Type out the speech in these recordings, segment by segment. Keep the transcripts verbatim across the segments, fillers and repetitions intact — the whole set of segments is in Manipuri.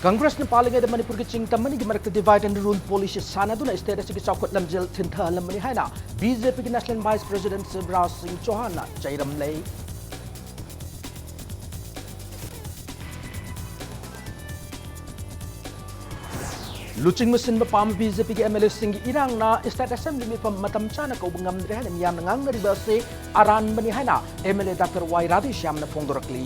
ꯀꯪꯒ꯭ꯔꯦꯁꯅ ꯄꯥꯜꯂꯤꯉꯩꯗ ꯃꯅꯤꯄꯨꯔꯒꯤ ꯆꯤꯡ ꯇꯝ ꯑꯅꯤꯒꯤ ꯃꯔꯛꯇ divide and rule policy ꯁꯥꯟꯅꯗꯨꯅ state ꯑꯁꯤꯒꯤ ꯆꯥꯎꯈꯠ ꯂꯝꯖꯦꯜ ꯊꯤꯟꯊꯍꯜꯂꯝꯕꯅꯤ ꯍꯥꯏꯅ BJPꯒꯤ National Vice President ꯁꯤꯕꯔꯥꯖ ꯁꯤꯡ ꯆꯧꯍꯥꯟꯅ ꯆꯩꯔꯝꯂꯦ꯫ ꯂꯨꯆꯤꯡꯕ ꯁꯤꯟꯕ ꯄꯥꯝꯕ BJPꯒꯤ MLAꯁꯤꯡꯒꯤ ꯏꯔꯥꯡꯅ State Assembly ꯃꯤꯐꯝ ꯃꯇꯝ ꯆꯥꯅ ꯀꯧꯕ ꯉꯝꯗ꯭ꯔꯦ ꯍꯥꯏꯅ ꯃꯤꯌꯥꯝꯅ ꯉꯥꯡꯅꯔꯤꯕ ꯑꯁꯤ ꯑꯔꯥꯟꯕꯅꯤ ꯍꯥꯏꯅ MLA Doctor ꯋꯥꯏ ꯔꯥꯙꯦꯁ꯭ꯌꯥꯝꯅ ꯐꯣꯡꯗꯣꯔꯛꯂꯤ꯫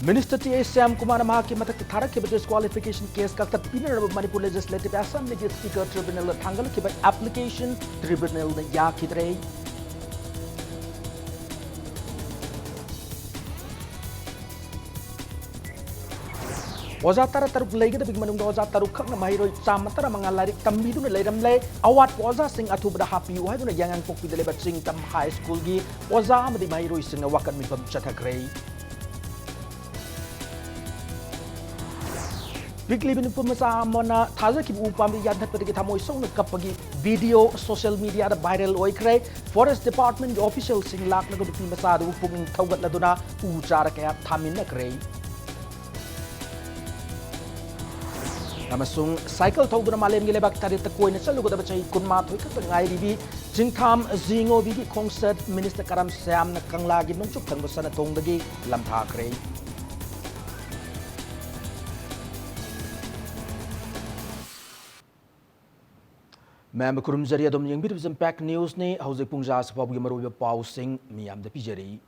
Minister TA ꯁ꯭ꯌꯥꯝ ꯀꯨꯃꯥꯔꯅ ꯃꯍꯥꯛꯀꯤ ꯃꯊꯛꯇ ꯊꯥꯔꯛꯈꯤꯕ disqualification case ꯀꯛꯊꯠꯄꯤꯅꯅꯕ Manipur Legislative Assemblyꯒꯤ Speaker Tribunalꯗ ꯊꯥꯡꯒꯠꯂꯛꯈꯤꯕ application Tribunalꯅ ꯌꯥꯈꯤꯗ꯭ꯔꯦ꯫ ꯑꯣꯖꯥ ꯇꯔꯥ ꯇꯔꯨꯛ ꯂꯩꯒꯗꯕꯒꯤ ꯃꯅꯨꯡꯗ ꯑꯣꯖꯥ ꯇꯔꯨꯛ ꯈꯛꯅ ꯃꯍꯩꯔꯣꯏ ꯆꯥꯝꯃ ꯇꯔꯥꯃꯉꯥ ꯂꯥꯏꯔꯤꯛ ꯇꯝꯕꯤꯗꯨꯅ ꯂꯩꯔꯝꯂꯦ꯫ ꯑꯋꯥꯠꯄ ꯑꯣꯖꯥꯁꯤꯡ ꯑꯊꯨꯕꯗ ꯍꯥꯞꯄꯤꯌꯨ ꯍꯥꯏꯗꯨꯅ ꯌꯥꯉꯥꯡꯄꯣꯛꯄꯤꯗ ꯂꯩꯕ ꯆꯤꯡꯇꯝ ꯍꯥꯏ ꯁ꯭ꯀꯨꯜꯒꯤ ꯑꯣꯖꯥ ꯑꯃꯗꯤ ꯃꯍꯩꯔꯣꯏꯁꯤꯡꯅ ꯋꯥꯀꯠ ꯃꯤꯐꯝ ꯆꯠꯊꯈ꯭ꯔꯦ꯫ ꯄꯤꯛꯂꯤꯕ ꯅꯨꯄꯥ ꯃꯆꯥ ꯑꯃꯅ ꯊꯥꯖꯈꯤꯕ ꯎ ꯄꯥꯝꯕꯤ ꯌꯥꯟꯊꯠꯄꯗꯒꯤ ꯊꯃꯣꯏ ꯁꯣꯛꯅ ꯀꯞꯄꯒꯤ video social mediaꯗ viral ꯑꯣꯏꯈ꯭ꯔꯦ꯫ Forest Departmentꯀꯤ officialꯁꯤꯡ ꯂꯥꯛꯂꯒ ꯅꯨꯄꯤ ꯃꯆꯥ ꯑꯗꯨꯕꯨ ꯄꯨꯛꯅꯤꯡ ꯊꯧꯒꯠꯂꯗꯨꯅ ꯎ ꯆꯥꯔ ꯀꯌꯥ ꯊꯥꯃꯤꯟꯅꯈ꯭ꯔꯦ꯫ ꯑꯃꯁꯨꯡ cycle ꯊꯧꯗꯨꯅ ꯃꯥꯂꯦꯝꯒꯤ ꯂꯩꯕꯥꯛ ꯇꯔꯦꯠꯇ ꯀꯣꯏꯅ ꯆꯠꯂꯨꯒꯗꯕ ꯆꯍꯤ ꯀꯨꯟꯃꯥꯊꯣꯏ ꯈꯛꯇ ꯉꯥꯏꯔꯤꯕꯤ ꯆꯤꯡꯊꯥꯝ ꯖꯤꯉꯣꯕꯤꯒꯤ ꯈꯣꯡꯆꯠ Minister ꯀꯔꯝ ꯁ꯭ꯌꯥꯝꯅ ꯀꯪꯂꯥꯒꯤ ꯅꯣꯡꯆꯨꯞ ꯊꯪꯕ ꯁꯅꯥꯊꯣꯡꯗꯒꯤ ꯂꯝꯊꯥꯈ꯭ꯔꯦ꯫ ꯃꯌꯥꯝꯕꯨ ꯈꯨꯔꯨꯝꯖꯔꯤ, ꯑꯗꯨꯝ ꯌꯦꯡꯕꯤꯔꯤꯕꯁꯤ Impact Newsꯅꯤ꯫ ꯍꯧꯖꯤꯛ ꯄꯨꯡ ꯖꯥ ꯑꯁꯤ ꯐꯥꯎꯕꯒꯤ ꯃꯔꯨꯑꯣꯏꯕ ꯄꯥꯎꯁꯤꯡ ꯃꯤꯌꯥꯝꯗ ꯄꯤꯖꯔꯤ꯫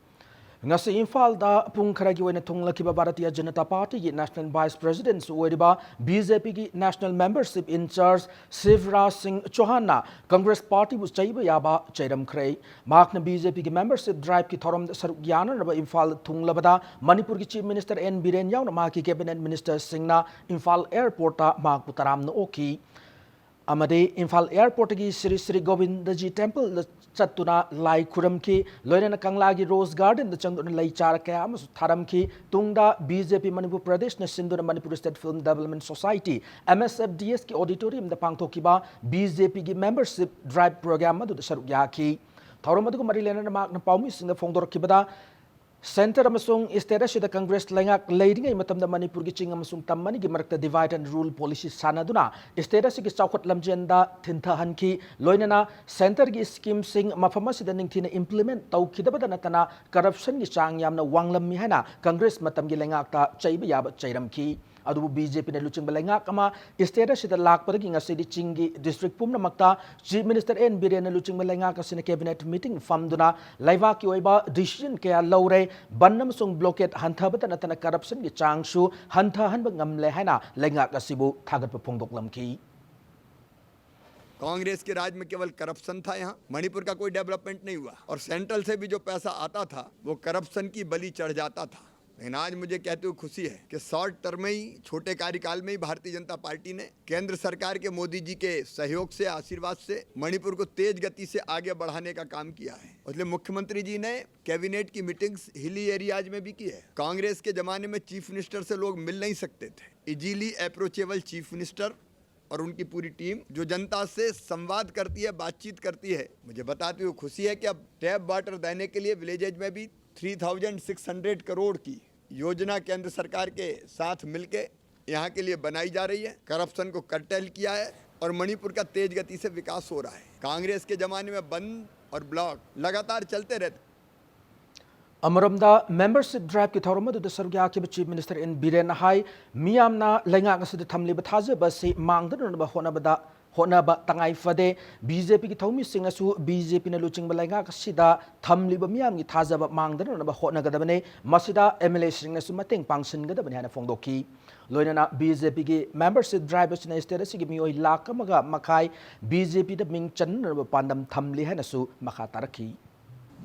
ꯉꯁꯤ ꯏꯝꯐꯥꯜꯗ ꯄꯨꯡ ꯈꯔꯒꯤ ꯑꯣꯏꯅ ꯊꯨꯡꯂꯈꯤꯕ ꯚꯥꯔꯇꯤꯌ ꯖꯅꯇꯥ ꯄꯥꯔꯇꯤꯒꯤ National Vice Presidentꯁꯨ ꯑꯣꯏꯔꯤꯕ BJPꯒꯤ National Membership in Charge Shivraj ꯁꯤꯡ ꯆꯧꯍꯥꯟꯅ ꯀꯪꯒ꯭ꯔꯦꯁ ꯄꯥꯔꯇꯤꯕꯨ ꯆꯩꯕ ꯌꯥꯕ ꯆꯩꯔꯝꯈ꯭ꯔꯦ꯫ ꯃꯍꯥꯛꯅ BJPꯒꯤ membership driveꯀꯤ ꯊꯧꯔꯝꯗ ꯁꯔꯨꯛ ꯌꯥꯅꯅꯕ ꯏꯝꯐꯥꯜ ꯊꯨꯡꯂꯕꯗ ꯃꯅꯤꯄꯨꯔꯒꯤ Chief Minister ꯑꯦꯟ ꯕꯤꯔꯦꯟ ꯌꯥꯎꯅ ꯃꯍꯥꯛꯀꯤ cabinet ministerꯁꯤꯡꯅ ꯏꯝꯐꯥꯜ airportꯇ ꯃꯍꯥꯛꯄꯨ ꯇꯔꯥꯝꯅ ꯑꯣꯛꯈꯤ꯫ ꯑꯃꯗꯤ ꯏꯝꯐꯥꯜ ꯑꯦꯌꯔꯄꯣꯔꯠꯇꯒꯤ ꯁ꯭ꯔꯤ ꯁ꯭ꯔꯤ ꯒꯣꯕꯤꯟꯗꯖꯤ ꯇꯦꯝꯄꯜꯗ ꯆꯠꯇꯨꯅ ꯂꯥꯏ ꯈꯨꯔꯝꯈꯤ꯫ ꯂꯣꯏꯅꯅ ꯀꯪꯂꯥꯒꯤ ꯔꯣꯖ ꯒꯥꯔꯗꯦꯟꯗ ꯆꯪꯗꯨꯅ ꯂꯩ ꯆꯥꯔ ꯀꯌꯥ ꯑꯃꯁꯨ ꯊꯥꯔꯝꯈꯤ꯫ ꯇꯨꯡꯗ ꯕꯤ ꯖꯦ ꯄꯤ ꯃꯅꯤꯄꯨꯔ ꯄ꯭ꯔꯗꯦꯁꯅ ꯁꯤꯟꯗꯨꯅ Manipur state film development society, M S F D ꯑꯦꯁꯀꯤ ꯑꯣꯗꯤꯇꯣꯔꯤꯌꯝꯗ ꯄꯥꯡꯊꯣꯛꯈꯤꯕ ꯕꯤ ꯖꯦ ꯄꯤꯒꯤ ꯃꯦꯝꯕꯔꯁꯤꯞ ꯗ꯭ꯔꯥꯏꯚ ꯄ꯭ꯔꯣꯒ꯭ꯔꯥꯝ ꯑꯗꯨꯗ ꯁꯔꯨꯛ ꯌꯥꯈꯤ꯫ ꯊꯧꯔꯝ ꯑꯗꯨꯒ ꯃꯔꯤ ꯂꯩꯅꯅ ꯃꯍꯥꯛꯅ ꯄꯥꯎꯃꯤꯁꯤꯡꯗ ꯐꯣꯡꯗꯣꯔꯛꯈꯤꯕꯗ, ꯁꯦꯟꯇꯔ ꯑꯃꯁꯨꯡ ꯁ꯭ꯇꯦꯠ ꯑꯁꯤꯗ ꯀꯪꯒ꯭ꯔꯦꯁ ꯂꯩꯉꯥꯛ ꯂꯩꯔꯤꯉꯩ ꯃꯇꯝꯗ ꯃꯅꯤꯄꯨꯔꯒꯤ ꯆꯤꯡ ꯑꯃꯁꯨꯡ ꯇꯝ ꯑꯅꯤꯒꯤ ꯃꯔꯛꯇ divide and rule policy ꯁꯥꯟꯅꯗꯨꯅ ꯁ꯭ꯇꯦꯠ ꯑꯁꯤꯒꯤ ꯆꯥꯎꯈꯠ ꯂꯝꯖꯦꯟꯗ ꯊꯤꯟꯊꯍꯟꯈꯤ꯫ ꯂꯣꯏꯅꯅ ꯁꯦꯟꯇꯔꯒꯤ ꯁ꯭ꯀꯤꯝꯁꯤꯡ ꯃꯐꯝ ꯑꯁꯤꯗ ꯅꯤꯡꯊꯤꯅ ꯏꯝꯄ꯭ꯂꯤꯃꯦꯟꯠ ꯇꯧꯈꯤꯗꯕꯗ ꯅꯠꯇꯅ ꯀꯔꯞꯁꯟꯒꯤ ꯆꯥꯡ ꯌꯥꯝꯅ ꯋꯥꯡꯂꯝꯃꯤ ꯍꯥꯏꯅ ꯀꯪꯒ꯭ꯔꯦꯁ ꯃꯇꯝꯒꯤ ꯂꯩꯉꯥꯛꯇ ꯆꯩꯕ ꯌꯥꯕ ꯆꯩꯔꯝꯈꯤ꯫ ꯑꯗꯨꯕꯨ ꯕꯤ ꯖꯦ ꯄꯤꯅ ꯂꯨꯆꯤꯡꯕ ꯂꯩꯉꯥꯛ ꯑꯃ ꯁ꯭ꯇꯦꯠ ꯑꯁꯤꯗ ꯂꯥꯛꯄꯗꯒꯤ ꯉꯁꯤꯗꯤ ꯆꯤꯡꯒꯤ ꯗꯤꯁꯇ꯭ꯔꯤꯛ ꯄꯨꯝꯅꯃꯛꯇ ꯆꯤꯐ ꯃꯤꯅꯤꯁꯇꯔ ꯑꯦꯟ ꯕꯤꯔꯦꯟꯅ ꯂꯨꯆꯤꯡꯕ ꯂꯩꯉꯥꯛ ꯑꯁꯤꯅ ꯀꯦꯕꯤꯅꯦꯠ ꯃꯤꯇꯤꯡ ꯐꯝꯗꯨꯅ ꯂꯩꯕꯥꯛꯀꯤ ꯑꯣꯏꯕ ꯗꯤꯁꯤꯖꯟ ꯀꯌꯥ ꯂꯧꯔꯦ꯫ ꯕꯟ ꯑꯃꯁꯨꯡ ꯕ꯭ꯂꯣꯀꯦꯠ ꯍꯟꯊꯕꯇ ꯅꯠꯇꯅ ꯀꯔꯞꯁꯟꯒꯤ ꯆꯥꯡꯁꯨ ꯍꯟꯊꯍꯟꯕ ꯉꯝꯂꯦ ꯍꯥꯏꯅ ꯂꯩꯉꯥꯛ ꯑꯁꯤꯕꯨ ꯊꯥꯒꯠꯄ ꯐꯣꯡꯗꯣꯛꯂꯝꯈꯤ꯫ कांग्रेस के राज में केवल करप्शन था। यहाँ मणिपुर का कोई डेवलपमेंट नहीं हुआ और सेंट्रल से भी जो पैसा आता था वो करप्शन की बलि चढ़ जाता था। लेकिन आज मुझे कहते हुए खुशी है कि शॉर्ट टर्म में ही, छोटे कार्यकाल में ही भारतीय जनता पार्टी ने केंद्र सरकार के मोदी जी के सहयोग से, आशीर्वाद से मणिपुर को तेज गति से आगे बढ़ाने का काम किया है। इसलिए मुख्यमंत्री जी ने कैबिनेट की मीटिंग्स हिली एरियाज में भी की है। कांग्रेस के जमाने में चीफ मिनिस्टर से लोग मिल नहीं सकते थे। इजीली अप्रोचेबल चीफ मिनिस्टर और उनकी पूरी टीम जो जनता से संवाद करती है, बातचीत करती है। मुझे बताते हुए खुशी है कि अब टैप वाटर देने के लिए विलेजेज में भी three thousand six hundred crore की योजना केंद्र सरकार के साथ मिलके यहाँ के लिए बनाई जा रही है। करप्शन को कर्टेल किया है और मणिपुर का तेज गति से विकास हो रहा है। कांग्रेस के जमाने में बंद और ब्लॉक लगातार चलते रहते। ꯑꯃꯔꯣꯝꯗ, ꯃꯦꯝꯕꯔꯁꯤꯞ ꯗ꯭ꯔꯥꯏꯚꯀꯤ ꯊꯧꯔꯝ ꯑꯗꯨꯗ ꯁꯔꯨꯛ ꯌꯥꯈꯤꯕ ꯆꯤꯐ ꯃꯤꯅꯤꯁꯇꯔ ꯑꯦꯟ ꯕꯤꯔꯦꯟꯅ ꯍꯥꯏ, ꯃꯤꯌꯥꯝꯅ ꯂꯩꯉꯥꯛ ꯑꯁꯤꯗ ꯊꯝꯂꯤꯕ ꯊꯥꯖꯕ ꯑꯁꯤ ꯃꯥꯡꯗꯅꯕ ꯍꯣꯠꯅꯕꯗ ꯍꯣꯠꯅꯕ ꯇꯉꯥꯏ ꯐꯗꯦ꯫ ꯕꯤ ꯖꯦ ꯄꯤꯒꯤ ꯊꯧꯃꯤꯁꯤꯡꯅꯁꯨ ꯕꯤ ꯖꯦ ꯄꯤꯅ ꯂꯨꯆꯤꯡꯕ ꯂꯩꯉꯥꯛ ꯑꯁꯤꯗ ꯊꯝꯂꯤꯕ ꯃꯤꯌꯥꯝꯒꯤ ꯊꯥꯖꯕ ꯃꯥꯡꯗꯅꯕ ꯍꯣꯠꯅꯒꯗꯕꯅꯤ꯫ ꯃꯁꯤꯗ ꯑꯦꯝ ꯑꯦꯜ ꯑꯦꯁꯤꯡꯅꯁꯨ ꯃꯇꯦꯡ ꯄꯥꯡꯁꯤꯟꯒꯗꯕꯅꯤ ꯍꯥꯏꯅ ꯐꯣꯡꯗꯣꯛꯈꯤ꯫ ꯂꯣꯏꯅꯅ ꯕꯤ ꯖꯦ ꯄꯤꯒꯤ ꯃꯦꯝꯕꯔꯁꯤꯞ ꯗ꯭ꯔꯥꯏꯚ ꯑꯁꯤꯅ ꯁ꯭ꯇꯦꯠ ꯑꯁꯤꯒꯤ ꯃꯤꯑꯣꯏ ꯂꯥꯈ ꯑꯃꯒ ꯃꯈꯥꯏ ꯕꯤ ꯖꯦ ꯄꯤꯗ ꯃꯤꯡ ꯆꯟꯅꯅꯕ ꯄꯥꯟꯗꯝ ꯊꯝꯂꯤ ꯍꯥꯏꯅꯁꯨ ꯃꯈꯥ ꯇꯥꯔꯛꯈꯤ꯫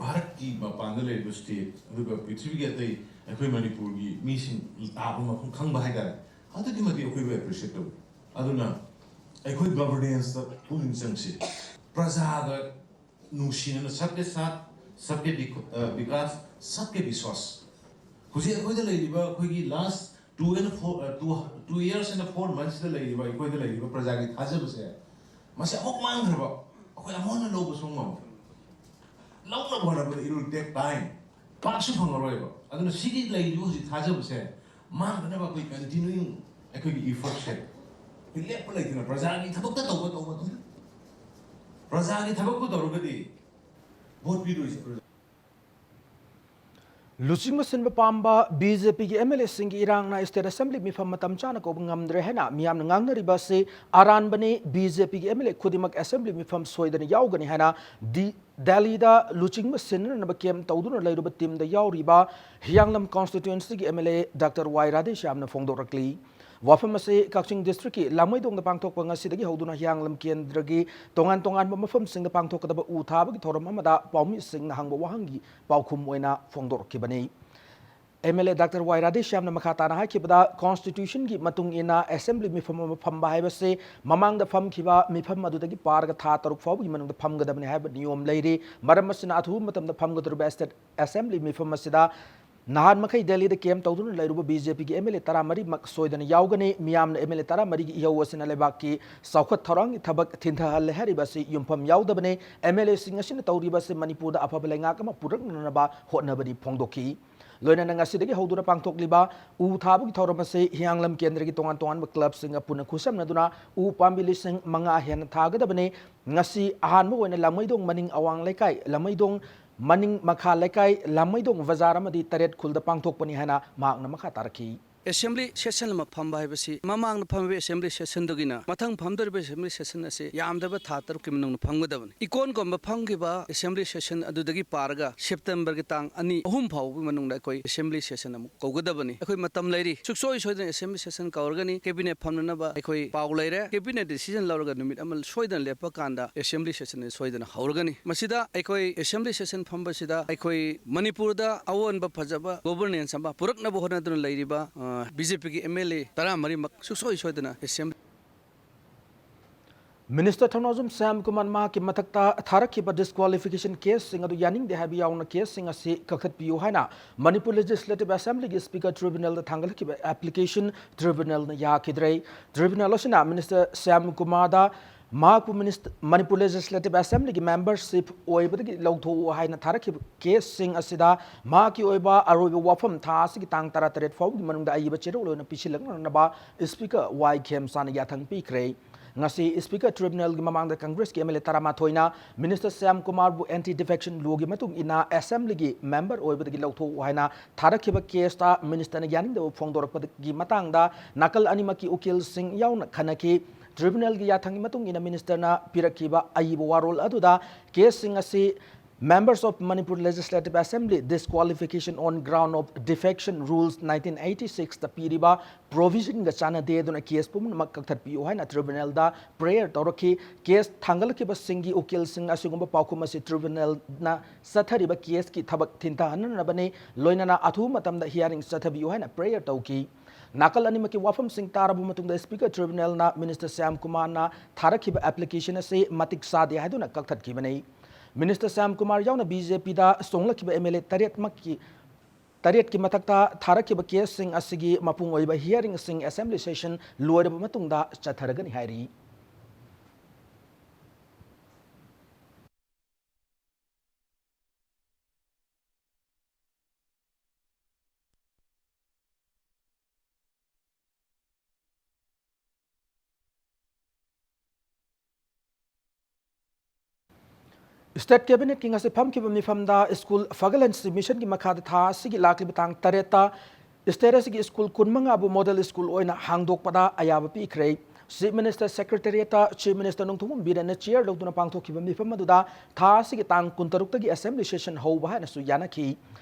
ꯚꯥꯔꯠꯀꯤ ꯃꯄꯥꯟꯗ ꯂꯩꯔꯤꯕ ꯁ꯭ꯇꯦꯠ ꯑꯗꯨꯒ ꯄ꯭ꯔꯤꯊꯤꯕꯤꯒꯤ ꯑꯇꯩ ꯑꯩꯈꯣꯏ ꯃꯅꯤꯄꯨꯔꯒꯤ ꯃꯤꯁꯤꯡ ꯇꯥꯕ ꯃꯐꯝ ꯈꯪꯕ ꯍꯥꯏꯇꯥꯔꯦ, ꯑꯗꯨꯛꯀꯤ ꯃꯇꯤꯛ ꯑꯩꯈꯣꯏꯕꯨ ꯑꯦꯄ꯭ꯔꯤꯁꯤꯌꯦꯠ ꯇꯧꯏ꯫ ꯑꯗꯨꯅ ꯑꯩꯈꯣꯏ ꯒꯚꯔꯅꯦꯟꯁꯇ ꯄꯨꯛꯅꯤꯡ ꯆꯪꯁꯤ꯫ ꯄ꯭ꯔꯖꯥꯒ ꯅꯨꯡꯁꯤꯅꯅ, ꯁꯕꯀꯦ ꯁꯥꯊ, ꯁꯕꯀꯦ ꯕꯤꯀ-, ꯑ, ꯕꯤꯀꯥꯁ, ꯁꯕꯀꯦ ꯕꯤꯁ꯭ꯋꯥꯁ꯫ ꯍꯧꯖꯤꯛ ꯑꯩꯈꯣꯏꯗ ꯂꯩꯔꯤꯕ, ꯑꯩꯈꯣꯏꯒꯤ last two and four, uh, two, two years and four ꯃꯟꯊꯁꯇ ꯂꯩꯔꯤꯕ, ꯑꯩꯈꯣꯏꯗ ꯂꯩꯔꯤꯕ ꯄ꯭ꯔꯖꯥꯒꯤ ꯊꯥꯖꯕꯁꯦ, ꯃꯁꯤ ꯑꯃꯨꯛ ꯃꯥꯡꯈ꯭ꯔꯕ, ꯑꯩꯈꯣꯏ ꯑꯃꯨꯛ ꯍꯟꯅ ꯂꯧꯕꯁꯨ ꯉꯝꯗ꯭ꯔꯦ꯫ ꯂꯧꯅꯕ ꯍꯣꯠꯅꯕꯗ it will take time. ꯄꯥꯛꯁꯨ ꯐꯪꯉꯔꯣꯏꯕ꯫ ꯑꯗꯨꯅ ꯁꯤꯒꯤ ꯂꯩꯔꯤꯕ ꯍꯧꯖꯤꯛ ꯊꯥꯖꯕꯁꯦ ꯃꯥꯡꯗꯅꯕ ꯑꯩꯈꯣꯏ ꯀꯟꯇꯤꯅ꯭ꯌꯨꯌꯤꯡ ꯑꯩꯈꯣꯏꯒꯤ ꯏꯐꯔꯠꯁꯦ ꯑꯩꯈꯣꯏ ꯂꯦꯞꯄ ꯂꯩꯇꯅ ꯄ꯭ꯔꯖꯥꯒꯤ ꯊꯕꯛꯇ ꯇꯧꯕ ꯇꯧꯕ ꯑꯗꯨꯝ, ꯄ꯭ꯔꯖꯥꯒꯤ ꯊꯕꯛꯄꯨ ꯇꯧꯔꯒꯗꯤ ꯚꯣꯠ ꯄꯤꯗꯣꯏꯁꯦ ꯄ꯭ꯔꯖꯥ꯫ ꯂꯨꯆꯤꯡꯕ ꯁꯤꯟꯕ ꯄꯥꯝꯕ ꯕꯤꯖꯦꯄꯤꯒꯤ ꯑꯦꯝ ꯑꯦꯜ ꯑꯦꯁꯤꯡꯒꯤ ꯏꯔꯥꯡꯅ ꯁ꯭ꯇꯦꯠ ꯑꯦꯁꯦꯝꯕ꯭ꯂꯤ ꯃꯤꯐꯝ ꯃꯇꯝ ꯆꯥꯅ ꯀꯧꯕ ꯉꯝꯗ꯭ꯔꯦ ꯍꯥꯏꯅ ꯃꯤꯌꯥꯝꯅ ꯉꯥꯡꯅꯔꯤꯕ ꯑꯁꯤ ꯑꯔꯥꯟꯕꯅꯤ꯫ ꯕꯤꯖꯦꯄꯤꯒꯤ ꯑꯦꯝ ꯑꯦꯜ ꯑꯦ ꯈꯨꯗꯤꯡꯃꯛ ꯑꯦꯁꯦꯝꯕ꯭ꯂꯤ ꯃꯤꯐꯝ ꯁꯣꯏꯗꯅ ꯌꯥꯎꯒꯅꯤ ꯍꯥꯏꯅ ꯗꯤ-, ꯗꯦꯜꯂꯤꯗ ꯂꯨꯆꯤꯡꯕ ꯁꯤꯟꯅꯅꯕ ꯀꯦꯝ ꯇꯧꯗꯨꯅ ꯂꯩꯔꯨꯕ ꯇꯤꯝꯗ ꯌꯥꯎꯔꯤꯕ ꯍꯤꯌꯥꯡꯂꯝ ꯀꯣꯟꯁꯇꯤꯇ꯭ꯋꯦꯟꯁꯤꯒꯤ ꯑꯦꯝ ꯑꯦꯜ ꯑꯦ ꯗꯥꯛꯇꯔ ꯋꯥꯏ ꯔꯥꯙꯦꯁ꯭ꯌꯥꯝꯅ ꯐꯣꯡꯗꯣꯔꯛꯂꯤ꯫ ꯋꯥꯐꯝ ꯑꯁꯤ ꯀꯛꯆꯤꯡ ꯗꯤꯁꯇ꯭ꯔꯤꯛꯀꯤ ꯂꯥꯡꯃꯩꯗꯣꯡꯗ ꯄꯥꯡꯊꯣꯛꯄ ꯉꯁꯤꯗꯒꯤ ꯍꯧꯗꯨꯅ ꯍꯤꯌꯥꯡꯂꯝ ꯀꯦꯟꯗ꯭ꯔꯒꯤ ꯇꯣꯉꯥꯟ ꯇꯣꯉꯥꯟꯕ ꯃꯐꯝꯁꯤꯡꯗ ꯄꯥꯡꯊꯣꯛꯀꯗꯕ ꯎ ꯊꯥꯕꯒꯤ ꯊꯧꯔꯝ ꯑꯃꯗ ꯄꯥꯎꯃꯤꯁꯤꯡꯅ ꯍꯪꯕ ꯋꯥꯍꯪꯒꯤ ꯄꯥꯎꯈꯨꯝ ꯑꯣꯏꯅ ꯐꯣꯡꯗꯣꯔꯛꯈꯤꯕꯅꯤ꯫ ꯑꯦꯝ ꯑꯦꯜ ꯑꯦ ꯗꯥꯛꯇꯔ ꯋꯥꯏ ꯔꯥꯙꯦꯁ꯭ꯌꯥꯝꯅ ꯃꯈꯥ ꯇꯥꯅ ꯍꯥꯏꯈꯤꯕꯗ, ꯀꯣꯟꯁꯇꯤꯇ꯭ꯌꯨꯁꯟꯒꯤ ꯃꯇꯨꯡ ꯏꯟꯅ ꯑꯦꯁꯦꯝꯕ꯭ꯂꯤ ꯃꯤꯐꯝ ꯑꯃ ꯐꯝꯕ ꯍꯥꯏꯕꯁꯤ ꯃꯃꯥꯡꯗ ꯐꯝꯈꯤꯕ ꯃꯤꯐꯝ ꯑꯗꯨꯗꯒꯤ ꯄꯥꯔꯒ ꯊꯥ ꯇꯔꯨꯛ ꯐꯥꯎꯕꯒꯤ ꯃꯅꯨꯡꯗ ꯐꯝꯒꯗꯕꯅꯤ ꯍꯥꯏꯕ ꯅꯤꯌꯣꯝ ꯂꯩꯔꯤ꯫ ꯃꯔꯝ ꯑꯁꯤꯅ ꯑꯊꯨꯕ ꯃꯇꯝꯗ ꯐꯝꯒꯗꯧꯔꯤꯕ ꯁ꯭ꯇꯦꯠ ꯑꯦꯁꯦꯝꯕ꯭ꯂꯤ ꯃꯤꯐꯝ ꯑꯁꯤꯗ ꯅꯍꯥꯟ ꯃꯈꯩ ꯗꯦꯜꯂꯤꯗ ꯀꯦꯝ ꯇꯧꯗꯨꯅ ꯂꯩꯔꯨꯕ ꯕꯤ ꯖꯦ ꯄꯤꯒꯤ ꯑꯦꯝ ꯑꯦꯜ ꯑꯦ ꯇꯔꯥꯃꯔꯤꯃꯛ ꯁꯣꯏꯗꯅ ꯌꯥꯎꯒꯅꯤ꯫ ꯃꯤꯌꯥꯝꯅ ꯑꯦꯝ ꯑꯦꯜ ꯑꯦ ꯇꯔꯥꯃꯔꯤꯒꯤ ꯏꯍꯧ ꯑꯁꯤꯅ ꯂꯩꯕꯥꯛꯀꯤ ꯆꯥꯎꯈꯠ ꯊꯧꯔꯥꯡꯒꯤ ꯊꯕꯛ ꯊꯤꯟꯊꯍꯜꯂꯦ ꯍꯥꯏꯔꯤꯕ ꯑꯁꯤ ꯌꯨꯝꯐꯝ ꯌꯥꯎꯗꯕꯅꯤ꯫ ꯑꯦꯝ ꯑꯦꯜ ꯑꯦꯁꯤꯡ ꯑꯁꯤꯅ ꯇꯧꯔꯤꯕ ꯑꯁꯤ ꯃꯅꯤꯄꯨꯔꯗ ꯑꯐꯕ ꯂꯩꯉꯥꯛ ꯑꯃ ꯄꯨꯔꯛꯅꯅꯕ ꯍꯣꯠꯅꯕꯅꯤ ꯐꯣꯡꯗꯣꯛꯈꯤ꯫ ꯂꯣꯏꯅꯅ ꯉꯁꯤꯗꯒꯤ ꯍꯧꯗꯨꯅ ꯄꯥꯡꯊꯣꯛꯂꯤꯕ ꯎ ꯊꯥꯕꯒꯤ ꯊꯧꯔꯝ ꯑꯁꯤ ꯍꯤꯌꯥꯡꯂꯝ ꯀꯦꯟꯗ꯭ꯔꯒꯤ ꯇꯣꯉꯥꯟ ꯇꯣꯉꯥꯟꯕ ꯀ꯭ꯂꯕꯁꯤꯡꯒ ꯄꯨꯟꯅ ꯈꯨꯠꯁꯝꯅꯗꯨꯅ ꯎ ꯄꯥꯝꯕꯤ ꯂꯤꯁꯤꯡ ꯃꯉꯥ ꯍꯦꯟꯅ ꯊꯥꯒꯗꯕꯅꯤ꯫ ꯉꯁꯤ ꯑꯍꯥꯟꯕ ꯑꯣꯏꯅ ꯂꯥꯡꯃꯩꯗꯣꯡ ꯃꯅꯤꯡ ꯑꯋꯥꯡ ꯂꯩꯀꯥꯏ, ꯂꯥꯡꯃꯩꯗꯣꯡ ꯃꯅꯤꯡ ꯃꯈꯥ ꯂꯩꯀꯥꯏ, ꯂꯥꯡꯃꯩꯗꯣꯡ ꯕꯖꯥꯔ ꯑꯃꯗꯤ ꯇꯔꯦꯠ ꯈꯨꯜꯗ ꯄꯥꯡꯊꯣꯛꯄꯅꯤ ꯍꯥꯏꯅ ꯃꯍꯥꯛꯅ ꯃꯈꯥ ꯇꯥꯔꯛꯈꯤ꯫ ꯑꯦꯁꯦꯝꯕ꯭ꯂꯤ ꯁꯦꯁꯟ ꯑꯃ ꯐꯝꯕ ꯍꯥꯏꯕꯁꯤ ꯃꯃꯥꯡꯗ ꯐꯝꯃꯤꯕ ꯑꯦꯁꯦꯝꯕ꯭ꯂꯤ ꯁꯦꯁꯟꯗꯨꯒꯤꯅ ꯃꯊꯪ ꯐꯝꯗꯧꯔꯤꯕ ꯑꯦꯁꯦꯝꯕ꯭ꯂꯤ ꯁꯦꯁꯟ ꯑꯁꯤ ꯌꯥꯝꯗꯕ ꯊꯥ ꯇꯔꯨꯛꯀꯤ ꯃꯅꯨꯡꯗ ꯐꯝꯒꯗꯕꯅꯤ꯫ ꯏꯀꯣꯟ ꯀꯣꯟꯕ ꯐꯝꯈꯤꯕ ꯑꯦꯁꯦꯝꯕ꯭ꯂꯤ ꯁꯦꯁꯟ ꯑꯗꯨꯗꯒꯤ ꯄꯥꯔꯒ ꯁꯦꯞꯇꯦꯝꯕꯔꯒꯤ ꯇꯥꯡ ꯑꯅꯤ, ꯑꯍꯨꯝ ꯐꯥꯎꯕꯒꯤ ꯃꯅꯨꯡꯗ ꯑꯩꯈꯣꯏ ꯑꯦꯁꯦꯝꯕ꯭ꯂꯤ ꯁꯦꯁꯟ ꯑꯃꯨꯛ ꯀꯧꯒꯗꯕꯅꯤ꯫ ꯑꯩꯈꯣꯏ ꯃꯇꯝ ꯂꯩꯔꯤ꯫ ꯁꯨꯡꯁꯣꯏ ꯁꯣꯏꯗꯅ ꯑꯦꯁꯦꯝꯕ꯭ꯂꯤ ꯁꯦꯁꯟ ꯀꯧꯔꯒꯅꯤ꯫ ꯀꯦꯕꯤꯅꯦꯠ ꯐꯝꯅꯅꯕ ꯑꯩꯈꯣꯏ ꯄꯥꯎ ꯂꯩꯔꯦ꯫ ꯀꯦꯕꯤꯅꯦꯠ ꯗꯤꯁꯤꯖꯟ ꯂꯧꯔꯒ ꯅꯨꯃꯤꯠ ꯑꯃ ꯁꯣꯏꯗꯅ ꯂꯦꯞꯄ ꯀꯥꯟꯗ ꯑꯦꯁꯦꯝꯕ꯭ꯂꯤ ꯁꯦꯁꯟ ꯁꯣꯏꯗꯅ ꯍꯧꯔꯒꯅꯤ꯫ ꯃꯁꯤꯗ ꯑꯩꯈꯣꯏ ꯑꯦꯁꯦꯝꯕ꯭ꯂꯤ ꯁꯦꯁꯟ ꯐꯝꯕꯁꯤꯗ ꯑꯩꯈꯣꯏ ꯃꯅꯤꯄꯨꯔꯗ ꯑꯑꯣꯟꯕ ꯐꯖꯕ ꯒꯣꯕꯔꯅꯦꯟꯁ ꯑꯃ ꯄꯨꯔꯛꯅꯕ ꯍꯣꯠꯅꯗꯨꯅ ꯂꯩꯔꯤꯕ, ꯑ, ꯕꯤ ꯖꯦ ꯄꯤꯒꯤ ꯑꯦꯝ ꯑꯦꯜ ꯑꯦ ꯇꯔꯥꯃꯔꯤꯃꯛ ꯁꯨꯡꯁꯣꯏ ꯁꯣꯏꯗꯅ ꯑꯦꯁꯦꯝꯕ꯭ꯂꯤ Minister ꯊꯧꯅꯥꯎꯖꯝ ꯁ꯭ꯌꯥꯝ ꯀꯨꯃꯥꯔ ꯃꯍꯥꯛꯀꯤ ꯃꯊꯛꯇ ꯊꯥꯔꯛꯈꯤꯕ disqualification caseꯁꯤꯡ ꯑꯗꯨ ꯌꯥꯅꯤꯡꯗꯦ ꯍꯥꯏꯕ ꯌꯥꯎꯅ caseꯁꯤꯡ ꯑꯁꯤ ꯀꯛꯊꯠꯄꯤꯌꯨ ꯍꯥꯏꯅ Manipur Legislative Assemblyꯒꯤ Speaker Tribunalꯗ ꯊꯥꯡꯒꯠꯈꯤꯕ application Tribunalꯅ ꯌꯥꯈꯤꯗ꯭ꯔꯦ꯫ Tribunal ꯑꯁꯤꯅ Minister ꯁ꯭ꯌꯥꯝ ꯀꯨꯃꯥꯔꯗ ꯃꯍꯥꯛꯄꯨ minist-, ꯃꯅꯤꯄꯨꯔ Legislative Assemblyꯒꯤ membership ꯑꯣꯏꯕꯗꯒꯤ ꯂꯧꯊꯣꯛꯎ ꯍꯥꯏꯅ ꯊꯥꯔꯛꯈꯤꯕ caseꯁꯤꯡ ꯑꯁꯤꯗ ꯃꯍꯥꯛꯀꯤ ꯑꯣꯏꯕ ꯑꯔꯣꯏꯕ ꯋꯥꯐꯝ ꯊꯥ ꯑꯁꯤꯒꯤ ꯇꯥꯡ ꯇꯔꯥꯇꯔꯦꯠ ꯐꯥꯎꯕꯒꯤ ꯃꯅꯨꯡꯗ ꯑꯏꯕ ꯆꯦꯔꯣꯜ ꯑꯣꯏꯅ ꯄꯤꯁꯤꯜꯂꯛꯅꯅꯕ Speaker ꯋꯥꯏ ꯈꯦꯝꯆꯥꯟꯅ ꯌꯥꯊꯪ ꯄꯤꯈ꯭ꯔꯦ꯫ ꯉꯁꯤ Speaker Tribunalꯒꯤ ꯃꯃꯥꯡꯗ Congressꯀꯤ MLA ꯇꯔꯥꯃꯥꯊꯣꯏꯅ Minister Shyam ꯀꯨꯃꯥꯔꯕꯨ Anti Defection Lawꯒꯤ ꯃꯇꯨꯡ ꯏꯟꯅ Assemblyꯒꯤ member ꯑꯣꯏꯕꯗꯒꯤ ꯂꯧꯊꯣꯛꯎ ꯍꯥꯏꯅ ꯊꯥꯔꯛꯈꯤꯕ caseꯇ ministerꯅ ꯌꯥꯅꯤꯡꯗꯕ ꯐꯣꯡꯗꯣꯔꯛꯄꯒꯤ ꯃꯇꯥꯡꯗ ꯅꯥꯀꯜ ꯑꯅꯤꯃꯛꯀꯤ ꯎꯀꯤꯜꯁꯤꯡ ꯌꯥꯎꯅ ꯈꯟꯅꯈꯤ꯫ Tribunalꯒꯤ ꯌꯥꯊꯪꯒꯤ ꯃꯇꯨꯡ ꯏꯟꯅ ministerꯅ ꯄꯤꯔꯛꯈꯤꯕ ꯑꯏꯕ ꯋꯥꯔꯣꯜ ꯑꯗꯨꯗ caseꯁꯤꯡ ꯑꯁꯤ Members of Manipur Legislative Assembly disqualification on ground of defection rules nineteen eighty sixꯇ ꯄꯤꯔꯤꯕ provisionꯒ ꯆꯥꯟꯅꯗꯦ, ꯑꯗꯨꯅ case ꯄꯨꯝꯅꯃꯛ ꯀꯛꯊꯠꯄꯤꯌꯨ ꯍꯥꯏꯅ Tribunalꯗ prayer ꯇꯧꯔꯛꯈꯤ꯫ Case ꯊꯥꯡꯒꯠꯂꯛꯈꯤꯕꯁꯤꯡꯒꯤ ꯎꯀꯤꯜꯁꯤꯡꯅ ꯑꯁꯤꯒꯨꯝꯕ ꯄꯥꯎꯈꯨꯝ ꯑꯁꯤ Tribunalꯅ ꯆꯠꯊꯔꯤꯕ caseꯀꯤ ꯊꯕꯛ ꯊꯤꯟꯊꯍꯟꯅꯅꯕꯅꯤ, ꯂꯣꯏꯅꯅ ꯑꯊꯨꯕ ꯃꯇꯝꯗ hearing ꯆꯠꯊꯕꯤꯌꯨ ꯍꯥꯏꯅ prayer ꯇꯧꯈꯤ꯫ ꯅꯥꯀꯜ ꯑꯅꯤꯃꯛꯀꯤ ꯋꯥꯐꯝꯁꯤꯡ ꯇꯥꯔꯕ ꯃꯇꯨꯡꯗ Speaker Tribunalꯅ Minister ꯁ꯭ꯌꯥꯝ ꯀꯨꯃꯥꯔꯅ ꯊꯥꯔꯛꯈꯤꯕ application ꯑꯁꯤ ꯃꯇꯤꯛ ꯆꯥꯗꯦ ꯍꯥꯏꯗꯨꯅ ꯀꯛꯊꯠꯈꯤꯕꯅꯤ꯫ Minister ꯁ꯭ꯌꯥꯝ ꯀꯨꯃꯥꯔ ꯌꯥꯎꯅ BJPꯗ ꯆꯣꯡꯂꯛꯈꯤꯕ MLA ꯇꯔꯦꯠꯃꯛꯀꯤ, ꯇꯔꯦꯠꯀꯤ ꯃꯊꯛꯇ ꯊꯥꯔꯛꯈꯤꯕ caseꯁꯤꯡ ꯑꯁꯤꯒꯤ ꯃꯄꯨꯡ ꯑꯣꯏꯕ hearingꯁꯤꯡ Assembly session ꯂꯣꯏꯔꯕ ꯃꯇꯨꯡꯗ ꯆꯠꯊꯔꯒꯅꯤ ꯍꯥꯏꯔꯤ꯫ State Cabinetꯀꯤ ꯉꯁꯤ ꯐꯝꯈꯤꯕ ꯃꯤꯐꯝꯗ school ꯐꯒꯠꯍꯟꯁꯤ missionꯒꯤ ꯃꯈꯥꯗ ꯊꯥ ꯑꯁꯤꯒꯤ ꯂꯥꯛꯂꯤꯕ ꯇꯥꯡ ꯇꯔꯦꯠꯇ state ꯑꯁꯤꯒꯤ school ꯀꯨꯟꯃꯉꯥꯕꯨ model school ꯑꯣꯏꯅ ꯍꯥꯡꯗꯣꯛꯄꯗ ꯑꯌꯥꯕ ꯄꯤꯈ꯭ꯔꯦ꯫ Chief Minister Secretariatꯇ Chief Minister Nongthombam ꯕꯤꯔꯦꯟꯅ chair ꯂꯧꯗꯨꯅ ꯄꯥꯡꯊꯣꯛꯈꯤꯕ ꯃꯤꯐꯝ ꯑꯗꯨꯗ ꯊꯥ ꯑꯁꯤꯒꯤ ꯇꯥꯡ ꯀꯨꯟꯇꯔꯨꯛꯇꯒꯤ Assembly session ꯍꯧꯕ ꯍꯥꯏꯅꯁꯨ ꯌꯥꯅꯈꯤ꯫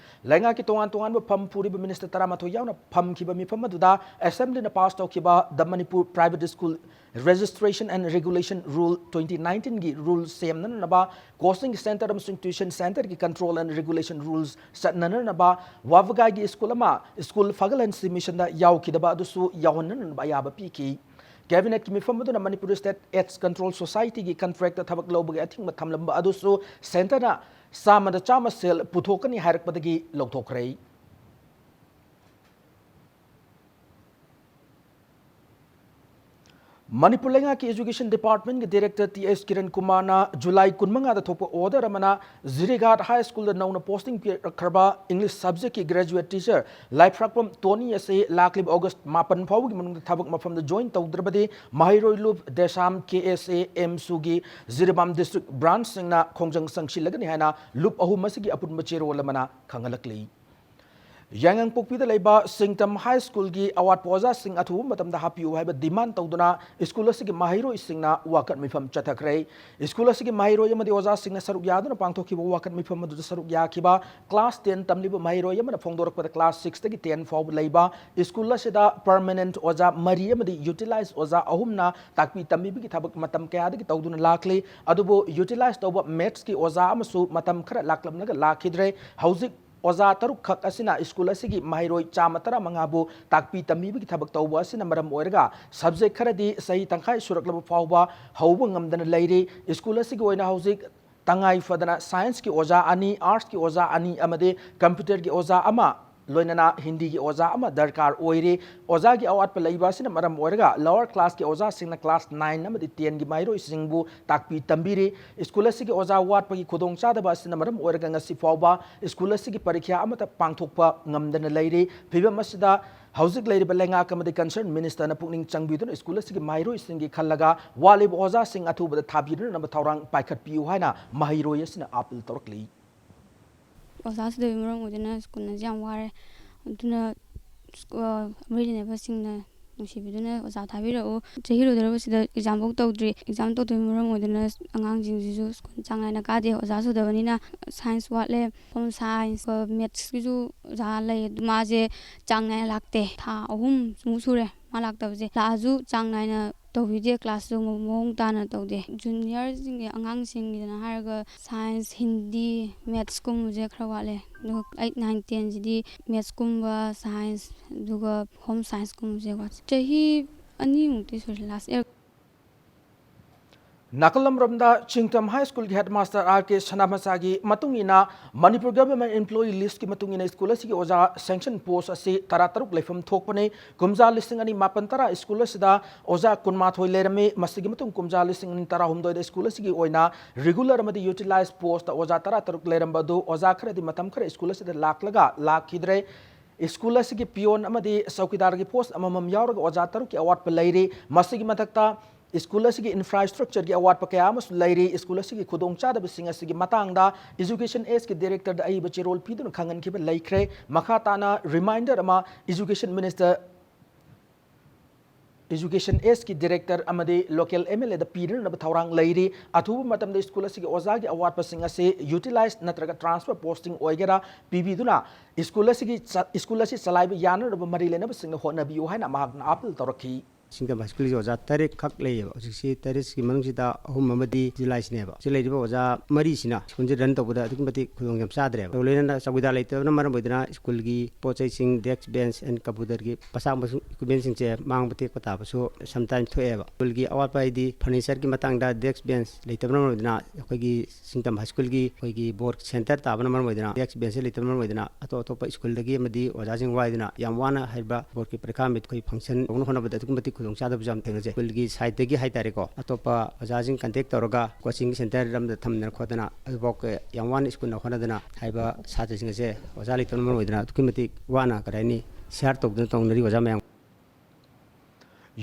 ꯂꯩꯉꯥꯛꯀꯤ ꯇꯣꯉꯥꯟ ꯇꯣꯉꯥꯟꯕ ꯐꯝ ꯄꯨꯔꯤꯕ minister ꯇꯔꯥꯃꯥꯊꯣꯏ ꯌꯥꯎꯅ ꯐꯝꯈꯤꯕ ꯃꯤꯐꯝ ꯑꯗꯨꯗ Assemblyꯅ pass ꯇꯧꯈꯤꯕ The Manipur Private School Registration and Regulation Rule twenty nineteenꯒꯤ rule ꯁꯦꯝꯅꯅꯕ, coaching centre ꯑꯃꯁꯨꯡ tuition centreꯒꯤ control and regulation rules ꯆꯠꯅꯅꯕ, ꯋꯥꯕꯒꯥꯏꯒꯤ school ꯑꯃ school ꯐꯒꯠꯍꯟꯁꯤ missionꯗ ꯌꯥꯎꯈꯤꯗꯕ ꯑꯗꯨꯁꯨ ꯌꯥꯎꯍꯟꯅꯅꯕ ꯑꯌꯥꯕ ꯄꯤꯈꯤ꯫ Cabinet ꯀꯤ ꯃꯤꯐꯝ ꯑꯗꯨꯅ Manipur State AIDS Control Society ꯒꯤ contract ꯇ ꯊꯕꯛ ꯂꯧꯕꯒꯤ ꯑꯊꯤꯡꯕ ꯊꯝꯂꯝꯕ ꯑꯗꯨꯁꯨ Centre ꯅ ꯆꯥꯝꯃꯗ ꯆꯥꯝꯃ ꯁꯦꯜ ꯄꯨꯊꯣꯛꯀꯅꯤ ꯍꯥꯏꯔꯛꯄꯗꯒꯤ ꯂꯧꯊꯣꯛꯈ꯭ꯔꯦ꯫ ꯃꯅꯤꯄꯨꯔ ꯂꯩꯉꯥꯛꯀꯤ Education Department ꯀꯤ Director ꯇꯤ ꯑꯦꯁ ꯀꯤꯔꯟ ꯀꯨꯃꯥꯔꯅ ꯖꯨꯂꯥꯏ ꯀꯨꯟꯃꯉꯥꯗ ꯊꯣꯛꯄ order ꯑꯃꯅ ꯖꯤꯔꯤꯘꯥꯠ High School ꯗ ꯅꯧꯅ posting ꯄꯤꯔꯛꯈ꯭ꯔꯕ English subject ꯀꯤ graduate teacher ꯂꯥꯏꯐ꯭ꯔꯥꯛꯄꯝ ꯇꯣꯅꯤ ꯑꯁꯤ ꯂꯥꯛꯂꯤꯕ August ꯃꯥꯄꯟ ꯐꯥꯎꯕꯒꯤ ꯃꯅꯨꯡꯗ ꯊꯕꯛ ꯃꯐꯝꯗ join ꯇꯧꯗ꯭ꯔꯕꯗꯤ ꯃꯍꯩꯔꯣꯏ ꯂꯨꯞ ꯗꯦꯁꯥꯝ, ꯀꯦ ꯑꯦꯁ ꯑꯦ, ꯑꯦꯝꯁꯨꯒꯤ ꯖꯤꯔꯤꯕꯥꯝ district branch ꯁꯤꯡꯅ ꯈꯣꯡꯖꯪ ꯆꯪꯁꯤꯜꯂꯒꯅꯤ ꯍꯥꯏꯅ ꯂꯨꯞ ꯑꯍꯨꯝ ꯑꯁꯤꯒꯤ ꯑꯄꯨꯟꯕ ꯆꯦꯔꯣꯜ ꯑꯃꯅ ꯈꯪꯍꯜꯂꯛꯂꯤ꯫ ꯌꯥꯏꯉꯪꯄꯣꯛꯄꯤꯗ ꯂꯩꯕ ꯁꯤꯡꯇꯝ High School ꯒꯤ ꯑꯋꯥꯠꯄ ꯑꯣꯖꯥꯁꯤꯡ ꯑꯊꯨꯕ ꯃꯇꯝꯗ ꯍꯥꯞꯄꯤꯌꯨ ꯍꯥꯏꯕ demand ꯇꯧꯗꯨꯅ school ꯑꯁꯤꯒꯤ ꯃꯍꯩꯔꯣꯏꯁꯤꯡꯅ ꯋꯥꯀꯠ ꯃꯤꯐꯝ ꯆꯠꯊꯈ꯭ꯔꯦ꯫ School ꯑꯁꯤꯒꯤ ꯃꯍꯩꯔꯣꯏ ꯑꯃꯗꯤ ꯑꯣꯖꯥꯁꯤꯡꯅ ꯁꯔꯨꯛ ꯌꯥꯗꯨꯅ ꯄꯥꯡꯊꯣꯛꯈꯤꯕ ꯋꯥꯀꯠ ꯃꯤꯐꯝ ꯑꯗꯨꯗ ꯁꯔꯨꯛ ꯌꯥꯈꯤꯕ class ten ꯇꯝꯂꯤꯕ ꯃꯍꯩꯔꯣꯏ ꯑꯃꯅ ꯐꯣꯡꯗꯣꯔꯛꯄꯗ, class six ꯇꯒꯤ ten ꯐꯥꯎꯕ ꯂꯩꯕ school ꯑꯁꯤꯗ permanent ꯑꯣꯖꯥ ꯃꯔꯤ ꯑꯃꯗꯤ utilize ꯑꯣꯖꯥ ꯑꯍꯨꯝꯅ ꯇꯥꯛꯄꯤ ꯇꯝꯕꯤꯕꯒꯤ ꯊꯕꯛ ꯃꯇꯝ ꯀꯌꯥꯗꯒꯤ ꯇꯧꯗꯨꯅ ꯂꯥꯛꯂꯤ꯫ ꯑꯗꯨꯕꯨ utilize ꯇꯧꯕ maths ꯀꯤ ꯑꯣꯖꯥ ꯑꯃꯁꯨ ꯃꯇꯝ ꯈꯔ ꯂꯥꯛꯂꯝꯂꯒ ꯂꯥꯛꯈꯤꯗ꯭ꯔꯦ꯫ ꯍꯧꯖꯤꯛ ꯑꯣꯖꯥ ꯇꯔꯨꯛ ꯈꯛ ꯑꯁꯤꯅ school ꯑꯁꯤꯒꯤ ꯃꯍꯩꯔꯣꯏ ꯆꯥꯝꯃ ꯇꯔꯥꯃꯉꯥꯕꯨ ꯇꯥꯛꯄꯤ ꯇꯝꯕꯤꯕꯒꯤ ꯊꯕꯛ ꯇꯧꯕ ꯑꯁꯤꯅ ꯃꯔꯝ ꯑꯣꯏꯔꯒ, subject ꯈꯔꯗꯤ ꯆꯍꯤ ꯇꯪꯈꯥꯏ ꯁꯨꯔꯛꯂꯕ ꯐꯥꯎꯕ ꯍꯧꯕ ꯉꯝꯗꯅ ꯂꯩꯔꯤ꯫ School ꯑꯁꯤꯒꯤ ꯑꯣꯏꯅ ꯍꯧꯖꯤꯛ ꯇꯉꯥꯏ ꯐꯗꯅ science ꯀꯤ ꯑꯣꯖꯥ ꯑꯅꯤ, arts ꯀꯤ ꯑꯣꯖꯥ ꯑꯅꯤ ꯑꯃꯗꯤ computer ꯒꯤ ꯑꯣꯖꯥ ꯑꯃ, ꯂꯣꯏꯅꯅ ꯍꯤꯟꯗꯤꯒꯤ ꯑꯣꯖꯥ ꯑꯃ ꯗꯔꯀꯥꯔ ꯑꯣꯏꯔꯤ꯫ ꯑꯣꯖꯥꯒꯤ ꯑꯋꯥꯠꯄ ꯂꯩꯕ ꯑꯁꯤꯅ ꯃꯔꯝ ꯑꯣꯏꯔꯒ, lower class ꯀꯤ ꯑꯣꯖꯥꯁꯤꯡꯅ class nine ꯑꯃꯗꯤ ten ꯒꯤ ꯃꯍꯩꯔꯣꯏꯁꯤꯡꯕꯨ ꯇꯥꯛꯄꯤ ꯇꯝꯕꯤꯔꯤ꯫ School ꯑꯁꯤꯒꯤ ꯑꯣꯖꯥ ꯋꯥꯠꯄꯒꯤ ꯈꯨꯗꯣꯡꯆꯥꯗꯕ ꯑꯁꯤꯅ ꯃꯔꯝ ꯑꯣꯏꯔꯒ, ꯉꯁꯤ ꯐꯥꯎꯕ school ꯑꯁꯤꯒꯤ ꯄꯔꯤꯈ꯭ꯌꯥ ꯑꯃꯠꯇ ꯄꯥꯡꯊꯣꯛꯄ ꯉꯝꯗꯅ ꯂꯩꯔꯤ꯫ ꯐꯤꯕꯝ ꯑꯁꯤꯗ ꯍꯧꯖꯤꯛ ꯂꯩꯔꯤꯕ ꯂꯩꯉꯥꯛ ꯑꯃꯗꯤ concerned minister ꯅ ꯄꯨꯛꯅꯤꯡ ꯆꯪꯕꯤꯗꯨꯅ school ꯑꯁꯤꯒꯤ ꯃꯍꯩꯔꯣꯏꯁꯤꯡꯒꯤ ꯈꯜꯂꯒ ꯋꯥꯠꯂꯤꯕ ꯑꯣꯖꯥꯁꯤꯡ ꯑꯊꯨꯕꯗ ꯊꯥꯕꯤꯔꯅꯕ ꯊꯧꯔꯥꯡ ꯄꯥꯏꯈꯠꯄꯤꯌꯨ ꯍꯥꯏꯅ ꯃꯍꯩꯔꯣꯏ ꯑꯁꯤꯅ appeal ꯇꯧꯔꯛꯂꯤ꯫ ꯑꯣꯖꯥ ꯁꯨꯗꯕꯒꯤ ꯃꯔꯝ ꯑꯣꯏꯗꯨꯅ school ꯑꯁꯤ ꯌꯥꯝ ꯋꯥꯔꯦ꯫ ꯑꯗꯨꯅ ꯁ꯭ꯀꯨ-, ꯑ, ꯃꯔꯤ ꯂꯩꯅꯕꯁꯤꯡꯅ ꯅꯨꯡꯁꯤꯕꯤꯗꯨꯅ ꯑꯣꯖꯥ ꯊꯥꯕꯤꯔꯛꯎ꯫ ꯆꯍꯤ ꯂꯣꯏꯗꯧꯔꯕꯁꯤꯗ exam ꯐꯥꯎ ꯇꯧꯗ꯭ꯔꯤ꯫ Exam ꯇꯧꯗꯕꯒꯤ ꯃꯔꯝ ꯑꯣꯏꯗꯨꯅ ꯑꯉꯥꯡꯁꯤꯡꯁꯤꯁꯨ school ꯆꯥꯡ ꯅꯥꯏꯅ ꯀꯥꯗꯦ꯫ ꯑꯣꯖꯥ ꯁꯨꯗꯕꯅꯤꯅ science ꯋꯥꯠꯂꯦ, home science, ꯑ, maths ꯀꯤꯁꯨ ꯑꯣꯖꯥ ꯂꯩ꯫ ꯑꯗꯨ ꯃꯥꯁꯦ ꯆꯥꯡ ꯅꯥꯏꯅ ꯂꯥꯛꯇꯦ꯫ ꯊꯥ ꯑꯍꯨꯝꯃꯨꯛ ꯁꯨꯔꯦ ꯃꯥ ꯂꯥꯛꯇꯕꯁꯦ꯫ ꯂꯥꯛꯑꯁꯨ ꯆꯥꯡ ꯅꯥꯏꯅ ꯇꯧꯕꯤꯗꯦ, class ꯁꯨ ꯃꯑꯣꯡ ꯇꯥꯅ ꯇꯧꯗꯦ꯫ Junior ꯁꯤꯡꯒꯤ ꯑꯉꯥꯡꯁꯤꯡꯒꯤꯗꯅ ꯍꯥꯏꯔꯒ science, ꯍꯤꯟꯗꯤ, maths ꯀꯨꯝꯕꯁꯦ ꯈꯔ ꯋꯥꯠꯂꯦ꯫ ꯑꯗꯨꯒ eight, nine, ten ꯁꯤꯗꯤ maths ꯀꯨꯝꯕ, science, ꯑꯗꯨꯒ home science ꯀꯨꯝꯕꯁꯦ ꯋꯥꯠꯂꯦ꯫ ꯆꯍꯤ ꯑꯅꯤꯃꯨꯛꯇꯤ ꯁꯨꯔꯦ, last year꯫ ꯅꯥꯀꯜ ꯑꯃꯔꯣꯝꯗ ꯆꯤꯡꯇꯝ ꯍꯥꯏ ꯁ꯭ꯀꯨꯜꯒꯤ ꯍꯦꯗꯃꯥꯁꯇꯔ ꯑꯥꯔ ꯀꯦ ꯁꯅꯥꯃꯆꯥꯒꯤ ꯃꯇꯨꯡ ꯏꯟꯅ, ꯃꯅꯤꯄꯨꯔ ꯒꯚꯔꯟꯃꯦꯟꯠ ꯏꯝꯄ꯭ꯂꯣꯌꯤ ꯂꯤꯁ꯭ꯠꯀꯤ ꯃꯇꯨꯡ ꯏꯟꯅ ꯁ꯭ꯀꯨꯜ ꯑꯁꯤꯒꯤ ꯑꯣꯖꯥ ꯁꯦꯡꯁꯟ ꯄꯣꯁ꯭ꯠ ꯑꯁꯤ ꯇꯔꯥ ꯇꯔꯨꯛ ꯂꯩꯐꯝ ꯊꯣꯛꯄꯅꯤ꯫ ꯀꯨꯝꯖꯥ ꯂꯤꯁꯤꯡ ꯑꯅꯤ ꯃꯥꯄꯟ ꯇꯔꯥ ꯁ꯭ꯀꯨꯜ ꯑꯁꯤꯗ ꯑꯣꯖꯥ ꯀꯨꯟꯃꯥꯊꯣꯏ ꯂꯩꯔꯝꯃꯤ꯫ ꯃꯁꯤꯒꯤ ꯃꯇꯨꯡ ꯀꯨꯝꯖꯥ ꯂꯤꯁꯤꯡ ꯑꯅꯤ ꯇꯔꯥꯍꯨꯝꯗꯣꯏꯗ ꯁ꯭ꯀꯨꯜ ꯑꯁꯤꯒꯤ ꯑꯣꯏꯅ ꯔꯤꯒꯨꯂꯔ ꯑꯃꯗꯤ ꯌꯨꯇꯤꯂꯥꯏꯖ ꯄꯣꯁ꯭ꯠꯇ ꯑꯣꯖꯥ ꯇꯔꯥ ꯇꯔꯨꯛ ꯂꯩꯔꯝꯕ ꯑꯗꯨ ꯑꯣꯖꯥ ꯈꯔꯗꯤ ꯃꯇꯝ ꯈꯔ ꯁ꯭ꯀꯨꯜ ꯑꯁꯤꯗ ꯂꯥꯛꯂꯒ ꯂꯥꯛꯈꯤꯗ꯭ꯔꯦ꯫ ꯁ꯭ꯀꯨꯜ ꯑꯁꯤꯒꯤ ꯄꯤꯌꯣꯟ ꯑꯃꯗꯤ ꯆꯧꯀꯤꯗꯥꯔꯒꯤ ꯄꯣꯁ꯭ꯠ ꯑꯃꯃꯝ ꯌꯥꯎꯔꯒ ꯑꯣꯖꯥ ꯇꯔꯨꯛꯀꯤ ꯑꯋꯥꯠꯄ ꯂꯩꯔꯤ꯫ ꯃꯁꯤꯒꯤ ꯃꯊꯛꯇ ꯁ꯭ꯀꯨꯜ ꯑꯁꯤꯒꯤ ꯏꯟꯐ꯭ꯔꯥꯁ꯭ꯇ꯭ꯔꯛꯆꯔꯒꯤ ꯑꯋꯥꯠꯄ ꯀꯌꯥ ꯑꯃꯁꯨ ꯂꯩꯔꯤ꯫ ꯁ꯭ꯀꯨꯜ ꯑꯁꯤꯒꯤ ꯈꯨꯗꯣꯡꯆꯥꯗꯕꯁꯤꯡ ꯑꯁꯤꯒꯤ ꯃꯇꯥꯡꯗ ꯏꯖꯨꯀꯦꯁꯟ ꯑꯦꯁꯀꯤ ꯗꯤꯔꯦꯛꯇꯔꯗ ꯑꯏꯕ ꯆꯦꯔꯣꯜ ꯄꯤꯗꯨꯅ ꯈꯪꯍꯟꯈꯤꯕ ꯂꯩꯈ꯭ꯔꯦ꯫ ꯃꯈꯥ ꯇꯥꯅ ꯔꯤꯃꯥꯏꯟꯗꯔ ꯑꯃ ꯏꯖꯨꯀꯦꯁꯟ ꯃꯤꯅꯤꯁꯇꯔ, ꯏꯖꯨꯀꯦꯁꯟ ꯑꯦꯁꯀꯤ ꯗꯤꯔꯦꯛꯇꯔ ꯑꯃꯗꯤ ꯂꯣꯀꯦꯜ ꯑꯦꯝ ꯑꯦꯜ ꯑꯦꯗ ꯄꯤꯅꯅꯕ ꯊꯧꯔꯥꯡ ꯂꯩꯔꯤ꯫ ꯑꯊꯨꯕ ꯃꯇꯝꯗ ꯁ꯭ꯀꯨꯜ ꯑꯁꯤꯒꯤ ꯑꯣꯖꯥꯒꯤ ꯑꯋꯥꯠꯄꯁꯤꯡ ꯑꯁꯤ ꯌꯨꯇꯤꯂꯥꯏꯖ ꯅꯠꯇ꯭ꯔꯒ ꯇ꯭ꯔꯥꯟꯁꯐꯔ ꯄꯣꯁ꯭ꯇꯤꯡ ꯑꯣꯏꯒꯦꯔꯥ ꯄꯤꯕꯤꯗꯨꯅ ꯁ꯭ꯀꯨꯜ ꯑꯁꯤꯒꯤ ꯆ-, ꯁ꯭ꯀꯨꯜ ꯑꯁꯤ ꯆꯂꯥꯏꯕ ꯌꯥꯅꯅꯕ ꯃꯔꯤ ꯂꯩꯅꯕꯁꯤꯡꯅ ꯍꯣꯠꯅꯕꯤꯌꯨ ꯍꯥꯏꯅ ꯃꯍꯥꯛꯅ ꯑꯥꯄꯤꯜ ꯇꯧꯔꯛꯈꯤ꯫ ꯆꯤꯡꯇꯝ ꯍꯥꯏ ꯁ꯭ꯀꯨꯜꯒꯤ ꯑꯣꯖꯥ ꯇꯔꯦꯠ ꯈꯛ ꯂꯩꯌꯦꯕ꯫ ꯍꯧꯖꯤꯛꯁꯤ ꯇꯔꯦꯠꯁꯤꯒꯤ ꯃꯅꯨꯡꯁꯤꯗ ꯑꯍꯨꯝ ꯑꯃꯗꯤ ꯌꯨꯇꯤꯂꯥꯏꯖꯅꯦꯕ꯫ ꯁꯤ ꯂꯩꯔꯤꯕ ꯑꯣꯖꯥ ꯃꯔꯤꯁꯤꯅ ꯁ꯭ꯀꯨꯜꯁꯦ ꯔꯟ ꯇꯧꯕꯗ ꯑꯗꯨꯛꯀꯤ ꯃꯇꯤꯛ ꯈꯨꯗꯣꯡ ꯌꯥꯝ ꯆꯥꯗ꯭ꯔꯦꯕ꯫ ꯂꯣꯏꯅꯅ ꯆꯧꯀꯤꯗꯥꯔ ꯂꯩꯇꯕꯅ ꯃꯔꯝ ꯑꯣꯏꯗꯨꯅ ꯁ꯭ꯀꯨꯜꯒꯤ ꯄꯣꯠ ꯆꯩꯁꯤꯡ, ꯗꯦꯁ꯭ꯛ, ꯕꯦꯟꯆ ꯑꯦꯟ ꯀꯝꯄ꯭ꯌꯨꯇꯔꯒꯤ ꯃꯆꯥꯛ ꯃꯁꯨ, ꯏꯀ꯭ꯋꯤꯞꯃꯦꯟꯁꯤꯡꯁꯦ ꯃꯥꯡꯕ ꯇꯦꯛꯄ ꯇꯥꯕꯁꯨ ꯁꯝꯇꯥꯏꯝ ꯊꯣꯛꯑꯦꯕ꯫ ꯁ꯭ꯀꯨꯜꯒꯤ ꯑꯋꯥꯠꯄ ꯍꯥꯏꯗꯤ ꯐꯔꯅꯤꯆꯔꯒꯤ ꯃꯇꯥꯡꯗ ꯗꯦꯁ꯭ꯛ, ꯕꯦꯟꯆ ꯂꯩꯇꯕꯅ ꯃꯔꯝ ꯑꯣꯏꯗꯨꯅ ꯑꯩꯈꯣꯏꯒꯤ ꯆꯤꯡꯇꯝ ꯍꯥꯏ ꯁ꯭ꯀꯨꯜꯒꯤ ꯑꯩꯈꯣꯏꯒꯤ ꯕꯣꯔꯗ ꯁꯦꯟꯇꯔ ꯇꯥꯕꯅ ꯃꯔꯝ ꯑꯣꯏꯗꯨꯅ ꯗꯦꯁ꯭ꯛ, ꯕꯦꯟꯆꯁꯦ ꯂꯩꯇꯕꯅ ꯃꯔꯝ ꯑꯣꯏꯗꯨꯅ ꯑꯇꯣꯞ ꯑꯇꯣꯞꯄ ꯁ꯭ꯀꯨꯜꯗꯒꯤ ꯑꯃꯗꯤ ꯑꯣꯖꯥꯁꯤꯡ ꯋꯥꯏꯗꯨꯅ ꯌꯥꯝ ꯋꯥꯅ ꯍꯥꯏꯔꯤꯕ ꯕꯣꯔꯗꯀꯤ ꯄꯔꯤꯈꯥ ꯃꯤꯠ ꯑꯩꯈꯣꯏ ꯐꯪꯁꯟ ꯇꯧꯅꯕ ꯍꯣꯠꯅꯕꯗ ꯑꯗꯨꯛꯀꯤ ꯃꯇꯤꯛ ꯈꯨꯗꯣꯡꯆꯥꯗꯕꯁꯨ ꯌꯥꯝ ꯊꯦꯡꯅꯖꯩ꯫ ꯁ꯭ꯀꯨꯜꯒꯤ ꯁꯥꯏꯠꯇꯒꯤ ꯍꯥꯏꯇꯥꯔꯦꯀꯣ, ꯑꯇꯣꯞꯄ ꯑꯣꯖꯥꯁꯤꯡ ꯀꯟꯇꯦꯛ ꯇꯧꯔꯒ ꯀꯣꯆꯤꯡ ꯁꯦꯟꯇꯔ ꯑꯃꯗ ꯊꯝꯗꯅ ꯈꯣꯠꯇꯅ ꯑꯗꯨꯐꯥꯎ ꯌꯥꯝ ꯋꯥꯅ ꯁ꯭ꯀꯨꯜꯅ ꯍꯣꯠꯅꯗꯅ ꯍꯥꯏꯔꯤꯕ ꯁꯥꯇ꯭ꯔꯁꯤꯡ ꯑꯁꯦ ꯑꯣꯖꯥ ꯂꯩꯇꯕꯅ ꯃꯔꯝ ꯑꯣꯏꯗꯨꯅ ꯑꯗꯨꯛꯀꯤ ꯃꯇꯤꯛ ꯋꯥꯅ, ꯀꯔꯤ ꯍꯥꯏꯅꯤ, ꯁꯤꯌꯥꯔ ꯇꯧꯗꯨꯅ ꯇꯧꯅꯔꯤ ꯑꯣꯖꯥ ꯃꯌꯥꯝ꯫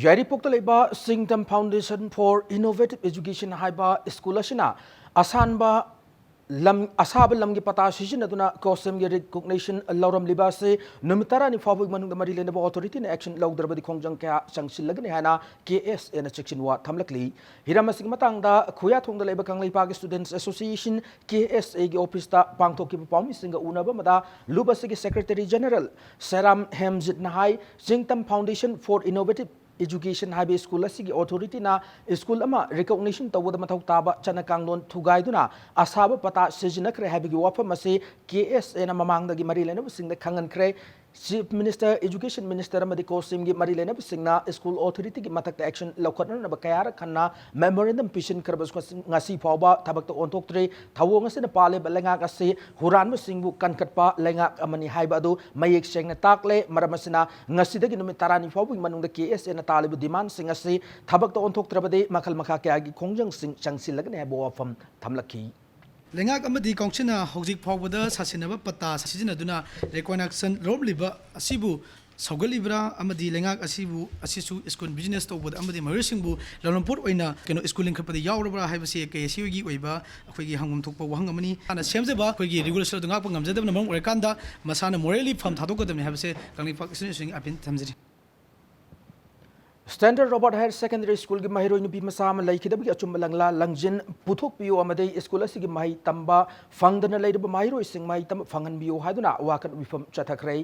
ꯌꯥꯏꯔꯤꯄꯣꯛꯇ ꯂꯩꯕ ꯆꯤꯡꯇꯝ Foundation for Innovative Education ꯍꯥꯏꯕ ꯁ꯭ꯀꯨꯜ ꯑꯁꯤꯅ ꯑꯁꯥꯟꯕ ꯂꯝ, ꯑꯁꯥꯕ ꯂꯝꯒꯤ ꯄꯇꯥ ꯁꯤꯖꯤꯟꯅꯗꯨꯅ ꯀꯣꯁꯦꯝꯒꯤ ꯔꯤꯀꯣꯒꯅꯤꯁꯟ ꯂꯧꯔꯝꯂꯤꯕ ꯑꯁꯤ ꯅꯨꯃꯤꯠ ꯇꯔꯥꯅꯤ ꯐꯥꯎꯕꯒꯤ ꯃꯅꯨꯡꯗ ꯃꯔꯤ ꯂꯩꯅꯕ ꯑꯣꯊꯣꯔꯤꯇꯤꯅ ꯑꯦꯛꯁꯟ ꯂꯧꯗ꯭ꯔꯕꯗꯤ ꯈꯣꯡꯖꯪ ꯀꯌꯥ ꯆꯪꯁꯤꯜꯂꯒꯅꯤ ꯍꯥꯏꯅ ꯀꯦ ꯑꯦꯁ ꯑꯦꯅ ꯆꯦꯛꯁꯤꯟ ꯋꯥ ꯊꯝꯂꯛꯂꯤ꯫ ꯍꯤꯔꯝ ꯑꯁꯤꯒꯤ ꯃꯇꯥꯡꯗ ꯈꯨꯌꯥꯊꯣꯡꯗ ꯂꯩꯕ ꯀꯪꯂꯩꯄꯥꯛꯀꯤ ꯁ꯭ꯇꯨꯗꯦꯟꯠꯁ ꯑꯦꯁꯣꯁꯤꯌꯦꯁꯟ, ꯀꯦ ꯑꯦꯁ ꯑꯦꯒꯤ ꯑꯣꯐꯤꯁꯇ ꯄꯥꯡꯊꯣꯛꯈꯤꯕ ꯄꯥꯎꯃꯤꯁꯤꯡꯒ ꯎꯅꯕ ꯑꯃꯗ ꯂꯨꯞ ꯑꯁꯤꯒꯤ ꯁꯦꯀ꯭ꯔꯦꯇꯔꯤ ꯖꯦꯅꯔꯦꯜ ꯁꯦꯔꯥꯝ ꯍꯦꯝꯖꯤꯠꯅ ꯍꯥꯏ, Chingtam Foundation for Innovative Education ꯍꯥꯏꯕ ꯁ꯭ꯀꯨꯜ ꯑꯁꯤꯒꯤ ꯑꯣꯊꯣꯔꯤꯇꯤꯅ ꯁ꯭ꯀꯨꯜ ꯑꯃ ꯔꯤꯀꯣꯒꯅꯤꯁꯟ ꯇꯧꯕꯗ ꯃꯊꯧ ꯇꯥꯕ ꯆꯠꯅ ꯀꯥꯡꯂꯣꯟ ꯊꯨꯒꯥꯏꯗꯨꯅ ꯑꯁꯥꯕ ꯄꯇꯥ ꯁꯤꯖꯤꯟꯅꯈ꯭ꯔꯦ ꯍꯥꯏꯕꯒꯤ ꯋꯥꯐꯝ ꯑꯁꯤ ꯀꯦ ꯑꯦꯁ ꯑꯦꯅ ꯃꯃꯥꯡꯗꯒꯤ ꯃꯔꯤ ꯂꯩꯅꯕꯁꯤꯡꯗ ꯈꯪꯍꯟꯈ꯭ꯔꯦ꯫ Chief Minister, Education Minister ꯑꯃꯗꯤ COHSEMꯒꯤ ꯃꯔꯤ ꯂꯩꯅꯕꯁꯤꯡꯅ school authorityꯒꯤ ꯃꯊꯛꯇ action ꯂꯧꯈꯠꯅꯅꯕ ꯀꯌꯥꯔꯛ ꯍꯟꯅ memorandum ꯄꯤꯁꯤꯟꯈ꯭ꯔꯕꯁꯨ, ꯉꯁꯤ ꯐꯥꯎꯕ ꯊꯕꯛꯇ ꯑꯣꯟꯊꯣꯛꯇ꯭ꯔꯤ꯫ ꯊꯧꯑꯣꯡ ꯑꯁꯤꯅ ꯄꯥꯜꯂꯤꯕ ꯂꯩꯉꯥꯛ ꯑꯁꯤ ꯍꯨꯔꯥꯟꯕꯁꯤꯡꯕꯨ ꯀꯟꯈꯠꯄ ꯂꯩꯉꯥꯛ ꯑꯃꯅꯤ ꯍꯥꯏꯕ ꯑꯗꯨ ꯃꯌꯦꯛ ꯁꯦꯡꯅ ꯇꯥꯛꯂꯦ꯫ ꯃꯔꯝ ꯑꯁꯤꯅ, ꯉꯁꯤꯗꯒꯤ ꯅꯨꯃꯤꯠ ꯇꯔꯥꯅꯤ ꯐꯥꯎꯕꯒꯤ ꯃꯅꯨꯡꯗ KSAꯅ ꯇꯥꯜꯂꯤꯕ demandꯁꯤꯡ ꯑꯁꯤ ꯊꯕꯛꯇ ꯑꯣꯟꯊꯣꯛꯇ꯭ꯔꯕꯗꯤ ꯃꯈꯜ ꯃꯈꯥ ꯀꯌꯥꯒꯤ ꯈꯣꯡꯖꯪꯁꯤꯡ ꯆꯪꯁꯤꯜꯂꯒꯅꯤ ꯍꯥꯏꯕ ꯋꯥꯐꯝ ꯊꯝꯂꯛꯈꯤ꯫ ꯂꯩꯉꯥꯛ ꯑꯃꯗꯤ councilꯅ ꯍꯧꯖꯤꯛ ꯐꯥꯎꯕꯗ ꯁꯥꯁꯤꯟꯅꯕ ꯄꯠꯇꯥ ꯁꯤꯖꯤꯟꯅꯗꯨꯅ reconnection ꯂꯧꯔꯛꯂꯤꯕ ꯑꯁꯤꯕꯨ ꯁꯧꯒꯠꯂꯤꯕ꯭ꯔꯥ, ꯑꯃꯗꯤ ꯂꯩꯉꯥꯛ ꯑꯁꯤꯕꯨ, ꯑꯁꯤꯁꯨ school business ꯇꯧꯕꯗ ꯑꯃꯗꯤ ꯃꯍꯩꯔꯣꯏꯁꯤꯡꯕꯨ ꯂꯂꯣꯟꯄꯣꯠ ꯑꯣꯏꯅ, ꯀꯩꯅꯣ, school ꯂꯤꯡꯈꯠꯄꯗ ꯌꯥꯎꯔꯕ꯭ꯔꯥ ꯍꯥꯏꯕꯁꯤ KSAꯒꯤ ꯑꯣꯏꯕ ꯑꯩꯈꯣꯏꯒꯤ ꯍꯪꯐꯝ ꯊꯣꯛꯄ ꯋꯥꯍꯪ ꯑꯃꯅꯤ꯫ ꯍꯥꯟꯅ ꯁꯦꯝꯖꯕ ꯑꯩꯈꯣꯏꯒꯤ regulation ꯑꯗꯨ ꯉꯥꯛꯄ ꯉꯝꯖꯗꯕꯅ ꯃꯔꯝ ꯑꯣꯏꯔꯀꯥꯟꯗ ꯃꯁꯥꯅ morally firm ꯊꯥꯗꯣꯛꯀꯗꯕꯅꯤ ꯍꯥꯏꯕꯁꯦ ꯀꯪꯂꯩꯄꯥꯛ student union appeal ꯊꯝꯖꯔꯤ꯫ Standard Robert Higher Secondary Schoolꯒꯤ ꯃꯍꯩꯔꯣꯏ ꯅꯨꯄꯤ ꯃꯆꯥ ꯑꯃ ꯂꯩꯈꯤꯗꯕꯒꯤ ꯑꯆꯨꯝꯕ ꯂꯪꯂꯥ ꯂꯪꯖꯤꯟ ꯄꯨꯊꯣꯛꯄꯤꯌꯨ ꯑꯃꯗꯤ school ꯑꯁꯤꯒꯤ ꯃꯍꯩ ꯇꯝꯕ ꯐꯪꯗꯅ ꯂꯩꯔꯤꯕ ꯃꯍꯩꯔꯣꯏꯁꯤꯡ ꯃꯍꯩ ꯇꯝꯕ ꯐꯪꯍꯟꯕꯤꯌꯨ ꯍꯥꯏꯗꯨꯅ ꯋꯥꯀꯠ ꯃꯤꯐꯝ ꯆꯠꯊꯈ꯭ꯔꯦ꯫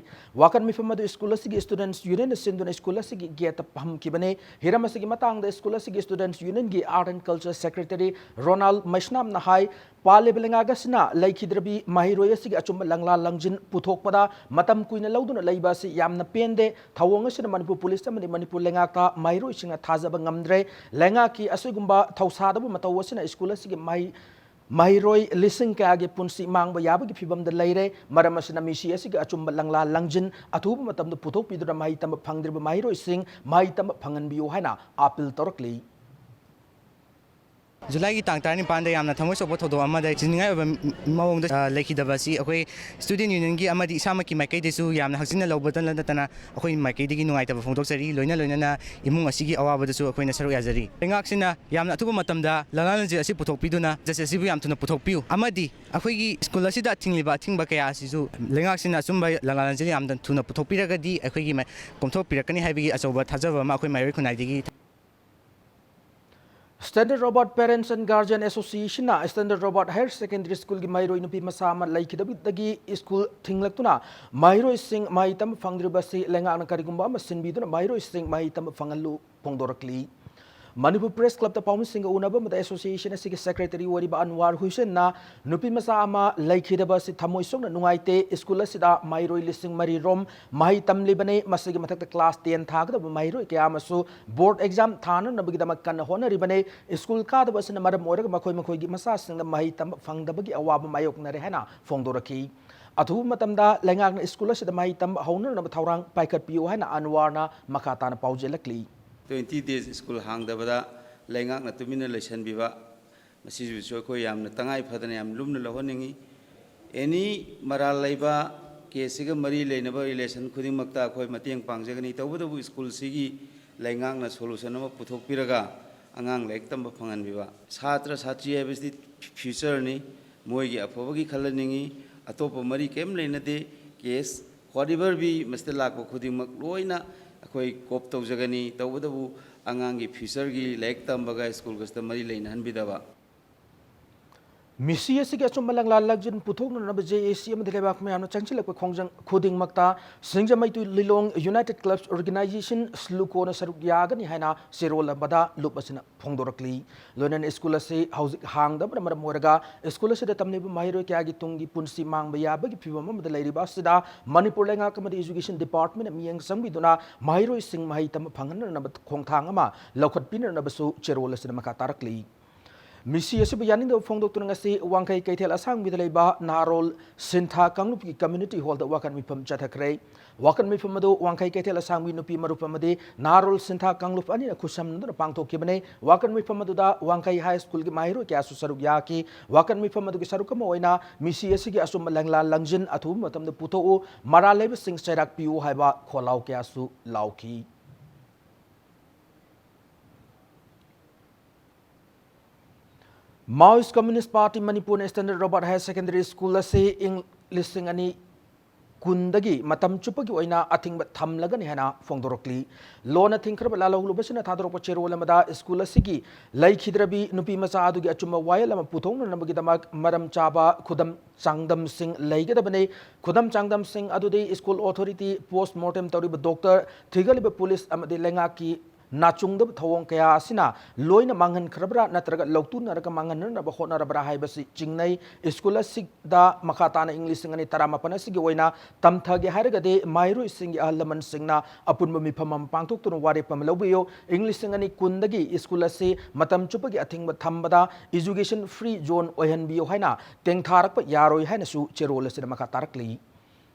ꯋꯥꯀꯠ ꯃꯤꯐꯝ ꯑꯗꯨ school ꯑꯁꯤꯒꯤ students unionꯅ ꯁꯤꯟꯗꯨꯅ school ꯑꯁꯤꯒꯤ gateꯇ ꯐꯝꯈꯤꯕꯅꯤ꯫ ꯍꯤꯔꯝ ꯑꯁꯤꯒꯤ ꯃꯇꯥꯡꯗ school ꯑꯁꯤꯒꯤ students unionꯒꯤ art and culture secretary ꯔꯣꯅꯥꯜ ꯃꯩꯁꯅꯥꯝꯅ ꯍꯥꯏ, ꯄꯥꯜꯂꯤꯕ ꯂꯩꯉꯥꯛ ꯑꯁꯤꯅ ꯂꯩꯈꯤꯗ꯭ꯔꯕꯤ ꯃꯍꯩꯔꯣꯏ ꯑꯁꯤꯒꯤ ꯑꯆꯨꯝꯕ ꯂꯪꯂꯥ ꯂꯪꯖꯤꯟ ꯄꯨꯊꯣꯛꯄꯗ ꯃꯇꯝ ꯀꯨꯏꯅ ꯂꯧꯗꯨꯅ ꯂꯩꯕ ꯑꯁꯤ ꯌꯥꯝꯅ ꯄꯦꯟꯗꯦ꯫ ꯊꯧꯑꯣꯡ ꯑꯁꯤꯅ ꯃꯅꯤꯄꯨꯔ police ꯑꯃꯗꯤ ꯃꯅꯤꯄꯨꯔ ꯂꯩꯉꯥꯛꯇ ꯃꯍꯩꯔꯣꯏꯁꯤꯡꯅ ꯊꯥꯖꯕ ꯉꯝꯗ꯭ꯔꯦ꯫ ꯂꯩꯉꯥꯛꯀꯤ ꯑꯁꯤꯒꯨꯝꯕ ꯊꯧꯁꯥꯗꯕ ꯃꯇꯧ ꯑꯁꯤꯅ school ꯑꯁꯤꯒꯤ ꯃꯍꯩ, ꯃꯍꯩꯔꯣꯏ ꯂꯤꯁꯤꯡ ꯀꯌꯥꯒꯤ ꯄꯨꯟꯁꯤ ꯃꯥꯡꯕ ꯌꯥꯕꯒꯤ ꯐꯤꯕꯝꯗ ꯂꯩꯔꯦ꯫ ꯃꯔꯝ ꯑꯁꯤꯅ ꯃꯤꯁꯤ ꯑꯁꯤꯒꯤ ꯑꯆꯨꯝꯕ ꯂꯪꯂꯥ ꯂꯪꯖꯤꯟ ꯑꯊꯨꯕ ꯃꯇꯝꯗ ꯄꯨꯊꯣꯛꯄꯤꯗꯨꯅ ꯃꯍꯩ ꯇꯝꯕ ꯐꯪꯗ꯭ꯔꯤꯕ ꯃꯍꯩꯔꯣꯏꯁꯤꯡ ꯃꯍꯩ ꯇꯝꯕ ꯐꯪꯍꯟꯕꯤꯌꯨ ꯍꯥꯏꯅ appeal ꯇꯧꯔꯛꯂꯤ꯫ ꯖꯨꯂꯥꯏꯒꯤ ꯇꯥꯡ ꯇꯔꯥꯅꯤꯄꯥꯟꯗ ꯌꯥꯝꯅ ꯊꯃꯣꯏ ꯁꯣꯛꯄ ꯊꯧꯗꯣꯛ ꯑꯃꯗ ꯆꯤꯅꯤꯡꯉꯥꯏ ꯑꯣꯏꯕ ꯃꯑꯣꯡꯗ, ꯑ, ꯂꯩꯈꯤꯗꯕ ꯑꯁꯤ ꯑꯩꯈꯣꯏ student unionꯒꯤ ꯑꯃꯗꯤ ꯏꯁꯥꯃꯛꯀꯤ ꯃꯥꯏꯀꯩꯗꯒꯤꯁꯨ ꯌꯥꯝꯅ ꯍꯛꯆꯤꯟꯅ ꯂꯧꯕꯇ ꯅꯠꯇꯅ ꯑꯩꯈꯣꯏ ꯃꯥꯏꯀꯩꯗꯒꯤ ꯅꯨꯡꯉꯥꯏꯇꯕ ꯐꯣꯡꯗꯣꯛꯆꯔꯤ꯫ ꯂꯣꯏꯅ ꯂꯣꯏꯅꯅ ꯏꯃꯨꯡ ꯑꯁꯤꯒꯤ ꯑꯋꯥꯕꯗꯁꯨ ꯑꯩꯈꯣꯏꯅ ꯁꯔꯨꯛ ꯌꯥꯖꯔꯤ꯫ ꯂꯩꯉꯥꯛꯁꯤꯅ ꯌꯥꯝꯅ ꯑꯊꯨꯕ ꯃꯇꯝꯗ ꯂꯪꯂꯥ ꯂꯪꯖꯤꯟ ꯑꯁꯤ ꯄꯨꯊꯣꯛꯄꯤꯗꯨꯅ justice ꯑꯁꯤꯕꯨ ꯌꯥꯝ ꯊꯨꯅ ꯄꯨꯊꯣꯛꯄꯤꯌꯨ ꯑꯃꯗꯤ ꯑꯩꯈꯣꯏꯒꯤ school ꯑꯁꯤꯗ ꯊꯤꯡꯂꯤꯕ ꯑꯊꯤꯡꯕ ꯀꯌꯥ ꯑꯁꯤꯁꯨ ꯂꯩꯉꯥꯛꯁꯤꯅ ꯑꯆꯨꯝꯕ ꯂꯪꯂꯥ ꯂꯪꯖꯤꯟ ꯌꯥꯝꯅ ꯊꯨꯅ ꯄꯨꯊꯣꯛꯄꯤꯔꯒꯗꯤ ꯑꯩꯈꯣꯏꯒꯤ ꯃ-, ꯀꯣꯝꯊꯣꯛꯄꯤꯔꯛꯀꯅꯤ ꯍꯥꯏꯕꯒꯤ ꯑꯆꯧꯕ ꯊꯥꯖꯕ ꯑꯃ ꯑꯩꯈꯣꯏ ꯃꯍꯩꯔꯣꯏ ꯈꯨꯟꯅꯥꯏꯗꯒꯤ Standard Robert Parents and Guardian Associationꯅ Standard Robert Higher Secondary Schoolꯒꯤ ꯃꯍꯩꯔꯣꯏ ꯅꯨꯄꯤ ꯃꯆꯥ ꯑꯃ ꯂꯩꯈꯤꯗꯕꯗꯒꯤ school ꯊꯤꯡꯂꯛꯇꯨꯅ ꯃꯍꯩꯔꯣꯏꯁꯤꯡ ꯃꯍꯩ ꯇꯝꯕ ꯐꯪꯗ꯭ꯔꯤꯕ ꯑꯁꯤ ꯂꯩꯉꯥꯛꯅ ꯀꯔꯤꯒꯨꯝꯕ ꯑꯃ ꯁꯤꯟꯕꯤꯗꯨꯅ ꯃꯍꯩꯔꯣꯏꯁꯤꯡ ꯃꯍꯩ ꯇꯝꯕ ꯐꯪꯍꯜꯂꯨ ꯐꯣꯡꯗꯣꯔꯛꯂꯤ꯫ ꯃꯅꯤꯄꯨꯔ ꯄ꯭ꯔꯦꯁ ꯀ꯭ꯂꯕꯇ ꯄꯥꯎꯃꯤꯁꯤꯡꯒ ꯎꯅꯕ ꯑꯃꯗ ꯑꯦꯁꯣꯁꯤꯌꯦꯁꯟ ꯑꯁꯤꯒꯤ ꯁꯦꯀ꯭ꯔꯦꯇꯔꯤ ꯑꯣꯏꯔꯤꯕ ꯑꯟꯋꯥꯔ ꯍꯨꯁꯦꯟꯅ ꯅꯨꯄꯤ ꯃꯆꯥ ꯑꯃ ꯂꯩꯈꯤꯗꯕ ꯑꯁꯤ ꯊꯃꯣꯏ ꯁꯣꯛꯅ ꯅꯨꯡꯉꯥꯏꯇꯦ꯫ ꯁ꯭ꯀꯨꯜ ꯑꯁꯤꯗ ꯃꯍꯩꯔꯣꯏ ꯂꯤꯁꯤꯡ ꯃꯔꯤ ꯔꯣꯝ ꯃꯍꯩ ꯇꯝꯂꯤꯕꯅꯤ꯫ ꯃꯁꯤꯒꯤ ꯃꯊꯛꯇ ꯀ꯭ꯂꯥꯁ ꯇꯦꯟ ꯊꯥꯒꯗꯕ ꯃꯍꯩꯔꯣꯏ ꯀꯌꯥ ꯑꯃꯁꯨ ꯕꯣꯔꯗ ꯑꯦꯛꯖꯥꯝ ꯊꯥꯅꯅꯕꯒꯤꯗꯃꯛ ꯀꯟꯅ ꯍꯣꯠꯅꯔꯤꯕꯅꯤ꯫ ꯁ꯭ꯀꯨꯜ ꯀꯥꯗꯕ ꯑꯁꯤꯅ ꯃꯔꯝ ꯑꯣꯏꯔꯒ ꯃꯈꯣꯏ ꯃꯈꯣꯏꯒꯤ ꯃꯆꯥꯁꯤꯡꯅ ꯃꯍꯩ ꯇꯝꯕ ꯐꯪꯗꯕꯒꯤ ꯑꯋꯥꯕ ꯃꯥꯌꯣꯛꯅꯔꯦ ꯍꯥꯏꯅ ꯐꯣꯡꯗꯣꯔꯛꯈꯤ꯫ ꯑꯊꯨꯕ ꯃꯇꯝꯗ ꯂꯩꯉꯥꯛꯅ ꯁ꯭ꯀꯨꯜ ꯑꯁꯤꯗ ꯃꯍꯩ ꯇꯝꯕ ꯍꯧꯅꯅꯕ ꯊꯧꯔꯥꯡ ꯄꯥꯏꯈꯠꯄꯤꯌꯨ ꯍꯥꯏꯅ ꯑꯟꯋꯥꯔꯅ ꯃꯈꯥ ꯇꯥꯅ ꯄꯥꯎꯖꯦꯜꯂꯛꯂꯤ꯫ Twenty days school ꯍꯥꯡꯗꯕꯗ ꯂꯩꯉꯥꯛꯅ ꯇꯨꯃꯤꯟꯅ ꯂꯩꯁꯟꯕꯤꯕ, ꯃꯁꯤꯁꯨ ꯑꯩꯈꯣꯏ ꯌꯥꯝꯅ ꯇꯉꯥꯏ ꯐꯗꯅ ꯌꯥꯝ ꯂꯨꯝꯅ ꯂꯧꯍꯟꯅꯤꯡꯏ꯫ Any ꯃꯔꯥꯜ ꯂꯩꯕ, ꯀꯦꯁꯁꯤꯒ ꯃꯔꯤ ꯂꯩꯅꯕ relation ꯈꯨꯗꯤꯡꯃꯛꯇ ꯑꯩꯈꯣꯏ ꯃꯇꯦꯡ ꯄꯥꯡꯖꯒꯅꯤ꯫ ꯇꯧꯕꯇꯕꯨ ꯁ꯭ꯀꯨꯜꯁꯤꯒꯤ ꯂꯩꯉꯥꯛꯅ solution ꯑꯃ ꯄꯨꯊꯣꯛꯄꯤꯔꯒ ꯑꯉꯥꯡ ꯂꯥꯏꯔꯤꯛ ꯇꯝꯕ ꯐꯪꯍꯟꯕꯤꯕ꯫ ꯁꯥꯇ꯭ꯔ ꯁꯥꯇ꯭ꯔꯤ ꯍꯥꯏꯕꯁꯤꯗꯤ future ꯅꯤ, ꯃꯣꯏꯒꯤ ꯑꯐꯕꯒꯤ ꯈꯜꯍꯟꯅꯤꯡꯏ꯫ ꯑꯇꯣꯞꯄ ꯃꯔꯤ ꯀꯔꯤꯝ ꯂꯩꯅꯗꯦ꯫ Case whatever be ꯃꯁꯤꯗ ꯂꯥꯛꯄ ꯈꯨꯗꯤꯡꯃꯛ ꯂꯣꯏꯅ ꯑꯩꯈꯣꯏ cope ꯇꯧꯖꯒꯅꯤ꯫ ꯇꯧꯕꯇꯕꯨ ꯑꯉꯥꯡꯒꯤ future ꯒꯤ ꯂꯥꯏꯔꯤꯛ ꯇꯝꯕꯒ ꯁ꯭ꯀꯨꯜꯒꯁꯤꯗ ꯃꯔꯤ ꯂꯩꯅꯍꯟꯕꯤꯗꯕ꯫ ꯃꯤꯁꯤ ꯑꯁꯤꯒꯤ ꯑꯆꯨꯝꯕ ꯂꯪꯂꯥ ꯂꯪꯖꯤꯟ ꯄꯨꯊꯣꯛꯅꯅꯕ ꯖꯦ ꯑꯦ ꯁꯤ ꯑꯃꯗꯤ ꯂꯩꯕꯥꯛ ꯃꯌꯥꯝꯅ ꯆꯪꯁꯤꯜꯂꯛꯄ ꯈꯣꯡꯖꯪ ꯈꯨꯗꯤꯡꯃꯛꯇ ꯁꯤꯡꯖꯃꯩ ꯇꯨ ꯂꯤꯂꯣꯡ United Clubs Organisation, ꯁ꯭ꯂꯨꯀꯣꯅ ꯁꯔꯨꯛ ꯌꯥꯒꯅꯤ ꯍꯥꯏꯅ ꯆꯦꯔꯣꯜ ꯑꯃꯗ ꯂꯨꯞ ꯑꯁꯤꯅ ꯐꯣꯡꯗꯣꯔꯛꯂꯤ꯫ ꯂꯣꯏꯅꯅ ꯁ꯭ꯀꯨꯜ ꯑꯁꯤ ꯍꯧꯖꯤꯛ ꯍꯥꯡꯗꯕꯅ ꯃꯔꯝ ꯑꯣꯏꯔꯒ ꯁ꯭ꯀꯨꯜ ꯑꯁꯤꯗ ꯇꯝꯂꯤꯕ ꯃꯍꯩꯔꯣꯏ ꯀꯌꯥꯒꯤ ꯇꯨꯡꯒꯤ ꯄꯨꯟꯁꯤ ꯃꯥꯡꯕ ꯌꯥꯕꯒꯤ ꯐꯤꯚꯝ ꯑꯃꯗ ꯂꯩꯔꯤꯕ ꯑꯁꯤꯗ ꯃꯅꯤꯄꯨꯔ ꯂꯩꯉꯥꯛ ꯑꯃꯗꯤ education department ꯅ ꯃꯤꯠꯌꯦꯡ ꯆꯪꯕꯤꯗꯨꯅ ꯃꯍꯩꯔꯣꯏꯁꯤꯡ ꯃꯍꯩ ꯇꯝꯕ ꯐꯪꯍꯟꯅꯅꯕ ꯈꯣꯡꯊꯥꯡ ꯑꯃ ꯂꯧꯈꯠꯄꯤꯅꯅꯕꯁꯨ ꯆꯦꯔꯣꯜ ꯑꯁꯤꯗ ꯃꯈꯥ ꯇꯥꯔꯛꯂꯤ꯫ ꯃꯤꯁꯤ ꯑꯁꯤꯕꯨ ꯌꯥꯅꯤꯡꯗꯕ ꯐꯣꯡꯗꯣꯛꯇꯨꯅ ꯉꯁꯤ ꯋꯥꯡꯈꯩ ꯀꯩꯊꯦꯜ ꯑꯁꯥꯡꯕꯤꯗ ꯂꯩꯕ ꯅꯍꯥꯔꯣꯜ ꯁꯤꯟꯊꯥ ꯀꯥꯡꯂꯨꯞꯀꯤ community hall ꯗ ꯋꯥꯀꯠ ꯃꯤꯐꯝ ꯆꯠꯊꯈ꯭ꯔꯦ꯫ ꯋꯥꯀꯠ ꯃꯤꯐꯝ ꯑꯗꯨ ꯋꯥꯡꯈꯩ ꯀꯩꯊꯦꯜ ꯑꯁꯥꯡꯕꯤ ꯅꯨꯄꯤ ꯃꯔꯨꯞ ꯑꯃꯗꯤ ꯅꯍꯥꯔꯣꯜ ꯁꯤꯟꯊꯥ ꯀꯥꯡꯂꯨꯞ ꯑꯅꯤꯅ ꯈꯨꯠꯁꯝꯅꯗꯨꯅ ꯄꯥꯡꯊꯣꯛꯈꯤꯕꯅꯤ꯫ ꯋꯥꯀꯠ ꯃꯤꯐꯝ ꯑꯗꯨꯗ ꯋꯥꯡꯈꯩ High School ꯒꯤ ꯃꯍꯩꯔꯣꯏ ꯀꯌꯥꯁꯨ ꯁꯔꯨꯛ ꯌꯥꯈꯤ꯫ ꯋꯥꯀꯠ ꯃꯤꯐꯝ ꯑꯗꯨꯒꯤ ꯁꯔꯨꯛ ꯑꯃ ꯑꯣꯏꯅ ꯃꯤꯁꯤ ꯑꯁꯤꯒꯤ ꯑꯆꯨꯝꯕ ꯂꯪꯂꯥ ꯂꯪꯖꯤꯟ ꯑꯊꯨꯕ ꯃꯇꯝꯗ ꯄꯨꯊꯣꯛꯎ, ꯃꯔꯥꯜ ꯂꯩꯕꯁꯤꯡ ꯆꯩꯔꯥꯛ ꯄꯤꯌꯨ ꯍꯥꯏꯕ ꯈꯣꯜꯂꯥꯎ ꯀꯌꯥꯁꯨ ꯂꯥꯎꯈꯤ꯫ Maoist Communist Party ꯃꯅꯤꯄꯨꯔꯅ Standard Robert Higher Secondary School ꯑꯁꯤ ꯏꯪ ꯂꯤꯁꯤꯡ ꯑꯅꯤ ꯀꯨꯟꯗꯒꯤ ꯃꯇꯝ ꯆꯨꯞꯄꯒꯤ ꯑꯣꯏꯅ ꯑꯊꯤꯡꯕ ꯊꯝꯂꯒꯅꯤ ꯍꯥꯏꯅ ꯐꯣꯡꯗꯣꯔꯛꯂꯤ꯫ ꯂꯣꯟꯅ ꯊꯤꯡꯈ꯭ꯔꯕ ꯂꯥꯜꯍꯧꯂꯨꯕꯁꯤꯅ ꯊꯥꯗꯣꯔꯛꯄ ꯆꯦꯔꯣꯜ ꯑꯃꯗ ꯁ꯭ꯀꯨꯜ ꯑꯁꯤꯒꯤ ꯂꯩꯈꯤꯗ꯭ꯔꯕꯤ ꯅꯨꯄꯤ ꯃꯆꯥ ꯑꯗꯨꯒꯤ ꯑꯆꯨꯝꯕ ꯋꯥꯌꯦꯜ ꯑꯃ ꯄꯨꯊꯣꯛꯅꯅꯕꯒꯤꯗꯃꯛ ꯃꯔꯝ ꯆꯥꯕ ꯈꯨꯗꯝ ꯆꯥꯡꯗꯝꯁꯤꯡ ꯂꯩꯒꯗꯕꯅꯤ꯫ ꯈꯨꯗꯝ ꯆꯥꯡꯗꯝꯁꯤꯡ ꯑꯗꯨꯗꯤ ꯁ꯭ꯀꯨꯜ ꯑꯣꯊꯣꯔꯤꯇꯤ, ꯄꯣꯁ ꯃꯣꯔꯇꯦꯝ ꯇꯧꯔꯤꯕ ꯗꯣꯛꯇꯔ, ꯊꯤꯒꯠꯂꯤꯕ ꯄꯨꯂꯤꯁ ꯑꯃꯗꯤ ꯂꯩꯉꯥꯛꯀꯤ ꯅꯥꯆꯨꯡꯗꯕ ꯊꯧꯑꯣꯡ ꯀꯌꯥ ꯑꯁꯤꯅ ꯂꯣꯏꯅ ꯃꯥꯡꯍꯟꯈ꯭ꯔꯕ꯭ꯔꯥ ꯅꯠꯇ꯭ꯔꯒ ꯂꯧꯇꯨꯅꯔꯒ ꯃꯥꯡꯍꯟꯅꯅꯕ ꯍꯣꯠꯅꯔꯕ꯭ꯔꯥ ꯍꯥꯏꯕꯁꯤ ꯆꯤꯡꯅꯩ꯫ ꯁ꯭ꯀꯨꯜ ꯑꯁꯤꯗ ꯃꯈꯥ ꯇꯥꯅ ꯏꯪ ꯂꯤꯁꯤꯡ ꯑꯅꯤ ꯇꯔꯥꯃꯥꯄꯟ ꯑꯁꯤꯒꯤ ꯑꯣꯏꯅ ꯇꯝꯊꯒꯦ ꯍꯥꯏꯔꯒꯗꯤ ꯃꯍꯩꯔꯣꯏꯁꯤꯡꯒꯤ ꯑꯍꯜ ꯂꯃꯟꯁꯤꯡꯅ ꯑꯄꯨꯟꯕ ꯃꯤꯐꯝ ꯑꯃ ꯄꯥꯡꯊꯣꯛꯇꯨꯅ ꯋꯥꯔꯦꯞ ꯑꯃ ꯂꯧꯕꯤꯌꯨ꯫ ꯏꯪ ꯂꯤꯁꯤꯡ ꯑꯅꯤ ꯀꯨꯟꯗꯒꯤ ꯁ꯭ꯀꯨꯜ ꯑꯁꯤ ꯃꯇꯝ ꯆꯨꯞꯄꯒꯤ ꯑꯊꯤꯡꯕ ꯊꯝꯕꯗ education free zone ꯑꯣꯏꯍꯟꯕꯤꯌꯨ ꯍꯥꯏꯅ ꯇꯦꯡꯊꯥꯔꯛꯄ ꯌꯥꯔꯣꯏ ꯍꯥꯏꯅꯁꯨ ꯆꯦꯔꯣꯜ ꯑꯁꯤꯗ ꯃꯈꯥ ꯇꯥꯔꯛꯂꯤ꯫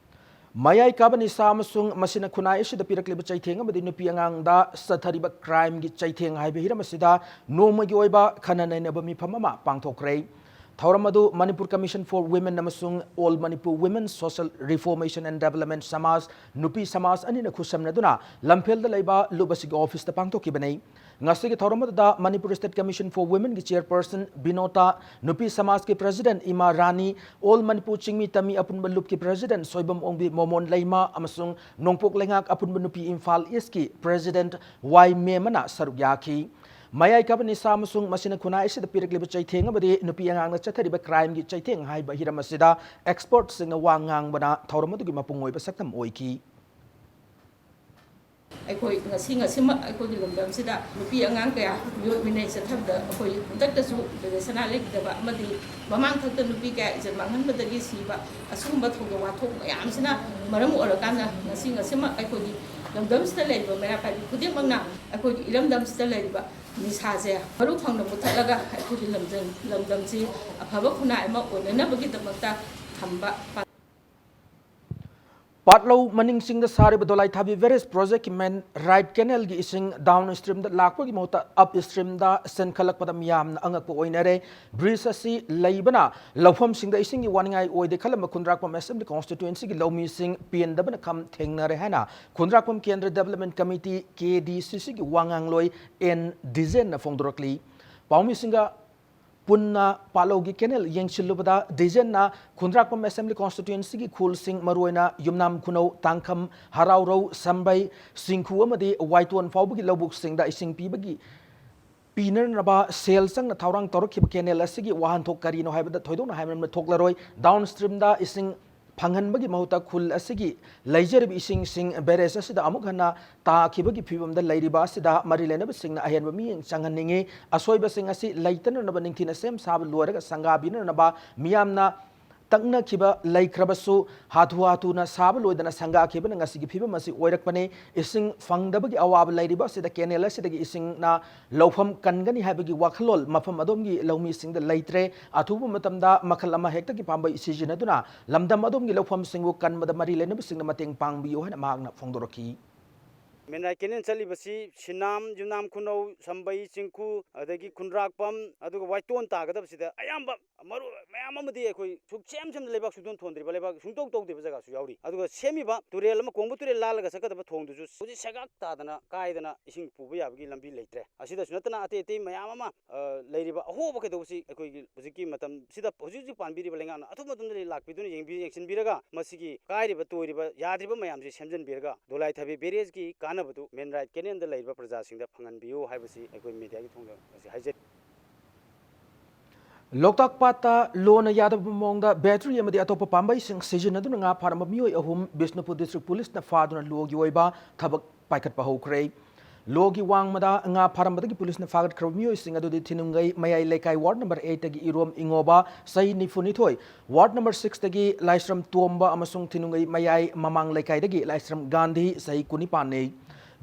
ꯃꯌꯥꯏ ꯀꯥꯕ ꯅꯤꯁꯥ ꯑꯃꯁꯨꯡ ꯃꯁꯤꯅ ꯈꯨꯟꯅꯥꯏ ꯑꯁꯤꯗ ꯄꯤꯔꯛꯂꯤꯕ ꯆꯩꯊꯦꯡ ꯑꯃꯗꯤ ꯅꯨꯄꯤ ꯑꯉꯥꯡꯗ ꯆꯠꯊꯔꯤꯕ crimeꯒꯤ ꯆꯩꯊꯦꯡ ꯍꯥꯏꯕ ꯍꯤꯔꯝ ꯑꯁꯤꯗ ꯅꯣꯡꯃꯒꯤ ꯑꯣꯏꯕ ꯈꯟꯅ ꯅꯩꯅꯕ ꯃꯤꯐꯝ ꯑꯃ ꯄꯥꯡꯊꯣꯛꯈ꯭ꯔꯦ꯫ ꯊꯧꯔꯝ ꯑꯗꯨ Manipur Commission for Women ꯑꯃꯁꯨꯡ All Manipur Women Social Reformation and Development ꯁꯃꯥꯖ, ꯅꯨꯄꯤ ꯁꯃꯥꯖ ꯑꯅꯤꯅ ꯈꯨꯠꯁꯝꯅꯗꯨꯅ ꯂꯝꯐꯦꯜꯗ ꯂꯩꯕ ꯂꯨꯞ ꯑꯁꯤꯒꯤ ꯑꯣꯐꯤꯁꯇ ꯄꯥꯡꯊꯣꯛꯈꯤꯕꯅꯤ꯫ ꯉꯁꯤꯒꯤ ꯊꯧꯔꯝ ꯑꯗꯨꯗ Manipur State Commission for Womenꯒꯤ chairperson ꯕꯤꯅꯣꯇꯥ, ꯅꯨꯄꯤ ꯁꯃꯥꯖꯀꯤ president ꯏꯃꯥ ꯔꯥꯅꯤ, All ꯃꯅꯤꯄꯨꯔ ꯆꯤꯡꯃꯤ ꯇꯝꯃꯤ ꯑꯄꯨꯟꯕ ꯂꯨꯞꯀꯤ president ꯁꯣꯏꯕꯝ ꯑꯣꯡꯕꯤ ꯃꯣꯃꯣꯟ ꯂꯩꯃ ꯑꯃꯁꯨꯡ ꯅꯣꯡꯄꯣꯛ ꯂꯩꯉꯥꯛ ꯑꯄꯨꯟꯕ ꯅꯨꯄꯤ ꯏꯝꯐꯥꯜ Eastꯀꯤ president ꯋꯥꯏ ꯃꯦꯃꯅ ꯁꯔꯨꯛ ꯌꯥꯈꯤ꯫ ꯃꯌꯥꯏ ꯀꯥꯕ ꯅꯤꯁꯥ ꯑꯃꯁꯨꯡ ꯃꯁꯤꯅ ꯈꯨꯟꯅꯥꯏ ꯑꯁꯤꯗ ꯄꯤꯔꯛꯂꯤꯕ ꯆꯩꯊꯦꯡ ꯑꯃꯗꯤ ꯅꯨꯄꯤ ꯑꯉꯥꯡꯗ ꯆꯠꯊꯔꯤꯕ crimeꯒꯤ ꯆꯩꯊꯦꯡ ꯍꯥꯏꯕ ꯍꯤꯔꯝ ꯑꯁꯤꯗ expertꯁꯤꯡꯅ ꯋꯥ ꯉꯥꯡꯕꯅ ꯊꯧꯔꯝ ꯑꯗꯨꯒꯤ ꯃꯄꯨꯡ ꯑꯣꯏꯕ ꯁꯛꯇꯝ ꯑꯣꯏꯈꯤ꯫ ꯑꯩꯈꯣꯏ ꯉꯁꯤ ꯉꯁꯤꯃꯛ ꯑꯩꯈꯣꯏꯒꯤ ꯂꯝꯗꯝꯁꯤꯗ ꯅꯨꯄꯤ ꯑꯉꯥꯡ ꯀꯌꯥ ꯃꯤꯑꯣꯠ ꯃꯤꯅꯩ ꯆꯠꯊꯕꯗ ꯑꯩꯈꯣꯏ ꯍꯟꯗꯛꯇꯁꯨ ꯕꯤꯔꯦꯁꯅꯥ ꯂꯩꯈꯤꯗꯕ ꯑꯃꯗꯤ ꯃꯃꯥꯡ ꯊꯛꯇ ꯅꯨꯄꯤ ꯀꯌꯥ ꯏꯖꯠ ꯃꯥꯡꯍꯟꯕꯗꯒꯤ ꯁꯤꯕ, ꯑꯁꯤꯒꯨꯝꯕ ꯊꯧꯗꯣꯛ ꯋꯥꯊꯣꯛ ꯃꯌꯥꯝꯁꯤꯅ ꯃꯔꯝ ꯑꯣꯏꯔꯀꯥꯟꯗ ꯉꯁꯤ ꯉꯁꯤꯃꯛ ꯑꯩꯈꯣꯏꯒꯤ ꯂꯝꯗꯝꯁꯤꯗ ꯂꯩꯔꯤꯕ ꯃꯩꯔꯥ ꯄꯥꯏꯕꯤ ꯈꯨꯗꯤꯡꯃꯛꯅ ꯑꯩꯈꯣꯏꯒꯤ ꯏꯔꯝꯗꯝꯁꯤꯗ ꯂꯩꯔꯤꯕ ꯅꯤꯁꯥꯁꯦ ꯃꯔꯨ ꯐꯪꯅ ꯃꯨꯊꯠꯂꯒ ꯑꯩꯈꯣꯏꯒꯤ ꯂꯝꯗꯝ, ꯂꯝꯗꯝꯁꯤ ꯑꯐꯕ ꯈꯨꯟꯅꯥꯏ ꯑꯃ ꯑꯣꯏꯅꯅꯕꯒꯤꯗꯃꯛꯇ ꯊꯝꯕ ꯄꯥꯠꯂꯧ ꯃꯅꯤꯡ ꯆꯤꯡꯗ ꯁꯥꯔꯤꯕ ꯗꯣꯂꯥꯏꯊꯥꯕꯤ barrage projectꯀꯤ main right canalꯒꯤ ꯏꯁꯤꯡ downstreamꯗ ꯂꯥꯛꯄꯒꯤ ꯃꯍꯨꯠꯇ upstreamꯗ ꯆꯦꯟꯈꯠꯂꯛꯄꯗ ꯃꯤꯌꯥꯝꯅ ꯑꯉꯛꯄ ꯑꯣꯏꯅꯔꯦ꯫ Bridge ꯑꯁꯤ ꯂꯩꯕꯅ ꯂꯧꯐꯝꯁꯤꯡꯗ ꯏꯁꯤꯡꯒꯤ ꯋꯥꯅꯤꯡꯉꯥꯏ ꯑꯣꯏꯗꯦ ꯈꯜꯂꯝꯕ ꯈꯨꯟꯗ꯭ꯔꯥꯛꯄꯝ Assembly Constituencyꯒꯤ ꯂꯧꯃꯤꯁꯤꯡ ꯄꯦꯟꯗꯕꯅ ꯈꯝ ꯊꯦꯡꯅꯔꯦ ꯍꯥꯏꯅ ꯈꯨꯟꯗ꯭ꯔꯥꯛꯄꯝ ꯀꯦꯟꯗ꯭ꯔ Development Committee, KDCCꯒꯤ ꯋꯥ ꯉꯥꯡꯂꯣꯏ ꯑꯦꯟ ꯗꯤꯖꯦꯟꯅ ꯐꯣꯡꯗꯣꯔꯛꯂꯤ꯫ ꯄꯥꯎꯃꯤꯁꯤꯡꯒ ꯄꯨꯟꯅ ꯄꯥꯠꯂꯧꯒꯤ canal ꯌꯦꯡꯁꯤꯜꯂꯨꯕꯗ ꯗꯤꯖꯦꯟꯅ ꯈꯨꯟꯗ꯭ꯔꯥꯛꯄꯝ Assembly Constituencyꯒꯤ ꯈꯨꯜꯁꯤꯡ, ꯃꯔꯨꯑꯣꯏꯅ ꯌꯨꯝꯅꯥꯝ ꯈꯨꯅꯧ, ꯇꯥꯡꯈꯝ, ꯍꯔꯥꯎꯔꯧ, ꯁꯝꯕꯩ, ꯁꯤꯡꯈꯨ ꯑꯃꯗꯤ ꯋꯥꯏꯇꯣꯟ ꯐꯥꯎꯕꯒꯤ ꯂꯧꯕꯨꯛꯁꯤꯡꯗ ꯏꯁꯤꯡ ꯄꯤꯕꯒꯤ ꯄꯤꯅꯅꯕ ꯁꯦꯜ ꯆꯪꯅ ꯊꯧꯔꯥꯡ ꯇꯧꯔꯛꯈꯤꯕ canal ꯑꯁꯤꯒꯤ ꯋꯥꯍꯟꯊꯣꯛ ꯀꯔꯤꯅꯣ ꯍꯥꯏꯕꯗ ꯊꯣꯏꯗꯣꯛꯅ ꯍꯥꯏꯃꯟꯕ ꯊꯣꯛꯂꯔꯣꯏ꯫ Downstreamꯗ ꯏꯁꯤꯡ ꯐꯪꯍꯟꯕꯒꯤ ꯃꯍꯨꯠꯇ ꯈꯨꯜ ꯑꯁꯤꯒꯤ ꯂꯩꯖꯔꯤꯕ ꯏꯁꯤꯡꯁꯤꯡ ꯕꯦꯔꯦꯖ ꯑꯁꯤꯗ ꯑꯃꯨꯛ ꯍꯟꯅ ꯇꯥꯈꯤꯕꯒꯤ ꯐꯤꯕꯝꯗ ꯂꯩꯔꯤꯕ ꯑꯁꯤꯗ ꯃꯔꯤ ꯂꯩꯅꯕꯁꯤꯡꯅ ꯑꯍꯦꯟꯕ ꯃꯤꯠꯌꯦꯡ ꯆꯪꯍꯟꯅꯤꯡꯏ꯫ ꯑꯁꯣꯏꯕꯁꯤꯡ ꯑꯁꯤ ꯂꯩꯇꯅꯅꯕ ꯅꯤꯡꯊꯤꯅ ꯁꯦꯝ ꯁꯥꯕ ꯂꯣꯏꯔꯒ ꯁꯪꯒꯥꯕꯤꯅꯅꯕ ꯃꯤꯌꯥꯝꯅ ꯇꯛꯅꯈꯤꯕ ꯂꯩꯈ꯭ꯔꯕꯁꯨ ꯍꯥꯊꯨ ꯍꯥꯊꯨꯅ ꯁꯥꯕ ꯂꯣꯏꯗꯅ ꯁꯪꯒꯥꯈꯤꯕꯅ ꯉꯁꯤꯒꯤ ꯐꯤꯕꯝ ꯑꯁꯤ ꯑꯣꯏꯔꯛꯄꯅꯤ꯫ ꯏꯁꯤꯡ ꯐꯪꯗꯕꯒꯤ ꯑꯋꯥꯕ ꯂꯩꯔꯤꯕ ꯑꯁꯤꯗ ꯀꯦꯅꯦꯜ ꯑꯁꯤꯗꯒꯤ ꯏꯁꯤꯡꯅ ꯂꯧꯐꯝ ꯀꯟꯒꯅꯤ ꯍꯥꯏꯕꯒꯤ ꯋꯥꯈꯜꯂꯣꯟ ꯃꯐꯝ ꯑꯗꯣꯝꯒꯤ ꯂꯧꯃꯤꯁꯤꯡꯗ ꯂꯩꯇ꯭ꯔꯦ꯫ ꯑꯊꯨꯕ ꯃꯇꯝꯗ ꯃꯈꯜ ꯑꯃ ꯍꯦꯛꯇꯒꯤ ꯄꯥꯝꯕꯩ ꯁꯤꯖꯤꯟꯅꯗꯨꯅ ꯂꯝꯗꯝ ꯑꯗꯣꯝꯒꯤ ꯂꯧꯐꯝꯁꯤꯡꯕꯨ ꯀꯟꯕꯗ ꯃꯔꯤ ꯂꯩꯅꯕꯁꯤꯡꯅ ꯃꯇꯦꯡ ꯄꯥꯡꯕꯤꯌꯨ ꯍꯥꯏꯅ ꯃꯍꯥꯛꯅ ꯐꯣꯡꯗꯣꯔꯛꯈꯤ꯫ ꯃꯦꯟꯔꯥꯏ ꯀꯦꯅꯦꯜ ꯆꯠꯂꯤꯕꯁꯤ ꯁꯤꯅꯥꯝ, ꯌꯨꯝꯅꯥꯝ ꯈꯨꯅꯧ, ꯁꯝꯕꯩ, ꯆꯤꯡꯈꯨ, ꯑꯗꯒꯤ ꯈꯨꯟꯗ꯭ꯔꯥꯛꯄꯝ, ꯑꯗꯨꯒ ꯋꯥꯏꯇꯣꯟ ꯇꯥꯒꯗꯕꯁꯤꯗ ꯑꯌꯥꯝꯕ ꯃꯔꯨ ꯃꯌꯥꯝ ꯑꯃꯗꯤ ꯑꯩꯈꯣꯏ ꯁꯨꯛꯁꯦꯝ ꯁꯦꯝꯗ ꯂꯩꯕꯥꯛ ꯁꯨꯡꯊꯣꯟ ꯊꯣꯟꯗ꯭ꯔꯤꯕ, ꯂꯩꯕꯥꯛ ꯁꯨꯡꯇꯧ ꯇꯧꯗ꯭ꯔꯤꯕ ꯖꯒꯥꯁꯨ ꯌꯥꯎꯔꯤ꯫ ꯑꯗꯨꯒ ꯁꯦꯝꯃꯤꯕ ꯇꯨꯔꯦꯜ ꯑꯃ, ꯀꯣꯡꯕ ꯇꯨꯔꯦꯜ ꯂꯥꯜꯂꯒ ꯆꯠꯀꯗꯕ ꯊꯣꯡꯗꯨꯁꯨ ꯍꯧꯖꯤꯛ ꯁꯦꯒꯥꯛ ꯇꯥꯗꯅ ꯀꯥꯏꯗꯅ ꯏꯁꯤꯡ ꯄꯨꯕ ꯌꯥꯕꯒꯤ ꯂꯝꯕꯤ ꯂꯩꯇ꯭ꯔꯦ꯫ ꯑꯁꯤꯗꯁꯨ ꯅꯠꯇꯅ ꯑꯇꯩ ꯑꯇꯩ ꯃꯌꯥꯝ ꯑꯃ, ꯑ, ꯂꯩꯔꯤꯕ ꯑꯍꯣꯕ ꯀꯩꯗꯧꯕꯁꯤ ꯑꯩꯈꯣꯏꯒꯤ ꯍꯧꯖꯤꯛꯀꯤ ꯃꯇꯝꯁꯤꯗ ꯍꯧꯖꯤꯛ ꯍꯧꯖꯤꯛ ꯄꯥꯟꯕꯤꯔꯤꯕ ꯂꯩꯉꯥꯛꯅ ꯑꯊꯨꯕ ꯃꯇꯝꯗ ꯂꯥꯛꯄꯤꯗꯨꯅ ꯌꯦꯡꯕꯤ-, ꯌꯦꯡꯁꯤꯟꯕꯤꯔꯒ ꯃꯁꯤꯒꯤ ꯀꯥꯏꯔꯤꯕ ꯇꯣꯏꯔꯤꯕ ꯌꯥꯗ꯭ꯔꯤꯕ ꯃꯌꯥꯝꯁꯤ ꯁꯦꯝꯖꯤꯟꯕꯤꯔꯒ ꯗꯣꯂꯥꯏ ꯊꯥꯕꯤ ꯕꯦꯔꯦꯖꯀꯤ ꯀꯥꯟꯅꯕꯗꯨ ꯃꯦꯟ ꯔꯥꯏꯠ ꯀꯦꯅꯦꯜꯗ ꯂꯩꯔꯤꯕ ꯄ꯭ꯔꯖꯥꯁꯤꯡꯗ ꯐꯪꯍꯟꯕꯤꯌꯨ ꯍꯥꯏꯕꯁꯤ ꯑꯩꯈꯣꯏ ꯃꯦꯗꯤꯌꯥꯒꯤ ꯊꯣꯡꯗ ꯉꯁꯤ ꯍꯥꯏꯖꯔꯤ꯫ ꯂꯣꯛꯇꯥꯛ ꯄꯥꯠꯇ ꯂꯣꯅ ꯌꯥꯗꯕ ꯃꯑꯣꯡꯗ ꯕꯦꯇ꯭ꯔꯤ ꯑꯃꯗꯤ ꯑꯇꯣꯞꯄ ꯄꯥꯝꯕꯩꯁꯤꯡ ꯁꯤꯖꯤꯟꯅꯗꯨꯅ ꯉꯥ ꯐꯥꯔꯝꯕ ꯃꯤꯑꯣꯏ ꯑꯍꯨꯝ ꯕꯤꯁꯅꯨꯄꯨꯔ ꯗꯤꯁꯇ꯭ꯔꯤꯛ ꯄꯨꯂꯤꯁꯅ ꯐꯥꯗꯨꯅ ꯂꯣꯒꯤ ꯑꯣꯏꯕ ꯊꯕꯛ ꯄꯥꯏꯈꯠꯄ ꯍꯧꯈ꯭ꯔꯦ꯫ ꯂꯣꯒꯤ ꯋꯥꯡꯃꯗ ꯉꯥ ꯐꯥꯔꯝꯕꯗꯒꯤ ꯄꯨꯂꯤꯁꯅ ꯐꯥꯒꯠꯈ꯭ꯔꯕ ꯃꯤꯑꯣꯏꯁꯤꯡ ꯑꯗꯨꯗꯤ ꯊꯤꯅꯨꯡꯒꯩ ꯃꯌꯥꯏ ꯂꯩꯀꯥꯏ ꯋꯥꯔꯗ ꯅꯝꯕꯔ ꯑꯩꯠꯇꯒꯤ ꯏꯔꯣꯝ ꯏꯉꯣꯕ, ꯆꯍꯤ ꯅꯤꯐꯨ ꯅꯤꯊꯣꯏ, ꯋꯥꯔꯗ ꯅꯝꯕꯔ ꯁꯤꯛꯁꯇꯒꯤ ꯂꯥꯏꯁ꯭ꯔꯝ ꯇꯣꯝꯕ ꯑꯃꯁꯨꯡ ꯊꯤꯅꯨꯡꯒꯩ ꯃꯌꯥꯏ ꯃꯃꯥꯡ ꯂꯩꯀꯥꯏꯗꯒꯤ ꯂꯥꯏꯁ꯭ꯔꯝ ꯒꯥꯟꯙꯤ, ꯆꯍꯤ ꯀꯨꯟꯅꯤꯄꯥꯟꯅꯤ꯫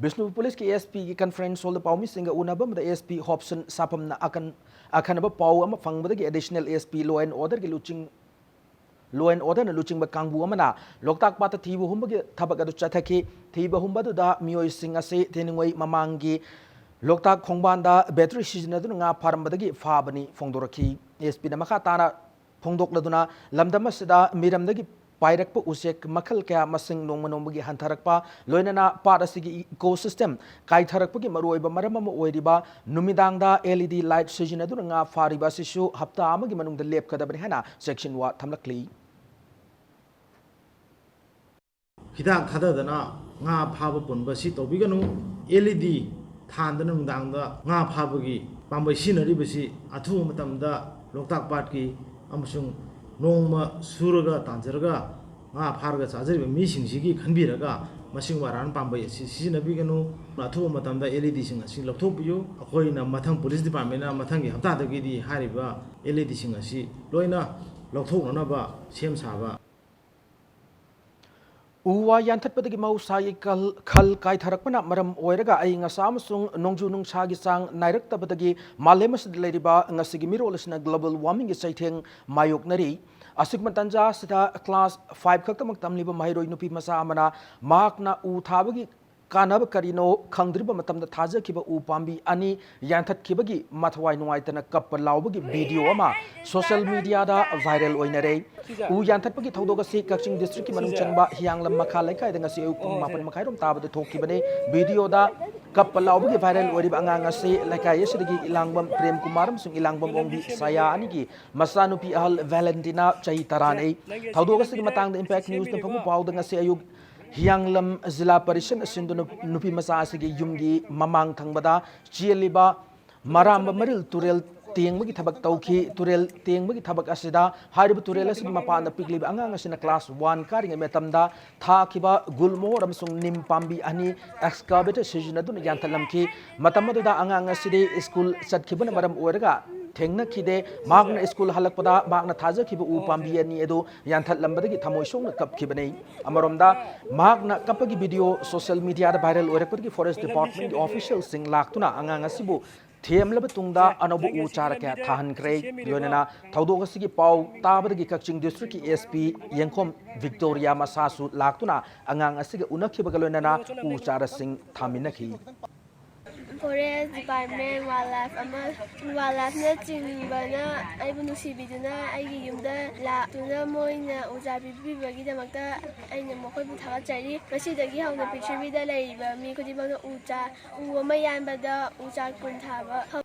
ꯕꯤꯁꯅꯨꯄꯨꯔ ꯄꯨꯂꯤꯁꯀꯤ ꯑꯦꯁ ꯄꯤꯒꯤ ꯀꯟꯐꯔꯦꯟꯁ ꯍꯣꯜꯗ ꯄꯥꯎꯃꯤꯁꯤꯡꯒ ꯎꯅꯕ ꯑꯃꯗ ꯑꯦꯁ ꯄꯤ ꯍꯣꯞꯁꯟ ꯁꯥꯐꯝꯅ ꯑꯀꯟ-, ꯑꯈꯟꯅꯕ ꯄꯥꯎ ꯑꯃ ꯐꯪꯕꯗꯒꯤ additional S P law and ꯑꯣꯔꯗꯔꯒꯤ ꯂꯨꯆꯤꯡ-, ꯂꯣ ꯑꯦꯟ ꯑꯣꯔꯗꯔꯅ ꯂꯨꯆꯤꯡꯕ ꯀꯥꯡꯕꯨ ꯑꯃꯅ ꯂꯣꯛꯇꯥꯛ ꯄꯥꯠꯇ ꯊꯤꯕ ꯍꯨꯝꯕꯒꯤ ꯊꯕꯛ ꯑꯗꯨ ꯆꯠꯊꯈꯤ꯫ ꯊꯤꯕ ꯍꯨꯝꯕ ꯑꯗꯨꯗ ꯃꯤꯑꯣꯏꯁꯤꯡ ꯑꯁꯤ ꯊꯤꯅꯨꯡꯒꯩ ꯃꯃꯥꯡꯒꯤ ꯂꯣꯛꯇꯥꯛ ꯈꯣꯡꯕꯥꯟꯗ ꯕꯦꯇ꯭ꯔꯤ ꯁꯤꯖꯤꯟꯅꯗꯨꯅ ꯉꯥ ꯐꯥꯔꯝꯕꯗꯒꯤ ꯐꯥꯕꯅꯤ ꯐꯣꯡꯗꯣꯔꯛꯈꯤ꯫ ꯑꯦꯁ ꯄꯤꯅ ꯃꯈꯥ ꯇꯥꯅ ꯐꯣꯡꯗꯣꯛꯂꯗꯨꯅ ꯂꯝꯗꯝ ꯑꯁꯤꯗ ꯃꯤꯔꯝꯗꯒꯤ ꯄꯥꯏꯔꯛꯄ ꯎꯆꯦꯛ ꯃꯈꯜ ꯀꯌꯥ ꯃꯁꯤꯡ ꯅꯣꯡꯃ ꯅꯣꯡꯃꯒꯤ ꯍꯟꯊꯔꯛꯄ, ꯂꯣꯏꯅꯅ ꯄꯥꯠ ꯑꯁꯤꯒꯤ ꯏꯀꯣ ꯁꯤꯁꯇꯦꯝ ꯀꯥꯏꯊꯔꯛꯄꯒꯤ ꯃꯔꯨꯑꯣꯏꯕ ꯃꯔꯝ ꯑꯃ ꯑꯣꯏꯔꯤꯕ ꯅꯨꯃꯤꯗꯥꯡꯗ ꯑꯦꯜ ꯏ ꯗꯤ ꯂꯥꯏꯠ ꯁꯤꯖꯤꯟꯅꯗꯨꯅ ꯉꯥ ꯐꯥꯔꯤꯕ ꯑꯁꯤꯁꯨ ꯍꯞꯇꯥ ꯑꯃꯒꯤ ꯃꯅꯨꯡꯗ ꯂꯦꯞꯀꯗꯕꯅꯤ ꯍꯥꯏꯅ ꯆꯦꯛꯁꯤꯟꯋꯥ ꯊꯝꯂꯛꯂꯤ꯫ ꯍꯤꯗꯥꯛ ꯊꯥꯗꯗꯅ ꯉꯥ ꯐꯥꯕ ꯄꯨꯟꯕ ꯑꯁꯤ ꯇꯧꯕꯤꯒꯅꯨ꯫ ꯑꯦꯜ ꯏ ꯗꯤ ꯊꯥꯟꯗꯅ ꯅꯨꯡꯗꯥꯡꯗ ꯉꯥ ꯐꯥꯕꯒꯤ ꯄꯥꯝꯕꯩ ꯁꯤꯖꯤꯟꯅꯔꯤꯕꯁꯤ ꯑꯊꯨꯕ ꯃꯇꯝꯗ ꯂꯣꯛꯇꯥꯛ ꯄꯥꯠꯀꯤ ꯑꯃꯁꯨꯡ ꯅꯣꯡꯃ ꯁꯨꯔꯒ ꯇꯥꯟꯖꯔꯒ ꯉꯥ ꯐꯥꯔꯒ ꯆꯥꯖꯔꯤꯕ ꯃꯤꯁꯤꯡꯁꯤꯒꯤ ꯈꯟꯕꯤꯔꯒ ꯃꯁꯤꯒꯨꯝꯕ ꯑꯔꯥꯟ ꯄꯥꯝꯕꯩ ꯑꯁꯤ ꯁꯤꯖꯤꯟꯅꯕꯤꯒꯅꯨ꯫ ꯑꯊꯨꯕ ꯃꯇꯝꯗ ꯑꯦꯜ ꯏ ꯗꯤꯁꯤꯡ ꯑꯁꯤ ꯂꯧꯊꯣꯛꯄꯤꯌꯨ꯫ ꯑꯩꯈꯣꯏꯅ ꯃꯊꯪ, ꯄꯨꯂꯤꯁ ꯗꯤꯄꯥꯔꯠꯃꯦꯟꯅ ꯃꯊꯪꯒꯤ ꯍꯞꯇꯥꯗꯒꯤꯗꯤ ꯍꯥꯏꯔꯤꯕ ꯑꯦꯜ ꯏ ꯗꯤꯁꯤꯡ ꯑꯁꯤ ꯂꯣꯏꯅ ꯂꯧꯊꯣꯛꯅꯅꯕ ꯁꯦꯝ ꯁꯥꯕ꯫ ꯎ ꯋꯥ ꯌꯥꯟꯊꯠꯄꯗꯒꯤ ꯃꯍꯧꯁꯥꯒꯤ ꯀꯜ-, ꯈꯜ ꯀꯥꯏꯊꯔꯛꯄꯅ ꯃꯔꯝ ꯑꯣꯏꯔꯒ ꯑꯏꯪ ꯑꯁꯥ ꯑꯃꯁꯨꯡ ꯅꯣꯡꯖꯨ ꯅꯨꯡꯁꯥꯒꯤ ꯆꯥꯡ ꯅꯥꯏꯔꯛꯇꯕꯗꯒꯤ ꯃꯥꯂꯦꯝ ꯑꯁꯤꯗ ꯂꯩꯔꯤꯕ ꯉꯁꯤꯒꯤ ꯃꯤꯔꯣꯜ ꯑꯁꯤꯅ global warming ꯒꯤ ꯆꯩꯊꯦꯡ ꯃꯥꯌꯣꯛꯅꯔꯤ꯫ ꯑꯁꯤꯒꯨꯝꯕ ꯇꯥꯟꯖꯥ ꯑꯁꯤꯗ class five ꯈꯛꯇꯃꯛ ꯇꯝꯂꯤꯕ ꯃꯍꯩꯔꯣꯏ ꯅꯨꯄꯤ ꯃꯆꯥ ꯑꯃꯅ ꯃꯍꯥꯛꯅ ꯎ ꯊꯥꯕꯒꯤ ꯀꯥꯟꯅꯕ ꯀꯔꯤꯅꯣ ꯈꯪꯗ꯭ꯔꯤꯕ ꯃꯇꯝꯗ ꯊꯥꯖꯈꯤꯕ ꯎ ꯄꯥꯝꯕꯤ ꯑꯅꯤ ꯌꯥꯟꯊꯠꯈꯤꯕꯒꯤ ꯃꯊꯋꯥꯏ ꯅꯨꯡꯉꯥꯏꯇꯅ ꯀꯞꯄ ꯂꯥꯎꯕꯒꯤ video ꯑꯃ social media ꯗ viral ꯑꯣꯏꯅꯔꯦ꯫ ꯎ ꯌꯥꯟꯊꯠꯄꯒꯤ ꯊꯧꯗꯣꯛ ꯑꯁꯤ ꯀꯛꯆꯤꯡ district ꯀꯤ ꯃꯅꯨꯡ ꯆꯟꯕ ꯍꯤꯌꯥꯡꯂꯝ ꯃꯈꯥ ꯂꯩꯀꯥꯏꯗ ꯉꯁꯤ ꯑꯌꯨꯛ ꯄꯨꯡ ꯃꯥꯄꯟ ꯃꯈꯥꯏꯔꯣꯝ ꯇꯥꯕꯗ ꯊꯣꯛꯈꯤꯕꯅꯤ꯫ Video ꯗ ꯀꯞꯄ ꯂꯥꯎꯕꯒꯤ viral ꯑꯣꯏꯔꯤꯕ ꯑꯉꯥꯡ ꯑꯁꯤ ꯂꯩꯀꯥꯏ ꯑꯁꯤꯗꯒꯤ ꯏꯂꯥꯡꯕꯝ ꯄ꯭ꯔꯦꯝ ꯀꯨꯃꯥꯔ ꯑꯃꯁꯨꯡ ꯏꯂꯥꯡꯕꯝ ꯑꯣꯡꯕꯤ ꯁꯥꯌꯥ ꯑꯅꯤꯒꯤ ꯃꯆꯥꯅꯨꯄꯤ ꯑꯍꯜ ꯚꯦꯂꯦꯟꯇꯤꯅꯥ, ꯆꯍꯤ ꯇꯔꯥꯅꯤ꯫ ꯊꯧꯗꯣꯛ ꯑꯁꯤꯒꯤ ꯃꯇꯥꯡꯗ Impact News ꯅ ꯐꯪꯕ ꯄꯥꯎꯗ ꯉꯁꯤ ꯑꯌꯨꯛ ꯍꯤꯌꯥꯡꯂꯝ ꯖꯤꯂꯥ ꯄꯔꯤꯁꯠꯅ ꯁꯤꯟꯗꯨꯅ ꯅꯨꯄꯤ ꯃꯆꯥ ꯑꯁꯤꯒꯤ ꯌꯨꯝꯒꯤ ꯃꯃꯥꯡ ꯊꯪꯕꯗ ꯆꯦꯜꯂꯤꯕ ꯃꯔꯥꯝꯕ ꯃꯔꯤꯜ ꯇꯨꯔꯦꯜ ꯇꯦꯡꯕꯒꯤ ꯊꯕꯛ ꯇꯧꯈꯤ꯫ ꯇꯨꯔꯦꯜ ꯇꯦꯡꯕꯒꯤ ꯊꯕꯛ ꯑꯁꯤꯗ ꯍꯥꯏꯔꯤꯕ ꯇꯨꯔꯦꯜ ꯑꯁꯤꯒꯤ ꯃꯄꯥꯟꯗ ꯄꯤꯛꯂꯤꯕ ꯑꯉꯥꯡ ꯑꯁꯤꯅ class one ꯀꯥꯔꯤꯉꯩ ꯃꯇꯝꯗ ꯊꯥꯈꯤꯕ ꯒꯨꯜꯃꯣꯍꯣꯔ ꯑꯃꯁꯨꯡ ꯅꯤꯝ ꯄꯥꯝꯕꯤ ꯑꯅꯤ excavator ꯁꯤꯖꯤꯟꯅꯗꯨꯅ ꯌꯥꯟꯊꯠꯂꯝꯈꯤ꯫ ꯃꯇꯝ ꯑꯗꯨꯗ ꯑꯉꯥꯡ ꯑꯁꯤꯗꯤ school ꯆꯠꯈꯤꯕꯅ ꯃꯔꯝ ꯑꯣꯏꯔꯒ ꯊꯦꯡꯅꯈꯤꯗꯦ꯫ ꯃꯍꯥꯛꯅ school ꯍꯜꯂꯛꯄꯗ ꯃꯍꯥꯛꯅ ꯊꯥꯖꯈꯤꯕ ꯎ ꯄꯥꯝꯕꯤ ꯑꯅꯤ ꯑꯗꯨ ꯌꯥꯟꯊꯠꯂꯝꯕꯗꯒꯤ ꯊꯃꯣꯏ ꯁꯣꯛꯅ ꯀꯞꯈꯤꯕꯅꯤ꯫ ꯑꯃꯔꯣꯝꯗ ꯃꯍꯥꯛꯅ ꯀꯞꯄꯒꯤ video social media ꯗ viral ꯑꯣꯏꯔꯛꯄꯗꯒꯤ forest department ꯀꯤ official ꯁꯤꯡ ꯂꯥꯛꯇꯨꯅ ꯑꯉꯥꯡ ꯑꯁꯤꯕꯨ ꯊꯦꯝꯂꯕ ꯇꯨꯡꯗ ꯑꯅꯧꯕ ꯎ ꯆꯥꯔ ꯀꯌꯥ ꯊꯥꯍꯟꯈ꯭ꯔꯦ꯫ ꯂꯣꯏꯅꯅ ꯊꯧꯗꯣꯛ ꯑꯁꯤꯒꯤ ꯄꯥꯎ ꯇꯥꯕꯗꯒꯤ ꯀꯛꯆꯤꯡ district ꯀꯤ S P ꯌꯦꯡꯈꯣꯝ ꯚꯤꯛꯇꯣꯔꯤꯌꯥ ꯃꯁꯥꯁꯨ ꯂꯥꯛꯇꯨꯅ ꯑꯉꯥꯡ ꯑꯁꯤꯒ ꯎꯅꯈꯤꯕꯒ ꯂꯣꯏꯅꯅ ꯎ ꯆꯥꯔꯁꯤꯡ ꯊꯥꯃꯤꯟꯅꯈꯤ꯫ Forest department, wildlife ꯑꯃ, wildlife ꯅꯆꯤꯡꯕꯅ ꯑꯩꯕꯨ ꯅꯨꯡꯁꯤꯕꯤꯗꯨꯅ ꯑꯩꯒꯤ ꯌꯨꯝꯗ ꯂꯥꯛꯇꯨꯅ ꯃꯣꯏꯅ ꯎ ꯆꯥꯔ ꯄꯤꯕꯤꯕꯒꯤꯗꯃꯛꯇ ꯑꯩꯅ ꯃꯈꯣꯏꯕꯨ ꯊꯥꯒꯠꯆꯔꯤ꯫ ꯉꯁꯤꯗꯒꯤ ꯍꯧꯅ ꯄ꯭ꯔꯤꯊꯤꯕꯤꯗ ꯂꯩꯔꯤꯕ ꯃꯤ ꯈꯨꯗꯤꯡꯃꯛꯅ ꯎ ꯆꯥ-, ꯎ ꯑꯃ ꯌꯥꯟꯕꯗ ꯎ ꯆꯥꯔ ꯀꯨꯟ ꯊꯥꯕ ꯍꯧ-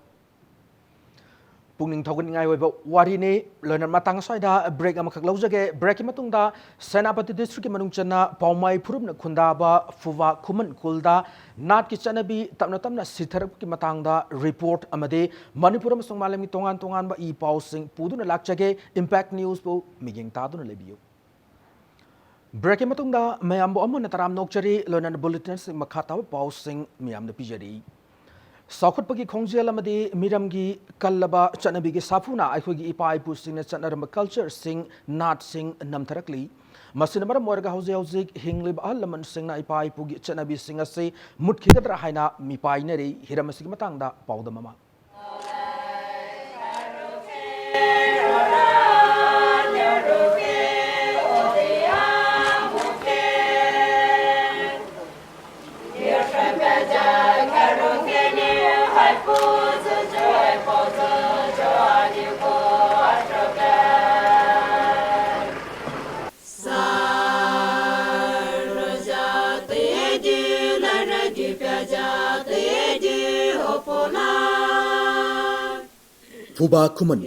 ꯄꯨꯛꯅꯤꯡ ꯊꯧꯒꯠꯅꯤꯡꯉꯥꯏ ꯑꯣꯏꯕ ꯋꯥꯔꯤꯅꯤ꯫ ꯂꯣꯏꯅ ꯃꯇꯥꯡ ꯑꯁ꯭ꯋꯥꯏꯗ break ꯑꯃꯈꯛ ꯂꯧꯖꯒꯦ꯫ Break ꯀꯤ ꯃꯇꯨꯡꯗ ꯁꯦꯅꯥꯄꯇꯤ district ꯀꯤ ꯃꯅꯨꯡ ꯆꯟꯅ ꯄꯥꯎꯃꯥꯏ ꯐꯨꯔꯨꯞꯅ ꯈꯨꯟꯗꯥꯕ ꯐꯨꯕꯥ ꯈꯨꯃꯟ ꯈꯨꯜꯗ ꯅꯥꯠꯀꯤ ꯆꯠꯅꯕꯤ ꯇꯞꯅ ꯇꯞꯅ ꯁꯤꯊꯔꯛꯄꯒꯤ ꯃꯇꯥꯡꯗ report ꯑꯃꯗꯤ ꯃꯅꯤꯄꯨꯔ ꯑꯃꯁꯨꯡ ꯃꯥꯂꯦꯝꯒꯤ ꯇꯣꯉꯥꯟ ꯇꯣꯉꯥꯟꯕ ꯏ ꯄꯥꯎꯁꯤꯡ ꯄꯨꯗꯨꯅ ꯂꯥꯛꯆꯒꯦ꯫ Impact News ꯄꯨ ꯃꯤꯠꯌꯦꯡ ꯇꯥꯗꯨꯅ ꯂꯩꯕꯤꯌꯨ꯫ ꯕ꯭ꯔꯦꯛꯀꯤ ꯃꯇꯨꯡꯗ ꯃꯌꯥꯝꯕꯨ ꯑꯃꯨꯛ ꯍꯟꯅ ꯇꯔꯥꯝꯅ ꯑꯣꯛꯆꯔꯤ꯫ ꯂꯣꯏꯅꯅ ꯕꯨꯂꯦꯇꯤꯟꯁꯤꯡ ꯃꯈꯥ ꯇꯥꯕ ꯄꯥꯎꯁꯤꯡ ꯃꯌꯥꯝꯗ ꯄꯤꯖꯔꯤ꯫ ꯆꯥꯎꯈꯠꯄꯒꯤ ꯈꯣꯡꯖꯦꯜ ꯑꯃꯗꯤ ꯃꯤꯔꯝꯒꯤ ꯀꯜꯂꯕ ꯆꯠꯅꯕꯤꯒꯤ ꯁꯥꯐꯨꯅ ꯑꯩꯈꯣꯏꯒꯤ ꯏꯄꯥ ꯏꯄꯨꯁꯤꯡꯅ ꯆꯠꯅꯔꯝꯕ ꯀꯜꯆꯔꯁꯤꯡ, ꯅꯥꯠꯁꯤꯡ ꯅꯝꯊꯔꯛꯂꯤ꯫ ꯃꯁꯤꯅ ꯃꯔꯝ ꯑꯣꯏꯔꯒ ꯍꯧꯖꯤꯛ ꯍꯧꯖꯤꯛ ꯍꯤꯡꯂꯤꯕ ꯑꯍꯜ ꯂꯃꯟꯁꯤꯡꯅ ꯏꯄꯥ ꯏꯄꯨꯒꯤ ꯆꯠꯅꯕꯤꯁꯤꯡ ꯑꯁꯤ ꯃꯨꯠꯈꯤꯒꯗ꯭ꯔꯥ ꯍꯥꯏꯅ ꯃꯤꯄꯥꯏꯅꯔꯤ꯫ ꯍꯤꯔꯝ ꯑꯁꯤꯒꯤ ꯃꯇꯥꯡꯗ ꯄꯥꯎꯗꯝ ꯑꯃ꯫ ꯐꯨꯕꯥ ꯈꯨꯃꯟ,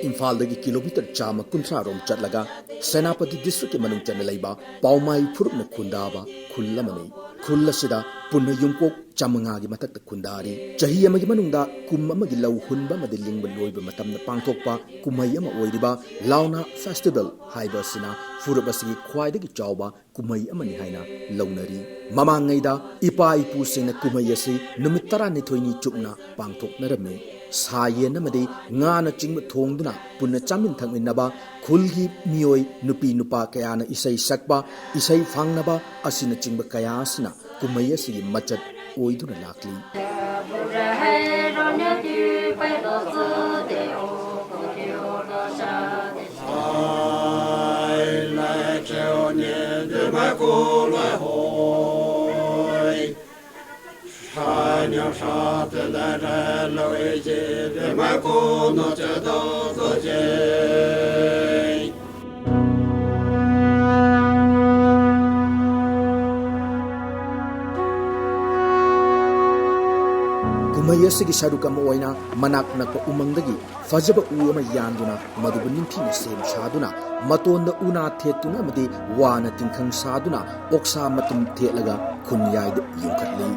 ꯏꯝꯐꯥꯜꯗꯒꯤ ꯀꯤꯂꯣꯃꯤꯇꯔ ꯆꯥꯝꯃ ꯀꯨꯟꯊ꯭ꯔꯥ ꯔꯣꯝ ꯆꯠꯂꯒ ꯁꯦꯅꯥꯄꯇꯤ ꯗꯤꯁꯇ꯭ꯔꯤꯛꯀꯤ ꯃꯅꯨꯡ ꯆꯟꯅ ꯂꯩꯕ ꯄꯥꯎꯃꯥꯏ ꯐꯨꯔꯨꯞꯅ ꯈꯨꯟꯗꯥꯕ ꯈꯨꯜ ꯑꯃꯅꯤ꯫ ꯈꯨꯜ ꯑꯁꯤꯗ ꯄꯨꯟꯅ ꯌꯨꯝꯀꯣꯛ ꯆꯥꯃꯉꯥꯒꯤ ꯃꯊꯛꯇ ꯈꯨꯟꯗꯥꯔꯤ꯫ ꯆꯍꯤ ꯑꯃꯒꯤ ꯃꯅꯨꯡꯗ ꯀꯨꯝ ꯑꯃꯒꯤ ꯂꯧ ꯍꯨꯟꯕ ꯑꯃꯗꯤ ꯂꯤꯡꯕ ꯂꯣꯏꯕ ꯃꯇꯝꯗ ꯄꯥꯡꯊꯣꯛꯄ ꯀꯨꯝꯍꯩ ꯑꯃ ꯑꯣꯏꯔꯤꯕ ꯂꯥꯎꯅꯥ ꯐꯦꯁꯇꯤꯚꯦꯜ ꯍꯥꯏꯕ ꯑꯁꯤꯅ ꯐꯨꯔꯨꯞ ꯑꯁꯤꯒꯤ ꯈ꯭ꯋꯥꯏꯗꯒꯤ ꯆꯥꯎꯕ ꯀꯨꯝꯍꯩ ꯑꯃꯅꯤ ꯍꯥꯏꯅ ꯂꯧꯅꯔꯤ꯫ ꯃꯃꯥꯡꯉꯩꯗ ꯏꯄꯥ ꯏꯄꯨꯁꯤꯡꯅ ꯀꯨꯝꯍꯩ ꯑꯁꯤ ꯅꯨꯃꯤꯠ ꯇꯔꯥꯅꯤꯊꯣꯏꯅꯤ ꯆꯨꯞꯅ ꯄꯥꯡꯊꯣꯛꯅꯔꯝꯃꯤ꯫ ꯁꯥ ꯌꯦꯟ ꯑꯃꯗꯤ ꯉꯥꯅꯆꯤꯡꯕ ꯊꯣꯡꯗꯨꯅ ꯄꯨꯟꯅ ꯆꯥꯃꯤꯟ ꯊꯛꯃꯤꯟꯅꯕ, ꯈꯨꯜꯒꯤ ꯃꯤꯑꯣꯏ ꯅꯨꯄꯤ ꯅꯨꯄꯥ ꯀꯌꯥꯅ ꯏꯁꯩ ꯁꯛꯄ, ꯏꯁꯩ ꯐꯥꯡꯅꯕ ꯑꯁꯤꯅꯆꯤꯡꯕ ꯀꯌꯥ ꯑꯁꯤꯅ ꯀꯨꯝꯍꯩ ꯑꯁꯤꯒꯤ ꯃꯆꯠ ꯑꯣꯏꯗꯨꯅ ꯂꯥꯛꯂꯤ꯫ ꯀꯨꯝꯍꯩ ꯑꯁꯤꯒꯤ ꯁꯔꯨꯛ ꯑꯃ ꯑꯣꯏꯅ ꯃꯅꯥꯛ ꯅꯛꯄ ꯎꯃꯪꯗꯒꯤ ꯐꯖꯕ ꯎ ꯑꯃ ꯌꯥꯟꯗꯨꯅ, ꯃꯗꯨꯕꯨ ꯅꯤꯡꯊꯤꯅ ꯁꯦꯝ ꯁꯥꯗꯨꯅ, ꯃꯇꯣꯟꯗ ꯎꯅꯥ ꯊꯦꯠꯇꯨꯅ ꯑꯃꯗꯤ ꯋꯥꯅ ꯇꯤꯡꯈꯪ ꯁꯥꯗꯨꯅ ꯑꯣꯛꯁꯥ ꯃꯇꯨꯝ ꯊꯦꯠꯂꯒ ꯈꯨꯟꯌꯥꯏꯗ ꯌꯨꯡꯈꯠꯂꯤ꯫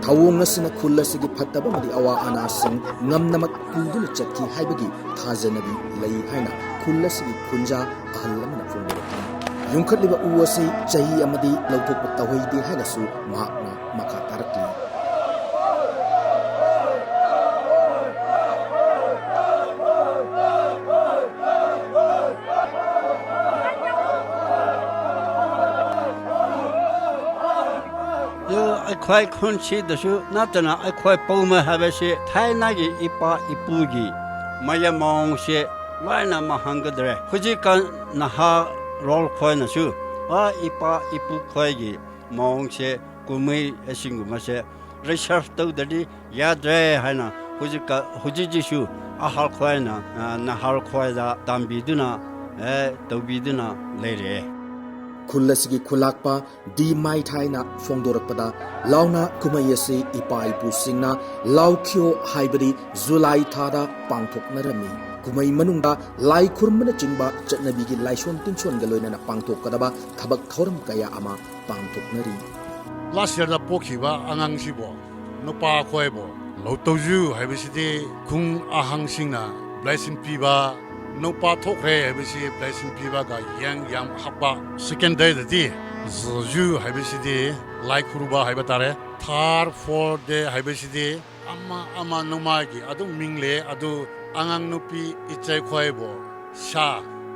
ꯊꯧꯑꯣꯡ ꯑꯁꯤꯅ ꯈꯨꯜ ꯑꯁꯤꯒꯤ ꯐꯠꯇꯕ ꯑꯃꯗꯤ ꯑꯋꯥ ꯑꯅꯥꯁꯤꯡ ꯉꯝꯅꯃꯛ ꯄꯨꯗꯨꯅ ꯆꯠꯈꯤ ꯍꯥꯏꯕꯒꯤ ꯊꯥꯖꯅꯕꯤ ꯂꯩ ꯍꯥꯏꯅ ꯈꯨꯜ ꯑꯁꯤꯒꯤ ꯈꯨꯟꯖꯥ ꯑꯍꯜ ꯑꯃꯅ ꯐꯣꯡꯗꯣꯔꯛꯈꯤ꯫ ꯌꯨꯡꯈꯠꯂꯤꯕ ꯎ ꯑꯁꯤ ꯆꯍꯤ ꯑꯃꯗꯤ ꯂꯧꯊꯣꯛꯄ ꯇꯧꯍꯩꯗꯦ ꯍꯥꯏꯅꯁꯨ ꯃꯍꯥꯛꯅ ꯃꯈꯥ ꯇꯥꯔꯛꯂꯤ꯫ ꯑꯗꯨ ꯑꯩꯈꯣꯏ ꯈꯨꯟꯁꯤꯗꯁꯨ ꯅꯠꯇꯅ ꯑꯩꯈꯣꯏ ꯄꯥꯎꯃꯩ ꯍꯥꯏꯕꯁꯤ ꯊꯥꯏꯅꯒꯤ ꯏꯄꯥ ꯏꯄꯨꯒꯤ ꯃꯌꯥꯝ ꯃꯑꯣꯡꯁꯦ ꯂꯣꯏꯅ ꯃꯥꯡꯍꯟꯒꯗ꯭ꯔꯦ꯫ ꯍꯧꯖꯤꯛꯀꯥꯟ ꯅꯍꯥꯔꯣꯜ ꯈꯣꯏꯅꯁꯨ ꯑꯥ ꯏꯄꯥ ꯏꯄꯨ ꯈꯣꯏꯒꯤ ꯃꯑꯣꯡꯁꯦ, ꯀꯨꯝꯍꯩ ꯑꯁꯤꯒꯨꯝꯕꯁꯦ research ꯇꯧꯗ꯭ꯔꯗꯤ ꯌꯥꯗ꯭ꯔꯦ ꯍꯥꯏꯅ ꯍꯧꯖꯤꯛꯀ-, ꯍꯧꯖꯤꯛ ꯍꯧꯖꯤꯛꯁꯨ ꯑꯍꯜ ꯈꯣꯏꯅ, ꯑ, ꯅꯍꯥꯔꯣꯜ ꯈꯣꯏꯗ ꯇꯝꯕꯤꯗꯨꯅ, ꯑꯦ, ꯇꯧꯕꯤꯗꯨꯅ ꯂꯩꯔꯦ꯫ ꯈꯨꯜ ꯑꯁꯤꯒꯤ ꯈꯨꯂꯥꯛꯄ ꯗꯤ ꯃꯥꯏꯊꯥꯏꯅ ꯐꯣꯡꯗꯣꯔꯛꯄꯗ, ꯂꯥꯎꯅ ꯀꯨꯝꯍꯩ ꯑꯁꯤ ꯏꯄꯥ ꯏꯄꯨꯁꯤꯡꯅ ꯂꯥꯎꯈꯤꯌꯣ ꯍꯥꯏꯕꯗꯤ ꯖꯨꯂꯥꯏ ꯊꯥꯗ ꯄꯥꯡꯊꯣꯛꯅꯔꯝꯃꯤ꯫ ꯀꯨꯝꯍꯩ ꯃꯅꯨꯡꯗ ꯂꯥꯏ ꯈꯨꯔꯨꯝꯕꯅꯆꯤꯡꯕ ꯆꯠꯅꯕꯤꯒꯤ ꯂꯥꯏꯁꯣꯟ ꯇꯤꯟꯁꯣꯟꯒ ꯂꯣꯏꯅꯅ ꯄꯥꯡꯊꯣꯛꯀꯗꯕ ꯊꯕꯛ ꯊꯧꯔꯝ ꯀꯌꯥ ꯑꯃ ꯄꯥꯡꯊꯣꯛꯅꯔꯤ꯫ Last year ꯗ ꯄꯣꯛꯈꯤꯕ ꯑꯉꯥꯡꯁꯤꯕꯨ, ꯅꯨꯄꯥ ꯑꯩꯈꯣꯏꯕꯨ ꯂꯧꯇꯧꯖꯨ ꯍꯥꯏꯕꯁꯤꯗꯤ ꯈꯨꯡ ꯑꯍꯪꯁꯤꯡꯅ blessing ꯄꯤꯕ, ꯅꯨꯄꯥ ꯊꯣꯛꯈ꯭ꯔꯦ ꯍꯥꯏꯕꯁꯤ blessing ꯄꯤꯕꯒ ꯌꯦꯡ ꯌꯥꯝ ꯍꯥꯞꯄ꯫ Second day ꯗꯗꯤ ꯖꯨ ꯍꯥꯏꯕꯁꯤꯗꯤ ꯂꯥꯏ ꯈꯨꯔꯨꯕ ꯍꯥꯏꯕ ꯇꯥꯔꯦ꯫ Third, fourth day ꯍꯥꯏꯕꯁꯤꯗꯤ ꯑꯃ ꯑꯃ ꯅꯣꯡꯃꯒꯤ ꯑꯗꯨꯝ ꯃꯤꯡ ꯂꯩ꯫ ꯑꯗꯨ ꯑꯉꯥꯡ ꯅꯨꯄꯤ ꯏꯆꯦ ꯈꯣꯏꯕꯨ ꯁꯥ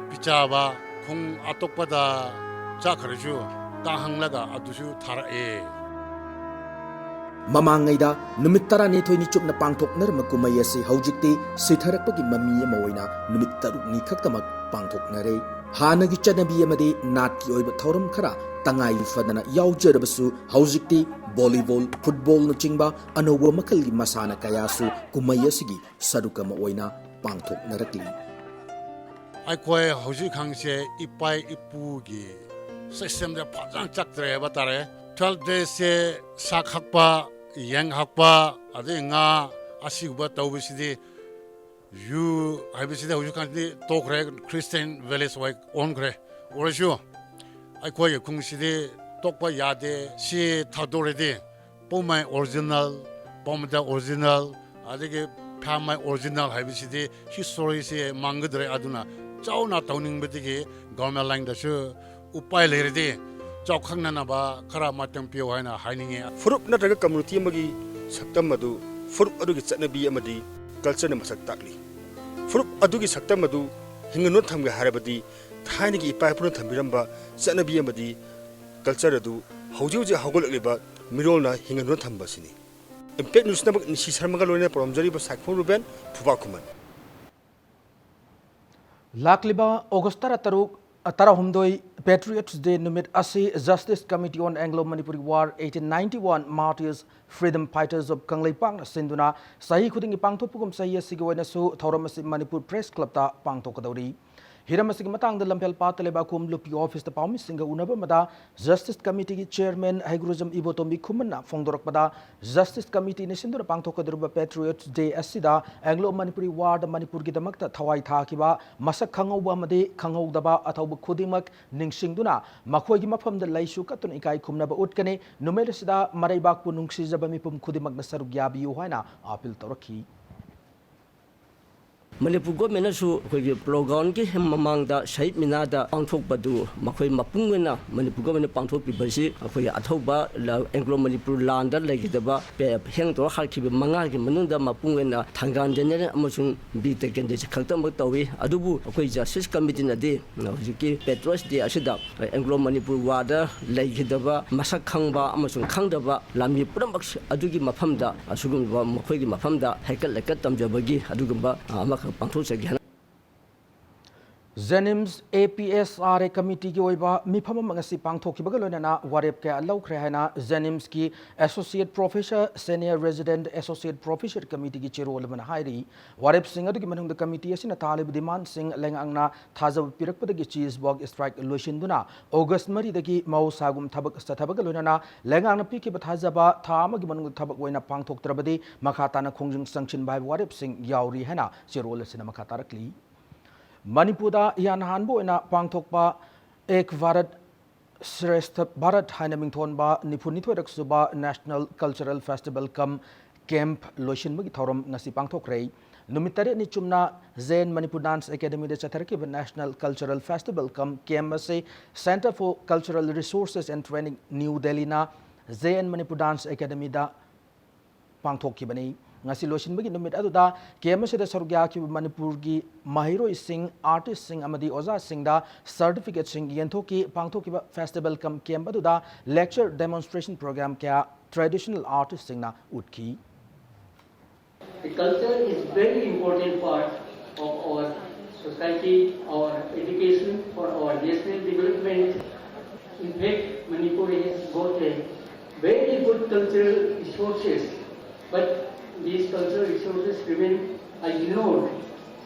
ꯄꯤꯖꯕ, ꯈꯨꯡ ꯑꯇꯣꯞꯄꯗ ꯆꯠꯈ꯭ꯔꯁꯨ ꯇꯥꯍꯪꯂꯒ ꯑꯗꯨꯁꯨ ꯊꯥꯔꯛꯑꯦ꯫ ꯃꯃꯥꯡꯉꯩꯗ ꯅꯨꯃꯤꯠ ꯇꯔꯥꯅꯤꯊꯣꯏꯅꯤ ꯆꯨꯞꯅ ꯄꯥꯡꯊꯣꯛꯅꯔꯝꯕ ꯀꯨꯝꯍꯩ ꯑꯁꯤ ꯍꯧꯖꯤꯛꯇꯤ ꯁꯤꯊꯔꯛꯄꯒꯤ ꯃꯃꯤ ꯑꯃ ꯑꯣꯏꯅ ꯅꯨꯃꯤꯠ ꯇꯔꯨꯛꯅꯤ ꯈꯛꯇꯃꯛ ꯄꯥꯡꯊꯣꯛꯅꯔꯦ꯫ ꯍꯥꯟꯅꯒꯤ ꯆꯠꯅꯕꯤ ꯑꯃꯗꯤ ꯅꯥꯠꯀꯤ ꯑꯣꯏꯕ ꯊꯧꯔꯝ ꯈꯔ ꯇꯉꯥꯏ ꯐꯗꯅ ꯌꯥꯎꯖꯔꯕꯁꯨ, ꯍꯧꯖꯤꯛꯇꯤ volleyball, football ꯅꯆꯤꯡꯕ ꯑꯅꯧꯕ ꯃꯈꯜꯒꯤ ꯃꯁꯥꯟꯅ ꯀꯌꯥꯁꯨ ꯀꯨꯝꯍꯩ ꯑꯁꯤꯒꯤ ꯁꯔꯨꯛ ꯑꯃ ꯑꯣꯏꯅ ꯄꯥꯡꯊꯣꯛꯅꯔꯛꯂꯤ꯫ ꯑꯩꯈꯣꯏ ꯍꯧꯖꯤꯛꯀꯥꯟꯁꯦ ꯏꯄꯥ ꯏꯄꯨꯒꯤ system ꯗ ꯐꯖꯅ ꯆꯠꯇ꯭ꯔꯦ ꯍꯥꯏꯕ ꯇꯥꯔꯦ꯫ Twelve days ꯁꯦ ꯁꯥ ꯈꯛꯄ, ꯌꯦꯟ ꯈꯛꯄ, ꯑꯗꯩ ꯉꯥ, ꯑꯁꯤꯒꯨꯝꯕ ꯇꯧꯕꯁꯤꯗꯤ ꯌꯨ ꯍꯥꯏꯕꯁꯤꯗꯤ ꯍꯧꯖꯤꯛꯀꯥꯟꯗꯤ ꯇꯣꯛꯈ꯭ꯔꯦ, Christian village ꯑꯣꯏ ꯑꯣꯟꯈ꯭ꯔꯦ꯫ ꯑꯣꯏꯔꯁꯨ ꯑꯩꯈꯣꯏꯒꯤ ꯈꯨꯟꯁꯤꯗꯤ ꯇꯣꯛꯄ ꯌꯥꯗꯦ꯫ ꯁꯤ ꯊꯥꯗꯣꯔꯗꯤ ꯄꯣꯃꯥꯏ ꯑꯣꯔꯤꯖꯤꯅꯦꯜ, ꯄꯣꯃꯗ ꯑꯣꯔꯤꯖꯤꯅꯦꯜ, ꯑꯗꯒꯤ ꯐꯥꯃꯥꯏ ꯑꯣꯔꯤꯖꯤꯅꯦꯜ ꯍꯥꯏꯕꯁꯤꯗꯤ ꯍꯤꯁꯇꯣꯔꯤꯁꯤ ꯃꯥꯡꯒꯗ꯭ꯔꯦ꯫ ꯑꯗꯨꯅ ꯆꯥꯎꯅ ꯇꯧꯅꯤꯡꯕꯗꯒꯤ ꯒꯣꯔꯃꯦꯟ ꯂꯥꯏꯟꯗꯁꯨ ꯎꯄꯥꯏ ꯂꯩꯔꯗꯤ ꯆꯥꯎꯈꯠꯅꯅꯕ ꯈꯔ ꯃꯇꯦꯡ ꯄꯤꯌꯨ ꯍꯥꯏꯅ ꯍꯥꯏꯅꯤꯡꯉꯤ꯫ ꯐꯨꯔꯨꯞ ꯅꯠꯇ꯭ꯔꯒ ꯀꯝꯃ꯭ꯌꯨꯅꯤꯇꯤ ꯑꯃꯒꯤ ꯁꯛꯇꯝ ꯑꯗꯨ ꯐꯨꯔꯨꯞ ꯑꯗꯨꯒꯤ ꯆꯠꯅꯕꯤ ꯑꯃꯗꯤ ꯀꯜꯆꯔꯅ ꯃꯁꯛ ꯇꯥꯛꯂꯤ꯫ ꯐꯨꯔꯨꯞ ꯑꯗꯨꯒꯤ ꯁꯛꯇꯝ ꯑꯗꯨ ꯍꯤꯡꯍꯟꯗꯨꯅ ꯊꯝꯒꯦ ꯍꯥꯏꯔꯕꯗꯤ ꯊꯥꯏꯅꯒꯤ ꯏꯄꯥ ꯏꯄꯨꯅ ꯊꯝꯕꯤꯔꯝꯕ ꯆꯠꯅꯕꯤ ꯑꯃꯗꯤ ꯀꯜꯆꯔ ꯑꯗꯨ ꯍꯧꯖꯤꯛ ꯍꯧꯖꯤꯛ ꯍꯧꯒꯠꯂꯛꯂꯤꯕ ꯃꯤꯔꯣꯜꯅ ꯍꯤꯡꯍꯟꯗꯨꯅ ꯊꯝꯕ ꯑꯁꯤꯅꯤ꯫ ꯏꯝꯄꯦꯛ ꯅ꯭ꯌꯨꯁꯅꯃꯛ ꯅꯤꯁꯤ ꯁꯔꯃꯒ ꯂꯣꯏꯅꯅ ꯄꯥꯎꯔꯝꯖꯔꯤꯕ ꯁꯥꯏꯈꯣꯝ ꯔꯨꯕꯦꯟ, ꯐꯨꯕꯥꯛ ꯈꯨꯃꯟ꯫ ꯂꯥꯛꯂꯤꯕ ꯑꯣꯒꯁ ꯇꯔꯥꯇꯔꯨꯛ, ꯇꯔꯥꯍꯨꯝꯗꯣꯏ Patriots Day ꯅꯨꯃꯤꯠ ꯑꯁꯤ Justice Committee on Anglo Manipuri War, eighteen ninety-one Martyrs, Freedom Fighters of ꯀꯪꯂꯩꯄꯥꯛꯅ ꯁꯤꯟꯗꯨꯅ ꯆꯍꯤ ꯈꯨꯗꯤꯡꯒꯤ ꯄꯥꯡꯊꯣꯛꯄꯒꯨꯝ ꯆꯍꯤ ꯑꯁꯤꯒꯤ ꯑꯣꯏꯅꯁꯨ ꯊꯧꯔꯝ ꯑꯁꯤ ꯃꯅꯤꯄꯨꯔ ꯄ꯭ꯔꯦꯁ ꯀ꯭ꯂꯕꯇ ꯄꯥꯡꯊꯣꯛꯀꯗꯧꯔꯤ꯫ ꯍꯤꯔꯝ ꯑꯁꯤꯒꯤ ꯃꯇꯥꯡꯗ ꯂꯝꯐꯦꯜꯄꯥꯠꯇ ꯂꯩꯕ ꯈꯨꯝꯂꯨꯞꯀꯤ ꯑꯣꯐꯤꯁꯇ ꯄꯥꯎꯃꯤꯁꯤꯡꯒ ꯎꯅꯕ ꯑꯃꯗ Justice Committeeꯒꯤ chairman ꯍꯩꯒ꯭ꯔꯨꯖꯝ ꯏꯕꯣꯇꯣꯝꯕꯤ ꯈꯨꯃꯟꯅ ꯐꯣꯡꯗꯣꯔꯛꯄꯗ, Justice Committeeꯅ ꯁꯤꯟꯗꯨꯅ ꯄꯥꯡꯊꯣꯛꯀꯗꯧꯔꯤꯕ Patriots Day ꯑꯁꯤꯗ Anglo Manipuri Warꯗ ꯃꯅꯤꯄꯨꯔꯒꯤꯗꯃꯛꯇ ꯊꯋꯥꯏ ꯊꯥꯈꯤꯕ, ꯃꯁꯛ ꯈꯪꯍꯧꯕ ꯑꯃꯗꯤ ꯈꯪꯍꯧꯗꯕ ꯑꯊꯧꯕ ꯈꯨꯗꯤꯡꯃꯛ ꯅꯤꯡꯁꯤꯡꯗꯨꯅ ꯃꯈꯣꯏꯒꯤ ꯃꯐꯝꯗ ꯂꯩꯁꯨ ꯀꯠꯇꯨꯅ ꯏꯀꯥꯏ ꯈꯨꯝꯅꯕ ꯎꯠꯀꯅꯤ꯫ ꯅꯨꯃꯤꯠ ꯑꯁꯤꯗ ꯃꯔꯩꯕꯥꯛꯄꯨ ꯅꯨꯡꯁꯤꯖꯕ ꯃꯤꯄꯨꯝ ꯈꯨꯗꯤꯡꯃꯛꯅ ꯁꯔꯨꯛ ꯌꯥꯕꯤꯌꯨ ꯍꯥꯏꯅ appeal ꯇꯧꯔꯛꯈꯤ꯫ ꯃꯅꯤꯄꯨꯔ ꯒꯣꯔꯃꯦꯟꯅꯁꯨ ꯑꯩꯈꯣꯏꯒꯤ ꯄꯣꯂꯣ ꯒ꯭ꯔꯥꯎꯟꯒꯤ ꯃꯃꯥꯡꯗ ꯁꯍꯤꯗ ꯃꯤꯅꯥꯔꯗ ꯄꯥꯡꯊꯣꯛꯄꯗꯨ ꯃꯈꯣꯏ ꯃꯄꯨꯡ ꯑꯣꯏꯅ ꯃꯅꯤꯄꯨꯔ ꯒꯣꯔꯃꯦꯟꯅ ꯄꯥꯡꯊꯣꯛꯄꯤꯕꯁꯤ ꯑꯩꯈꯣꯏꯒꯤ ꯑꯊꯧꯕ ꯂ-, ꯑꯦꯡꯒ꯭ꯂꯣ ꯃꯅꯤꯄꯨꯔ ꯂꯥꯟꯗ ꯂꯩꯈꯤꯗꯕ ꯄꯦ-, ꯍꯦꯡ ꯇꯧꯔ ꯍꯥꯠꯈꯤꯕ ꯃꯉꯥꯒꯤ ꯃꯅꯨꯡꯗ ꯃꯄꯨꯡ ꯑꯣꯏꯅ ꯊꯪꯒꯥꯜ ꯗꯦꯅꯤꯌꯦꯜ ꯑꯃꯁꯨꯡ ꯕꯤꯔ ꯇꯤꯀꯦꯟꯗ꯭ꯔꯖꯤꯠ ꯈꯛꯇꯃꯛ ꯇꯧꯏ꯫ ꯑꯗꯨꯕꯨ ꯑꯩꯈꯣꯏ Justice Committeeꯅꯗꯤ ꯍꯧꯖꯤꯛꯀꯤ Patriots Day ꯑꯁꯤꯗ ꯑꯦꯡꯒ꯭ꯂꯣ ꯃꯅꯤꯄꯨꯔ ꯋꯥꯔꯗ ꯂꯩꯈꯤꯗꯕ ꯃꯁꯛ ꯈꯪꯕ ꯑꯃꯁꯨꯡ ꯈꯪꯗꯕ ꯂꯥꯟꯃꯤ ꯄꯨꯝꯅꯃꯛ ꯑꯗꯨꯒꯤ ꯃꯐꯝꯗ, ꯑꯁꯤꯒꯨꯝꯕ ꯃꯈꯣꯏꯒꯤ ꯃꯐꯝꯗ ꯍꯩꯀꯠ ꯂꯩꯀꯠ ꯇꯝꯖꯕꯒꯤ ꯑꯗꯨꯒꯨꯝꯕ, ꯑ, ꯑꯃꯈꯛ ꯄꯥꯡꯊꯣꯛꯆꯒꯦ ꯍꯥꯏꯅ꯫ JNIMS APSRA Committeeꯒꯤ ꯑꯣꯏꯕ ꯃꯤꯐꯝ ꯑꯃ ꯉꯁꯤ ꯄꯥꯡꯊꯣꯛꯈꯤꯕꯒ ꯂꯣꯏꯅꯅ ꯋꯥꯔꯦꯞ ꯀꯌꯥ ꯂꯧꯈ꯭ꯔꯦ ꯍꯥꯏꯅ JNIMSꯀꯤ Associate Professor, Senior Resident Associate Professor Committeeꯒꯤ ꯆꯦꯔꯣꯜ ꯑꯃꯅ ꯍꯥꯏꯔꯤ꯫ ꯋꯥꯔꯦꯞꯁꯤꯡ ꯑꯗꯨꯒꯤ ꯃꯅꯨꯡꯗ committee ꯑꯁꯤꯅ ꯊꯥꯜꯂꯤꯕ demandꯁꯤꯡ ꯂꯩꯉꯥꯛꯅ ꯊꯥꯖꯕ ꯄꯤꯔꯛꯄꯗꯒꯤ ꯆꯤꯁꯕꯣꯛ strike ꯂꯣꯏꯁꯤꯟꯗꯨꯅ ꯑꯣꯒꯁ ꯃꯔꯤꯗꯒꯤ ꯃꯍꯧꯁꯥꯒꯨꯝ ꯊꯕꯛ ꯆꯠꯊꯕꯒ ꯂꯣꯏꯅꯅ ꯂꯩꯉꯥꯛꯅ ꯄꯤꯈꯤꯕ ꯊꯥꯖꯕ ꯊꯥ ꯑꯃꯒꯤ ꯃꯅꯨꯡꯗ ꯊꯕꯛ ꯑꯣꯏꯅ ꯄꯥꯡꯊꯣꯛꯇ꯭ꯔꯕꯗꯤ ꯃꯈꯥ ꯇꯥꯅ ꯈꯣꯡꯖꯪ ꯆꯪꯁꯤꯟꯕ ꯍꯥꯏꯕ ꯋꯥꯔꯦꯞꯁꯤꯡ ꯌꯥꯎꯔꯤ ꯍꯥꯏꯅ ꯆꯦꯔꯣꯜ ꯑꯁꯤꯅ ꯃꯈꯥ ꯇꯥꯔꯛꯂꯤ꯫ ꯃꯅꯤꯄꯨꯔꯗ ꯏꯍꯥꯟ ꯍꯥꯟꯕ ꯑꯣꯏꯅ ꯄꯥꯡꯊꯣꯛꯄ ꯑꯦꯛ ꯚꯥꯔꯠ ꯁ꯭ꯔꯦꯁꯊ ꯚꯥꯔꯠ ꯍꯥꯏꯅ ꯃꯤꯡꯊꯣꯟꯕ ꯅꯤꯐꯨ ꯅꯤꯊꯣꯏꯔꯛ ꯁꯨꯕ National Cultural Festival cum Camp ꯂꯣꯏꯁꯤꯟꯕꯒꯤ ꯊꯧꯔꯝ ꯉꯁꯤ ꯄꯥꯡꯊꯣꯛꯈ꯭ꯔꯦ꯫ ꯅꯨꯃꯤꯠ ꯇꯔꯦꯠꯅꯤ ꯆꯨꯝꯅ J N Manipur Dance Academyꯗ ꯆꯠꯊꯔꯛꯈꯤꯕ National Cultural Festival cum Camp ꯑꯁꯤ Centre for Cultural Resources and Training, New Delhiꯅ J N Manipur Dance Academyꯗ ꯄꯥꯡꯊꯣꯛꯈꯤꯕꯅꯤ꯫ ꯉꯁꯤ ꯂꯣꯏꯁꯤꯟꯕꯒꯤ ꯅꯨꯃꯤꯠ ꯑꯗꯨꯗ camp ꯑꯁꯤꯗ ꯁꯔꯨꯛ ꯌꯥꯈꯤꯕ ꯃꯅꯤꯄꯨꯔꯒꯤ ꯃꯍꯩꯔꯣꯏꯁꯤꯡ, artistꯁꯤꯡ ꯑꯃꯗꯤ ꯑꯣꯖꯥꯁꯤꯡꯗ certificateꯁꯤꯡ ꯌꯦꯟꯊꯣꯛꯈꯤ꯫ ꯄꯥꯡꯊꯣꯛꯈꯤꯕ festival cum camp ꯑꯗꯨꯗ lecture, demonstration program ꯀꯌꯥ traditional artistꯁꯤꯡꯅ ꯎꯠꯈꯤ꯫ The culture is very important part of our society, our education, for our national development. In fact, Manipur has got a very good cultural resources, but these cultural resources remain ignored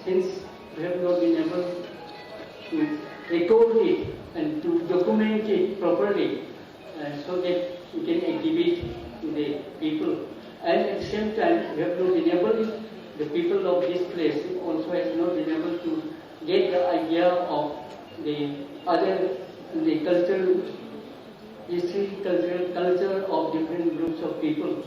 since we have not been able to record it and to document it properly, uh, so that we can exhibit to the people. And at the same time, we have not been able, the people of this place also has not been able to get the idea of the other, the cultural history, cultural culture of different groups of people.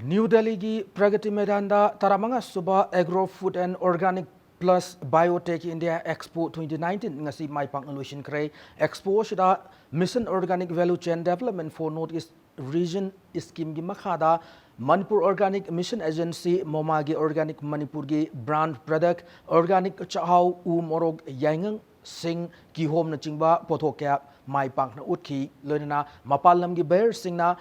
New Delhiꯒꯤ Pragati Maidanꯗ ꯇꯔꯥꯃꯉꯥ ꯁꯨꯕ Agro Food and Organic Plus Biotech India Expo twenty nineteen ꯉꯁꯤ ꯃꯥꯏ ꯄꯥꯛꯅ ꯂꯣꯏꯁꯤꯟꯈ꯭ꯔꯦ꯫ Expo ꯑꯁꯤꯗ Mission Organic Value Chain Development for North East Region Schemeꯒꯤ ꯃꯈꯥꯗ Manipur Organic Mission Agency, MOMAꯒꯤ Organic Manipurꯒꯤ brand product, organic ꯆꯥꯛꯍꯥꯎ, ꯎ ꯃꯣꯔꯣꯛ, ꯌꯥꯏꯉꯪ, ꯁꯤꯡ, ꯀꯤꯍꯣꯝꯅꯆꯤꯡꯕ ꯄꯣꯠꯊꯣꯛ ꯀꯌꯥ ꯃꯥꯏ ꯄꯥꯛꯅ ꯎꯠꯈꯤ꯫ ꯂꯣꯏꯅꯅ ꯃꯄꯥꯟ ꯂꯝꯒꯤ buyerꯁꯤꯡꯅ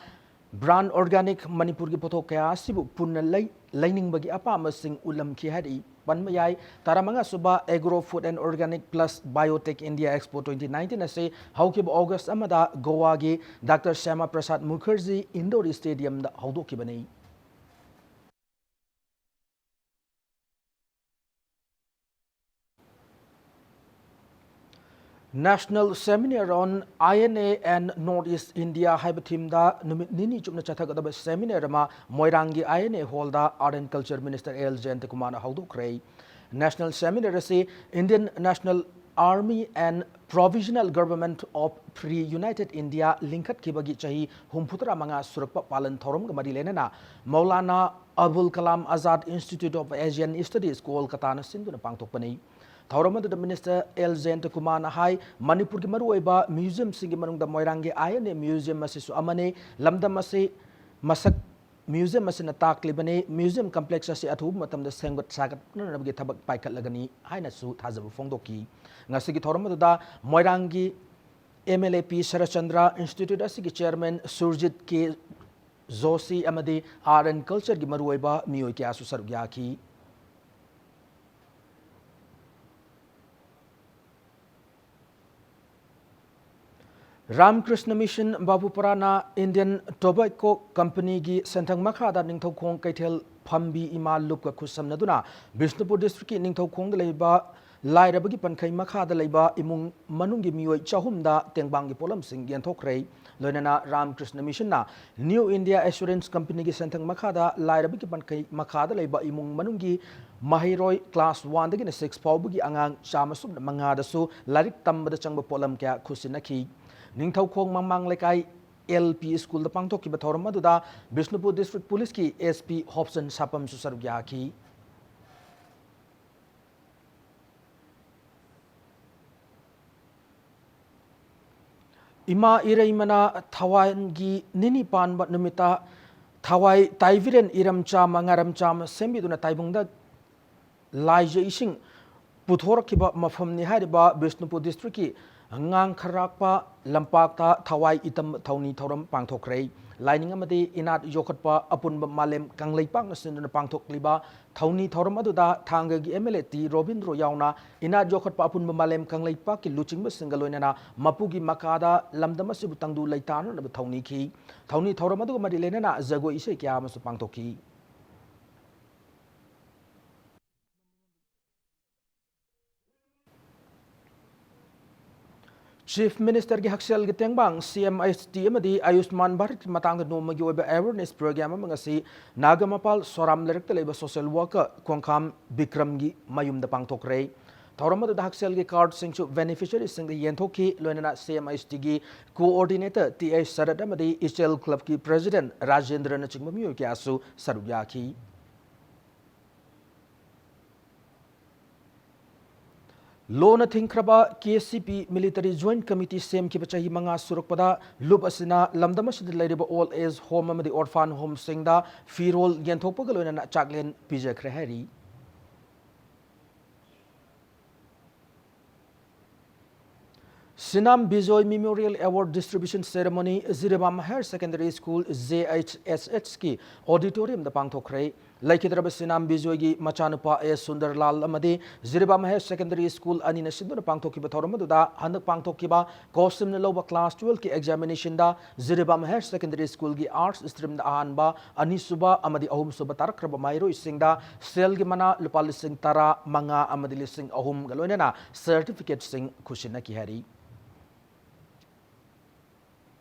brand organic ꯃꯅꯤꯄꯨꯔꯒꯤ ꯄꯣꯠꯊꯣꯛ ꯀꯌꯥ ꯑꯁꯤꯕꯨ ꯄꯨꯟꯅ ꯂꯩ-, ꯂꯩꯅꯤꯡꯕꯒꯤ ꯑꯄꯥꯝꯕꯁꯤꯡ ꯎꯠꯂꯝꯈꯤ ꯍꯥꯏꯔꯛꯏ꯫ ꯄꯟꯕ ꯌꯥꯏ, ꯇꯔꯥꯃꯉꯥ ꯁꯨꯕ Agro Food and Organic Plus Biotech India Expo twenty nineteen ꯑꯁꯤ ꯍꯧꯈꯤꯕ August ꯑꯃꯗ ꯒꯣꯋꯥꯒꯤ Doctor Shyama Prasad Mukherjee Indoor Stadiumꯗ ꯍꯧꯗꯣꯛꯈꯤꯕꯅꯤ꯫ National Seminar on I N A and North East India ꯍꯥꯏꯕ themeꯗ ꯅꯨꯃꯤꯠ ꯅꯤꯅꯤ ꯆꯨꯞꯅ ꯆꯠꯊꯒꯗꯕ seminar ꯑꯃ ꯃꯣꯏꯔꯥꯡꯒꯤ I N A hallꯗ Art and Culture Minister A L Jayantakumarꯅ ꯍꯧꯗꯣꯛꯈ꯭ꯔꯦ꯫ National Seminar ꯑꯁꯤ Indian National Army and Provisional Government of Free United India ꯂꯤꯡꯈꯠꯈꯤꯕꯒꯤ ꯆꯍꯤ ꯍꯨꯝꯐꯨꯇꯔꯥ ꯃꯉꯥ ꯁꯨꯔꯛꯄ ꯄꯥꯂꯟ ꯊꯧꯔꯝꯒ ꯃꯔꯤ ꯂꯩꯅꯅ Maulana ꯑꯕꯨꯜ Kalam Azad Institute of Asian Studies, ꯀꯣꯜꯀꯇꯥꯅ ꯁꯤꯟꯗꯨꯅ ꯄꯥꯡꯊꯣꯛꯄꯅꯤ꯫ ꯊꯧꯔꯝ ꯑꯗꯨꯗ ꯃꯤꯅꯤꯁꯇꯔ ꯑꯦꯜ ꯖꯌꯟꯇꯀꯨꯃꯥꯔꯅ ꯍꯥꯏ, ꯃꯅꯤꯄꯨꯔꯒꯤ ꯃꯔꯨꯑꯣꯏꯕ ꯃ꯭ꯌꯨꯖꯤꯌꯝꯁꯤꯡꯒꯤ ꯃꯅꯨꯡꯗ ꯃꯣꯏꯔꯥꯡꯒꯤ ꯑꯥꯏ ꯑꯦꯟ ꯑꯦ ꯃ꯭ꯌꯨꯖꯤꯌꯝ ꯑꯁꯤꯁꯨ ꯑꯃꯅꯤ꯫ ꯂꯝꯗꯝ ꯑꯁꯤ ꯃꯁꯛ ꯃ꯭ꯌꯨꯖꯤꯌꯝ ꯑꯁꯤꯅ ꯇꯥꯛꯂꯤꯕꯅꯤ꯫ ꯃ꯭ꯌꯨꯖꯤꯌꯝ ꯀꯝꯄ꯭ꯂꯦꯛꯁ ꯑꯁꯤ ꯑꯊꯨꯕ ꯃꯇꯝꯗ ꯁꯦꯝꯒꯠ ꯁꯥꯒꯠꯅꯅꯕꯒꯤ ꯊꯕꯛ ꯄꯥꯏꯈꯠꯂꯒꯅꯤ ꯍꯥꯏꯅꯁꯨ ꯊꯥꯖꯕ ꯐꯣꯡꯗꯣꯛꯈꯤ꯫ ꯉꯁꯤꯒꯤ ꯊꯧꯔꯝ ꯑꯗꯨꯗ ꯃꯣꯏꯔꯥꯡꯒꯤ M L A P Saratchandra, institute ꯑꯁꯤꯒꯤ ꯆꯦꯌꯔꯃꯦꯟ ꯁꯨꯔꯖꯤꯠ ꯀꯦ ꯖꯣꯁꯤ ꯑꯃꯗꯤ ꯑꯥꯔꯠ ꯑꯦꯟ ꯀꯜꯆꯔꯒꯤ ꯃꯔꯨꯑꯣꯏꯕ ꯃꯤꯑꯣꯏ ꯀꯌꯥꯁꯨ ꯁꯔꯨꯛ ꯌꯥꯈꯤ꯫ ꯔꯥꯝꯀ꯭ꯔꯤꯁꯅ ꯃꯤꯁꯟ ꯕꯥꯕꯨꯄꯥꯔꯥꯅ ꯏꯟꯗꯤꯌꯟ ꯇꯣꯕꯦꯀꯣ ꯀꯝꯄꯅꯤꯒꯤ ꯁꯦꯟꯊꯪ ꯃꯈꯥꯗ ꯅꯤꯡꯊꯧꯈꯣꯡ ꯀꯩꯊꯦꯜ ꯐꯝꯕꯤ ꯏꯃꯥ ꯂꯨꯞꯀ ꯈꯨꯠꯁꯝꯅꯗꯨꯅ ꯕꯤꯁꯅꯨꯄꯨꯔ ꯗꯤꯁꯇ꯭ꯔꯤꯛꯀꯤ ꯅꯤꯡꯊꯧꯈꯣꯡꯗ ꯂꯩꯕ ꯂꯥꯏꯔꯕꯒꯤ ꯄꯟꯈꯩ ꯃꯈꯥꯗ ꯂꯩꯕ ꯏꯃꯨꯡ ꯃꯅꯨꯡꯒꯤ ꯃꯤꯑꯣꯏ ꯆꯍꯨꯝꯗ ꯇꯦꯡꯕꯥꯡꯒꯤ ꯄꯣꯠꯂꯝꯁꯤꯡ ꯌꯦꯟꯊꯣꯛꯈ꯭ꯔꯦ꯫ ꯂꯣꯏꯅꯅ ꯔꯥꯝꯀ꯭ꯔꯤꯁꯅ ꯃꯤꯁꯟꯅ ꯅ꯭ꯌꯨ ꯏꯟꯗꯤꯌꯥ ꯑꯦꯁꯨꯔꯦꯟꯁ ꯀꯝꯄꯅꯤꯒꯤ ꯁꯦꯟꯊꯪ ꯃꯈꯥꯗ ꯂꯥꯏꯔꯕꯒꯤ ꯄꯟꯈꯩ ꯃꯈꯥꯗ ꯂꯩꯕ ꯏꯃꯨꯡ ꯃꯅꯨꯡꯒꯤ ꯃꯍꯩꯔꯣꯏ ꯀ꯭ꯂꯥꯁ ꯋꯥꯟꯗꯒꯤꯅ ꯁꯤꯛꯁ ꯐꯥꯎꯕꯒꯤ ꯑꯉꯥꯡ ꯆꯥꯝꯃ ꯁꯨꯞꯅ ꯃꯉꯥꯗꯁꯨ ꯂꯥꯏꯔꯤꯛ ꯇꯝꯕꯗ ꯆꯪꯕ ꯄꯣꯠꯂꯝ ꯀꯌꯥ ꯈꯨꯠꯁꯤꯟꯅꯈꯤ꯫ ꯅꯤꯡꯊꯧꯈꯣꯡ ꯃꯃꯥꯡ ꯂꯩꯀꯥꯏ ꯑꯦꯜ ꯄꯤ ꯁ꯭ꯀꯨꯜꯗ ꯄꯥꯡꯊꯣꯛꯈꯤꯕ ꯊꯧꯔꯝ ꯑꯗꯨꯗ ꯕꯤꯁꯅꯨꯄꯨꯔ ꯗꯤꯁꯇ꯭ꯔꯤꯛ ꯄꯨꯂꯤꯁꯀꯤ ꯑꯦꯁ ꯄꯤ ꯍꯣꯞꯁꯟ ꯁꯥꯄꯝꯁꯨ ꯁꯔꯨꯛ ꯌꯥꯈꯤ꯫ ꯏꯃꯥ ꯏꯔꯩꯃꯅ ꯊꯋꯥꯏꯒꯤ ꯅꯤꯅꯤ ꯄꯥꯟꯕ ꯅꯨꯃꯤꯠꯇ ꯊꯋꯥꯏ ꯇꯥꯏꯕꯤꯔꯦꯟ ꯏꯔꯝ ꯆꯥꯝꯃ ꯉꯥꯔꯝ ꯆꯥꯝꯃ ꯁꯦꯝꯕꯤꯗꯨꯅ ꯇꯥꯏꯕꯪꯗ ꯂꯥꯏꯖ ꯏꯁꯤꯡ ꯄꯨꯊꯣꯔꯛꯈꯤꯕ ꯃꯐꯝꯅꯤ꯫ ꯍꯥꯏꯔꯤꯕ ꯕꯤꯁꯅꯨꯄꯨꯔ ꯗꯤꯁꯇ꯭ꯔꯤꯛꯀꯤ ꯉꯥꯡꯈꯔꯥꯛꯄ ꯂꯝꯄꯥꯛꯇ ꯊꯋꯥꯏ ꯏꯇꯝ ꯊꯧꯅꯤ ꯊꯧꯔꯝ ꯄꯥꯡꯊꯣꯛꯈ꯭ꯔꯦ꯫ ꯂꯥꯏꯅꯤꯡ ꯑꯃꯗꯤ ꯏꯅꯥꯠ ꯌꯣꯛꯈꯠꯄ ꯑꯄꯨꯟꯕ ꯃꯥꯂꯦꯝ ꯀꯪꯂꯩꯄꯥꯛꯅ ꯁꯤꯟꯗꯨꯅ ꯄꯥꯡꯊꯣꯛꯂꯤꯕ ꯊꯧꯅꯤ ꯊꯧꯔꯝ ꯑꯗꯨꯗ ꯊꯥꯡꯒꯒꯤ M L A T Robindro ꯌꯥꯎꯅ ꯏꯅꯥꯠ ꯌꯣꯛꯈꯠꯄ ꯑꯄꯨꯟꯕ ꯃꯥꯂꯦꯝ ꯀꯪꯂꯩꯄꯥꯛꯀꯤ ꯂꯨꯆꯤꯡꯕꯁꯤꯡꯒ ꯂꯣꯏꯅꯅ ꯃꯄꯨꯒꯤ ꯃꯈꯥꯗ ꯂꯝꯗꯝ ꯑꯁꯤꯕꯨ ꯇꯪꯗꯨ ꯂꯩꯇꯥꯅꯅꯕ ꯊꯧꯅꯤꯈꯤ꯫ ꯊꯧꯅꯤ ꯊꯧꯔꯝ ꯑꯗꯨꯒ ꯃꯔꯤ ꯂꯩꯅꯅ ꯖꯒꯣꯏ ꯏꯁꯩ ꯀꯌꯥ ꯑꯃꯁꯨ ꯄꯥꯡꯊꯣꯛꯈꯤ꯫ ꯆꯤꯐ ꯃꯤꯅꯤꯁꯇꯔꯒꯤ ꯍꯛꯁꯦꯜꯒꯤ ꯇꯦꯡꯕꯥꯡ, ꯁꯤ ꯑꯦꯝ ꯑꯩꯆ ꯇꯤ ꯑꯃꯗꯤ ꯑꯌꯨꯁꯃꯥꯟ ꯚꯥꯔꯠꯀꯤ ꯃꯇꯥꯡꯗ ꯅꯣꯡꯃꯒꯤ ꯑꯣꯏꯕ ꯑꯦꯋꯦꯔꯅꯦꯁ ꯄ꯭ꯔꯣꯒ꯭ꯔꯥꯝ ꯑꯃ ꯉꯁꯤ ꯅꯥꯒꯥꯃꯄꯥꯜ ꯁꯣꯔꯥꯝ ꯂꯩꯔꯛꯇ ꯂꯩꯕ ꯁꯣꯁꯦꯜ ꯋꯥꯔꯀꯔ ꯈꯣꯡꯈꯥꯝ ꯕꯤꯀ꯭ꯔꯝꯒꯤ ꯃꯌꯨꯝꯗ ꯄꯥꯡꯊꯣꯛꯈ꯭ꯔꯦ꯫ ꯊꯧꯔꯝ ꯑꯗꯨꯗ ꯍꯛꯁꯦꯜꯒꯤ ꯀꯥꯔꯗꯁꯤꯡꯁꯨ ꯕꯦꯅꯤꯐꯤꯁꯔꯤꯁꯤꯡꯗ ꯌꯦꯟꯊꯣꯛꯈꯤ꯫ ꯂꯣꯏꯅꯅ ꯁꯤ ꯑꯦꯝ ꯑꯩꯆ ꯇꯤꯒꯤ ꯀꯣꯑꯣꯔꯗꯤꯅꯦꯇꯔ ꯇꯤ ꯑꯩꯆ ꯁꯔꯠ ꯑꯃꯗꯤ ꯏꯆꯦꯜ ꯀ꯭ꯂꯕꯀꯤ ꯄ꯭ꯔꯦꯁꯤꯗꯦꯟꯠ ꯔꯥꯖꯦꯟꯗ꯭ꯔꯅꯆꯤꯡꯕ ꯃꯤꯑꯣꯏ ꯀꯌꯥꯁꯨ ꯁꯔꯨꯛ ꯌꯥꯈꯤ꯫ ꯂꯣꯅ ꯊꯤꯡꯈ꯭ꯔꯕ ꯀꯦ ꯁꯤ ꯄꯤ ꯃꯤꯂꯤꯇꯔꯤ ꯖꯣꯏꯟꯠ ꯀꯃꯤꯇꯤ ꯁꯦꯝꯈꯤꯕ ꯆꯍꯤ ꯃꯉꯥ ꯁꯨꯔꯛꯄꯗ ꯂꯨꯞ ꯑꯁꯤꯅ ꯂꯝꯗꯝ ꯑꯁꯤꯗ ꯂꯩꯔꯤꯕ ꯑꯣꯜ ꯑꯦꯖ ꯍꯣꯝ ꯑꯃꯗꯤ ꯑꯣꯔꯐꯥꯟ ꯍꯣꯝꯁꯤꯡꯗ ꯐꯤꯔꯣꯜ ꯌꯦꯟꯊꯣꯛꯄꯒ ꯂꯣꯏꯅꯅ ꯆꯥꯛꯂꯦꯟ ꯄꯤꯖꯈ꯭ꯔꯦ ꯍꯥꯏꯔꯤ꯫ Sinam Bijoy memorial award distribution ceremony Jiribam higher secondary school, J H S ꯑꯦꯁꯀꯤ ꯑꯣꯗꯤꯇꯣꯔꯤꯌꯝꯗ ꯄꯥꯡꯊꯣꯛꯈ꯭ꯔꯦ꯫ ꯂꯩꯈꯤꯗ꯭ꯔꯕ ꯁꯤꯅꯥꯝ ꯕꯤꯖꯣꯏꯒꯤ ꯃꯆꯥꯅꯨꯄꯥ ꯑꯦ ꯁꯨꯟꯗꯔꯂꯥꯜ ꯑꯃꯗꯤ ꯖꯤꯔꯤꯕꯥꯝ ꯍꯥꯌꯔ ꯁꯦꯀꯦꯟꯗꯔꯤ ꯁ꯭ꯀꯨꯜ ꯑꯅꯤꯅ ꯁꯤꯟꯗꯨꯅ ꯄꯥꯡꯊꯣꯛꯈꯤꯕ ꯊꯧꯔꯝ ꯑꯗꯨꯗ ꯍꯟꯗꯛ ꯄꯥꯡꯊꯣꯛꯈꯤꯕ ꯀꯣꯁꯤꯝꯅ ꯂꯧꯕ ꯀ꯭ꯂꯥꯁ ꯇꯨꯋꯦꯜꯐꯀꯤ ꯑꯦꯛꯖꯥꯃꯤꯅꯦꯁꯟꯗ ꯖꯤꯔꯤꯕꯥꯝ ꯍꯥꯌꯔ ꯁꯦꯀꯦꯟꯗꯔꯤ ꯁ꯭ꯀꯨꯜꯒꯤ ꯑꯥꯔꯠꯁ ꯁ꯭ꯇ꯭ꯔꯤꯝꯗ ꯑꯍꯥꯟꯕ, ꯑꯅꯤꯁꯨꯕ ꯑꯃꯗꯤ ꯑꯍꯨꯝꯁꯨꯕ ꯇꯥꯔꯛꯈ꯭ꯔꯕ ꯃꯍꯩꯔꯣꯏꯁꯤꯡꯗ ꯁꯦꯜꯒꯤ ꯃꯅꯥ ꯂꯨꯄꯥ ꯂꯤꯁꯤꯡ ꯇꯔꯥ ꯃꯉꯥ ꯑꯃꯗꯤ ꯂꯤꯁꯤꯡ ꯑꯍꯨꯝꯒ ꯂꯣꯏꯅꯅ ꯁꯔꯇꯤꯐꯤꯀꯦꯠꯁꯤꯡ ꯈꯨꯠꯁꯤꯟꯅꯈꯤ ꯍꯥꯏꯔꯤ꯫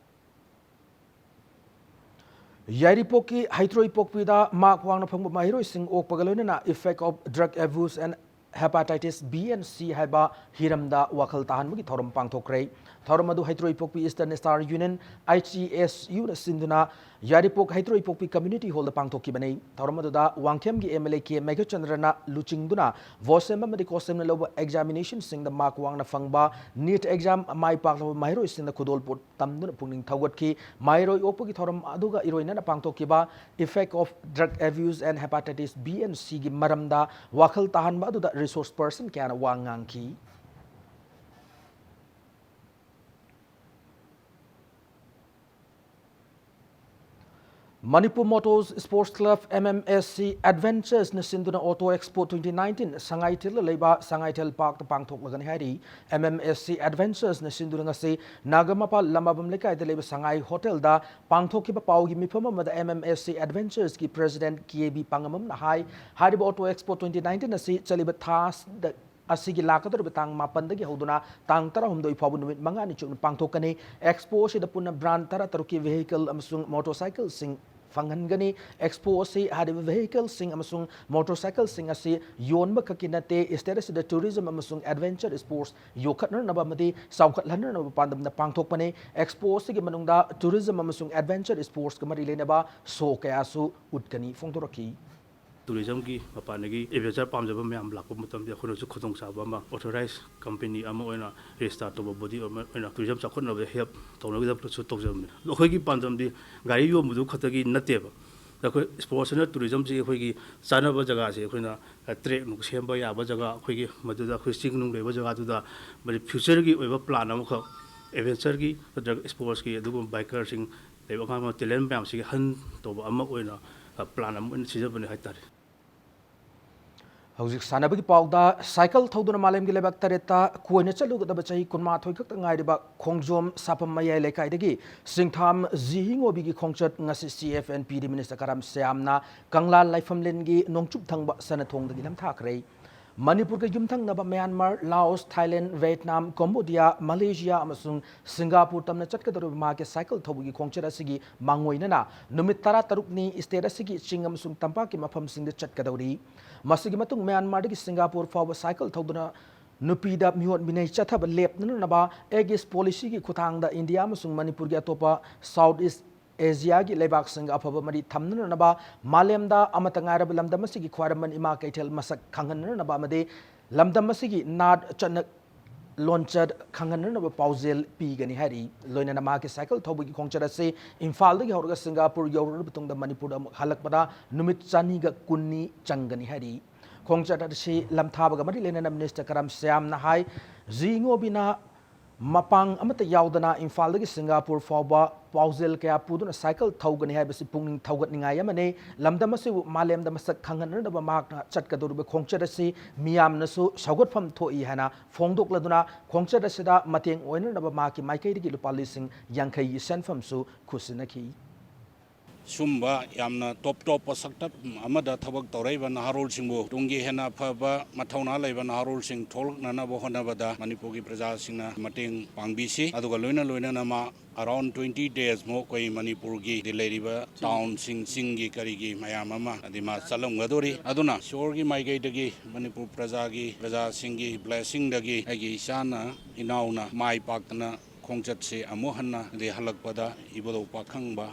ꯌꯥꯏꯔꯤꯄꯣꯛꯀꯤ ꯍꯩꯇ꯭ꯔꯣꯏ ꯄꯣꯛꯄꯤꯗ ꯃꯥꯛ ꯋꯥꯡꯅ ꯐꯪꯕ ꯃꯍꯩꯔꯣꯏꯁꯤꯡ ꯑꯣꯛꯄꯒ ꯂꯣꯏꯅꯅ Effect of Drug Abuse and Hepatitis B and C ꯍꯥꯏꯕ ꯍꯤꯔꯝꯗ ꯋꯥꯈꯜ ꯇꯥꯍꯟꯕꯒꯤ ꯊꯧꯔꯝ ꯄꯥꯡꯊꯣꯛꯈ꯭ꯔꯦ꯫ ꯊꯧꯔꯝ ꯑꯗꯨ ꯍꯩꯇ꯭ꯔꯣꯏ ꯄꯣꯛꯄꯤ Eastern Star Union, H E S U ꯅ ꯁꯤꯟꯗꯨꯅ ꯌꯥꯏꯔꯤꯄꯣꯛ ꯍꯩꯇ꯭ꯔꯣꯏ ꯄꯣꯛꯄꯤ ꯀꯝꯃ꯭ꯌꯨꯅꯤꯇꯤ ꯍꯣꯜꯗ ꯄꯥꯡꯊꯣꯛꯈꯤꯕꯅꯤ꯫ ꯊꯧꯔꯝ ꯑꯗꯨꯗ ꯋꯥꯡꯈꯦꯝꯒꯤ ꯑꯦꯝ ꯑꯦꯜ ꯑꯦ ꯀꯦ ꯃꯦꯘꯆꯟꯗ꯭ꯔꯅ ꯂꯨꯆꯤꯡꯗꯨꯅ ꯚꯣꯁꯦꯝ ꯑꯃꯗꯤ ꯀꯣꯁꯦꯝꯅ ꯂꯧꯕ ꯑꯦꯛꯖꯥꯃꯤꯅꯦꯁꯟꯁꯤꯡꯗ ꯃꯥꯛ ꯋꯥꯡꯅ ꯐꯪꯕ, ꯅꯤꯠ ꯑꯦꯛꯖꯥꯝ ꯃꯥꯏ ꯄꯥꯛꯂꯕ ꯃꯍꯩꯔꯣꯏꯁꯤꯡꯗ ꯈꯨꯗꯣꯜꯄꯣꯠ ꯇꯝꯗꯨꯅ ꯄꯨꯛꯅꯤꯡ ꯊꯧꯒꯠꯈꯤ꯫ ꯃꯍꯩꯔꯣꯏ ꯑꯣꯛꯄꯒꯤ ꯊꯧꯔꯝ ꯑꯗꯨꯒ ꯏꯔꯣꯏꯅꯅ ꯄꯥꯡꯊꯣꯛꯈꯤꯕ Effect of Drug Abuse and Hepatitis B and C ꯒꯤ ꯃꯔꯝꯗ ꯋꯥꯈꯜ ꯇꯥꯍꯟꯕ ꯑꯗꯨꯗ ꯔꯤꯁꯣꯔꯁ ꯄꯔꯁꯟ ꯀꯌꯥꯅ ꯋꯥ ꯉꯥꯡꯈꯤ꯫ Manipur motor sports club, M M S C Adventures ꯅ ꯁꯤꯟꯗꯨꯅ ꯑꯣꯇꯣ ꯑꯦꯛꯁꯄꯣ twenty nineteen ꯁꯉꯥꯏꯊꯦꯜꯗ ꯂꯩꯕ ꯁꯉꯥꯏꯊꯦꯜ ꯄꯥꯔꯛꯇ ꯄꯥꯡꯊꯣꯛꯂꯒꯅꯤ ꯍꯥꯏꯔꯤ꯫ M M S C Adventures ꯅ ꯁꯤꯟꯗꯨꯅ ꯉꯁꯤ ꯅꯥꯒꯥꯃꯄꯥꯜ ꯂꯃꯥꯕꯝ ꯂꯩꯀꯥꯏꯗ ꯂꯩꯕ ꯁꯉꯥꯏ ꯍꯣꯇꯦꯜꯗ ꯄꯥꯡꯊꯣꯛꯈꯤꯕ ꯄꯥꯎꯒꯤ ꯃꯤꯐꯝ ꯑꯃꯗ M M S C Adventures ꯀꯤ ꯄ꯭ꯔꯦꯁꯤꯗꯦꯟꯠ ꯀꯦ ꯕꯤ ꯄꯥꯉꯝꯕꯝꯅ ꯍꯥꯏ, ꯍꯥꯏꯔꯤꯕ ꯑꯣꯇꯣ ꯑꯦꯛꯁꯄꯣ twenty nineteen ꯑꯁꯤ ꯆꯠꯂꯤꯕ ꯊꯥ ꯑꯁꯤꯗ ꯑꯁꯤꯒꯤ ꯂꯥꯛꯀꯗꯧꯔꯤꯕ ꯇꯥꯡ ꯃꯥꯄꯟꯗꯒꯤ ꯍꯧꯗꯨꯅ ꯇꯥꯡ ꯇꯔꯥꯍꯨꯝꯗꯣꯏ ꯐꯥꯎꯕ ꯅꯨꯃꯤꯠ ꯃꯉꯥꯅꯤ ꯆꯨꯞꯅ ꯄꯥꯡꯊꯣꯛꯀꯅꯤ꯫ ꯑꯦꯛꯁꯄꯣ ꯑꯁꯤꯗ ꯄꯨꯟꯅ ꯕ꯭ꯔꯥꯟ ꯇꯔꯥꯇꯔꯨꯛꯀꯤ ꯚꯦꯍꯤꯀꯜ ꯑꯃꯁꯨꯡ ꯃꯣꯇꯣꯔꯁꯥꯏꯀꯜꯁꯤꯡ ꯐꯪꯍꯟꯒꯅꯤ꯫ ꯑꯦꯛꯁꯄꯣ ꯑꯁꯤ ꯍꯥꯏꯔꯤꯕ ꯚꯦꯍꯤꯀꯜꯁꯤꯡ ꯑꯃꯁꯨꯡ ꯃꯣꯇꯣꯔꯁꯥꯏꯀꯜꯁꯤꯡ ꯑꯁꯤ ꯌꯣꯟꯕ ꯈꯛꯀꯤ ꯅꯠꯇꯦ, ꯁ꯭ꯇꯦꯠ ꯑꯁꯤꯗ ꯇꯨꯔꯤꯖꯝ ꯑꯃꯁꯨꯡ ꯑꯦꯗꯚꯦꯟꯆꯔ ꯁ꯭ꯄꯣꯔꯠꯁ ꯌꯣꯛꯈꯠꯅꯅꯕ ꯑꯃꯗꯤ ꯆꯥꯎꯈꯠꯍꯟꯅꯅꯕ ꯄꯥꯟꯗꯝꯗ ꯄꯥꯡꯊꯣꯛꯄꯅꯤ꯫ ꯑꯦꯛꯁꯄꯣ ꯑꯁꯤꯒꯤ ꯃꯅꯨꯡꯗ ꯇꯨꯔꯤꯖꯝ ꯑꯃꯁꯨꯡ ꯑꯦꯗꯚꯦꯟꯆꯔ ꯁ꯭ꯄꯣꯔꯠꯁꯀ ꯃꯔꯤ ꯂꯩꯅꯕ ꯁꯣ ꯀꯌꯥꯁꯨ ꯎꯠꯀꯅꯤ ꯐꯣꯡꯗꯣꯔꯛꯈꯤ꯫ ꯇꯨꯔꯤꯖꯝꯒꯤ ꯃꯄꯥꯟꯗꯒꯤ ꯑꯦꯗꯚꯦꯟꯆꯔ ꯄꯥꯝꯖꯕ ꯃꯌꯥꯝ ꯂꯥꯛꯄ ꯃꯇꯝꯗ ꯑꯩꯈꯣꯏꯅꯁꯨ ꯈꯨꯗꯣꯡꯆꯥꯕ ꯑꯃ, ꯑꯣꯊꯣꯔꯥꯏꯖ ꯀꯝꯄꯦꯅꯤ ꯑꯃ ꯑꯣꯏꯅ, ꯔꯦꯖꯤꯁꯇꯥꯔ ꯇꯧꯕ ꯕꯣꯗꯤ ꯑꯃ ꯑꯣꯏꯅ ꯇꯨꯔꯤꯖꯝ ꯆꯥꯎꯈꯠꯅꯕ ꯍꯦꯜꯞ ꯇꯧꯅꯕꯒꯤꯗꯃꯛꯇꯁꯨ ꯇꯧꯖꯕꯅꯤ꯫ ꯑꯗꯣ ꯑꯩꯈꯣꯏꯒꯤ ꯄꯥꯟꯗꯝꯗꯤ ꯒꯥꯔꯤ ꯌꯣꯟꯕꯗꯨ ꯈꯛꯇꯒꯤ ꯅꯠꯇꯦꯕ꯫ ꯑꯩꯈꯣꯏ ꯁ꯭ꯄꯣꯔꯠꯁꯅ ꯇꯨꯔꯤꯖꯝꯁꯤ ꯑꯩꯈꯣꯏꯒꯤ ꯆꯥꯅꯕ ꯖꯒꯥꯁꯤ ꯑꯩꯈꯣꯏꯅ ꯇ꯭ꯔꯦꯛ ꯅꯨꯡ ꯁꯦꯝꯕ ꯌꯥꯕ ꯖꯒꯥ, ꯑꯩꯈꯣꯏꯒꯤ ꯃꯗꯨꯗ ꯑꯩꯈꯣꯏ ꯆꯤꯡ ꯅꯨꯡ ꯂꯩꯕ ꯖꯒꯥꯗꯨꯗ ꯃꯗꯨ ꯐ꯭ꯌꯨꯆꯔꯒꯤ ꯑꯣꯏꯕ ꯄ꯭ꯂꯥꯟ ꯑꯃꯈꯛ, ꯑꯦꯗꯚꯦꯟꯆꯔꯒꯤ ꯅꯠꯇ꯭ꯔꯒ ꯁ꯭ꯄꯣꯔꯠꯁꯀꯤ ꯑꯗꯨꯒꯨꯝꯕ ꯕꯥꯏꯀꯔꯁꯤꯡ ꯂꯩꯕ ꯑꯉꯥꯡ ꯇꯦꯂꯦꯟ ꯃꯌꯥꯝꯁꯤꯒꯤ ꯍꯟ ꯇꯧꯕ ꯑꯃ ꯑꯣꯏꯅ ꯄ꯭ꯂꯥꯟ ꯑꯃ ꯑꯣꯏꯅ ꯁꯤꯖꯕꯅꯤ ꯍꯥꯏꯇꯥꯔꯦ꯫ ꯍꯧꯖꯤꯛ ꯁꯥꯟꯅꯕꯒꯤ ꯄꯥꯎꯗ, ꯁꯥꯏꯀꯜ ꯊꯧꯗꯨꯅ ꯃꯥꯂꯦꯝꯒꯤ ꯂꯩꯕꯥꯛ ꯇꯔꯦꯠꯇ ꯀꯣꯏꯅ ꯆꯠꯂꯨꯒꯗꯕ ꯆꯍꯤ ꯀꯨꯟꯃꯥꯊꯣꯏ ꯈꯛꯇ ꯉꯥꯏꯔꯤꯕ ꯈꯣꯡꯖꯣꯝ ꯁꯥꯄꯝ ꯃꯌꯥꯏ ꯂꯩꯀꯥꯏꯗꯒꯤ ꯁꯤꯡꯊꯥꯝ ꯖꯤ ꯍꯤꯡꯉꯣꯕꯤꯒꯤ ꯈꯣꯡꯆꯠ ꯉꯁꯤ ꯁꯤ ꯑꯦꯐ ꯑꯦꯟ ꯄꯤꯗꯤ ꯃꯤꯅꯤꯁꯇꯔ ꯀꯔꯝ ꯁ꯭ꯌꯥꯝꯅ ꯀꯪꯂꯥ ꯂꯥꯏꯐꯝꯂꯦꯟꯒꯤ ꯅꯣꯡꯆꯨꯞ ꯊꯪꯕ ꯁꯅꯊꯣꯡꯗꯒꯤ ꯅꯝꯊꯥꯈ꯭ꯔꯦ꯫ ꯃꯅꯤꯄꯨꯔꯒ ꯌꯨꯝꯊꯪꯅꯕ Myanmar, ꯂꯥꯑꯣꯁ, Thailand, Vietnam, Cambodia, Malaysia ꯑꯃꯁꯨꯡ ꯁꯤꯡꯒꯥꯄꯨꯔ ꯇꯝꯅ ꯆꯠꯀꯗꯧꯔꯤꯕ ꯃꯍꯥꯛꯀꯤ ꯁꯥꯏꯀꯜ ꯊꯧꯕꯒꯤ ꯈꯣꯡꯆꯠ ꯑꯁꯤꯒꯤ ꯃꯥꯡꯑꯣꯏꯅꯅ ꯅꯨꯃꯤꯠ ꯇꯔꯥꯇꯔꯨꯛꯅꯤ ꯁ꯭ꯇꯦꯠ ꯑꯁꯤꯒꯤ ꯆꯤꯡ ꯑꯃꯁꯨꯡ ꯇꯝꯄꯥꯛꯀꯤ ꯃꯐꯝꯁꯤꯡꯗ ꯆꯠꯀꯗꯧꯔꯤ꯫ ꯃꯁꯤꯒꯤ ꯃꯇꯨꯡ ꯃ꯭ꯌꯥꯟꯃꯥꯔꯗꯒꯤ ꯁꯤꯡꯒꯥꯄꯨꯔ ꯐꯥꯎꯕ ꯁꯥꯏꯀꯜ ꯊꯧꯗꯨꯅ ꯅꯨꯄꯤꯗ ꯃꯤꯑꯣꯠ ꯃꯤꯅꯩ ꯆꯠꯊꯕ ꯂꯦꯞꯅꯅꯕ ꯑꯦꯛ ꯏꯁ ꯄꯣꯂꯤꯁꯤꯒꯤ ꯈꯨꯠꯊꯥꯡꯗ ꯏꯟꯗꯤꯌꯥ ꯑꯃꯁꯨꯡ ꯃꯅꯤꯄꯨꯔꯒꯤ ꯑꯇꯣꯞꯄ ꯁꯥꯎꯠ ꯏꯁ ꯑꯦꯁꯤꯌꯥꯒꯤ ꯂꯩꯕꯥꯛꯁꯤꯡꯒ ꯑꯐꯕ ꯃꯔꯤ ꯊꯝꯅꯅꯕ, ꯃꯥꯂꯦꯝꯗ ꯑꯃꯠꯇ ꯉꯥꯏꯔꯕ ꯂꯝꯗꯝ ꯑꯁꯤꯒꯤ ꯈ꯭ꯋꯥꯏꯔꯝꯕꯟ ꯏꯃꯥ ꯀꯩꯊꯦꯜ ꯃꯁꯛ ꯈꯪꯍꯟꯅꯅꯕ ꯑꯃꯗꯤ ꯂꯝꯗꯝ ꯑꯁꯤꯒꯤ ꯅꯥꯠ ꯆꯠꯅ ꯂꯣꯟꯆꯠ ꯈꯪꯍꯟꯅꯅꯕ ꯄꯥꯎꯖꯦꯜ ꯄꯤꯒꯅꯤ ꯍꯥꯏꯔꯤ꯫ ꯂꯣꯏꯅꯅ ꯃꯍꯥꯛꯀꯤ ꯁꯥꯏꯀꯜ ꯊꯧꯕꯒꯤ ꯈꯣꯡꯆꯠ ꯑꯁꯤ ꯏꯝꯐꯥꯜꯗꯒꯤ ꯍꯧꯔꯒ ꯁꯤꯡꯒꯥꯄꯨꯔ ꯌꯧꯔꯕ ꯃꯇꯨꯡꯗ ꯃꯅꯤꯄꯨꯔꯗ ꯑꯃꯨꯛ ꯍꯜꯂꯛꯄꯗ ꯅꯨꯃꯤꯠ ꯆꯅꯤꯒ ꯀꯨꯟꯅꯤ ꯆꯪꯒꯅꯤ ꯍꯥꯏꯔꯤ꯫ ꯈꯣꯡꯆꯠ ꯑꯁꯤ ꯂꯝꯊꯥꯕꯒ ꯃꯔꯤ ꯂꯩꯅꯅ ꯃꯤꯅꯤꯁꯇꯔ ꯀꯔꯝ ꯁ꯭ꯌꯥꯝꯅ ꯍꯥꯏ, ꯖꯤ ꯏꯉꯣꯕꯤꯅ ꯃꯄꯥꯡ ꯑꯃꯠꯇ ꯌꯥꯎꯗꯅ ꯏꯝꯐꯥꯜꯗꯒꯤ ꯁꯤꯡꯒꯥꯄꯨꯔ ꯐꯥꯎꯕ ꯄꯥꯎꯖꯦꯜ ꯀꯌꯥ ꯄꯨꯗꯨꯅ ꯁꯥꯏꯀꯜ ꯊꯧꯒꯅꯤ ꯍꯥꯏꯕꯁꯤ ꯄꯨꯛꯅꯤꯡ ꯊꯧꯒꯠꯅꯤꯡꯉꯥꯏ ꯑꯃꯅꯤ꯫ ꯂꯝꯗꯝ ꯑꯁꯤꯕꯨ ꯃꯥꯂꯦꯝꯗ ꯃꯁꯛ ꯈꯪꯍꯟꯅꯅꯕ ꯃꯍꯥꯛꯅ ꯆꯠꯀꯗꯧꯔꯤꯕ ꯈꯣꯡꯆꯠ ꯑꯁꯤ ꯃꯤꯌꯥꯝꯅꯁꯨ ꯁꯧꯒꯠꯐꯝ ꯊꯣꯛꯏ ꯍꯥꯏꯅ ꯐꯣꯡꯗꯣꯛꯂꯗꯨꯅ, ꯈꯣꯡꯆꯠ ꯑꯁꯤꯗ ꯃꯇꯦꯡ ꯑꯣꯏꯅꯅꯕ ꯃꯍꯥꯛꯀꯤ ꯃꯥꯏꯀꯩꯗꯒꯤ ꯂꯨꯄꯥ ꯂꯤꯁꯤꯡ ꯌꯥꯡꯈꯩꯒꯤ ꯁꯦꯟꯐꯝꯁꯨ ꯈꯨꯠꯁꯤꯟꯅꯈꯤ꯫ ꯁꯨꯝꯕ ꯌꯥꯝꯅ ꯇꯣꯞ ꯇꯣꯞꯄ ꯁꯛꯇꯝ ꯑꯃꯗ ꯊꯕꯛ ꯇꯧꯔꯛꯏꯕ ꯅꯍꯥꯔꯣꯜꯁꯤꯡꯕꯨ ꯇꯨꯡꯒꯤ ꯍꯦꯟꯅ ꯑꯐꯕ ꯃꯊꯧꯅꯥ ꯂꯩꯕ ꯅꯍꯥꯔꯣꯜꯁꯤꯡ ꯊꯣꯛꯂꯛꯅꯅꯕ ꯍꯣꯠꯅꯕꯗ ꯃꯅꯤꯄꯨꯔꯒꯤ ꯄ꯭ꯔꯖꯥꯁꯤꯡꯅ ꯃꯇꯦꯡ ꯄꯥꯡꯕꯤꯁꯤ꯫ ꯑꯗꯨꯒ ꯂꯣꯏꯅ ꯂꯣꯏꯅꯅ ꯃꯥ around twenty days ꯃꯨꯛ ꯑꯩꯈꯣꯏ ꯃꯅꯤꯄꯨꯔꯒꯤ ꯍꯥꯏꯗꯤ ꯂꯩꯔꯤꯕ ꯇꯥꯎꯟꯁꯤꯡ, ꯆꯤꯡꯒꯤ ꯀꯔꯤꯒꯤ ꯃꯌꯥꯝ ꯑꯃ ꯍꯥꯏꯗꯤ ꯃꯥ ꯆꯠꯂꯝꯒꯗꯧꯔꯤ꯫ ꯑꯗꯨꯅ ꯏꯁꯣꯔꯒꯤ ꯃꯥꯏꯀꯩꯗꯒꯤ ꯃꯅꯤꯄꯨꯔ ꯄ꯭ꯔꯖꯥꯒꯤ, ꯄ꯭ꯔꯖꯥꯁꯤꯡꯒꯤ ꯕ꯭ꯂꯦꯁꯤꯡꯗꯒꯤ ꯑꯩꯒꯤ ꯏꯆꯥꯅ, ꯏꯅꯥꯎꯅ ꯃꯥꯏ ꯄꯥꯛꯇꯅ ꯈꯣꯡꯆꯠꯁꯦ ꯑꯃꯨꯛ ꯍꯟꯅ ꯍꯥꯏꯗꯤ ꯍꯜꯂꯛꯄꯗ ꯏꯕꯨꯙꯧ ꯄꯥꯈꯪꯕ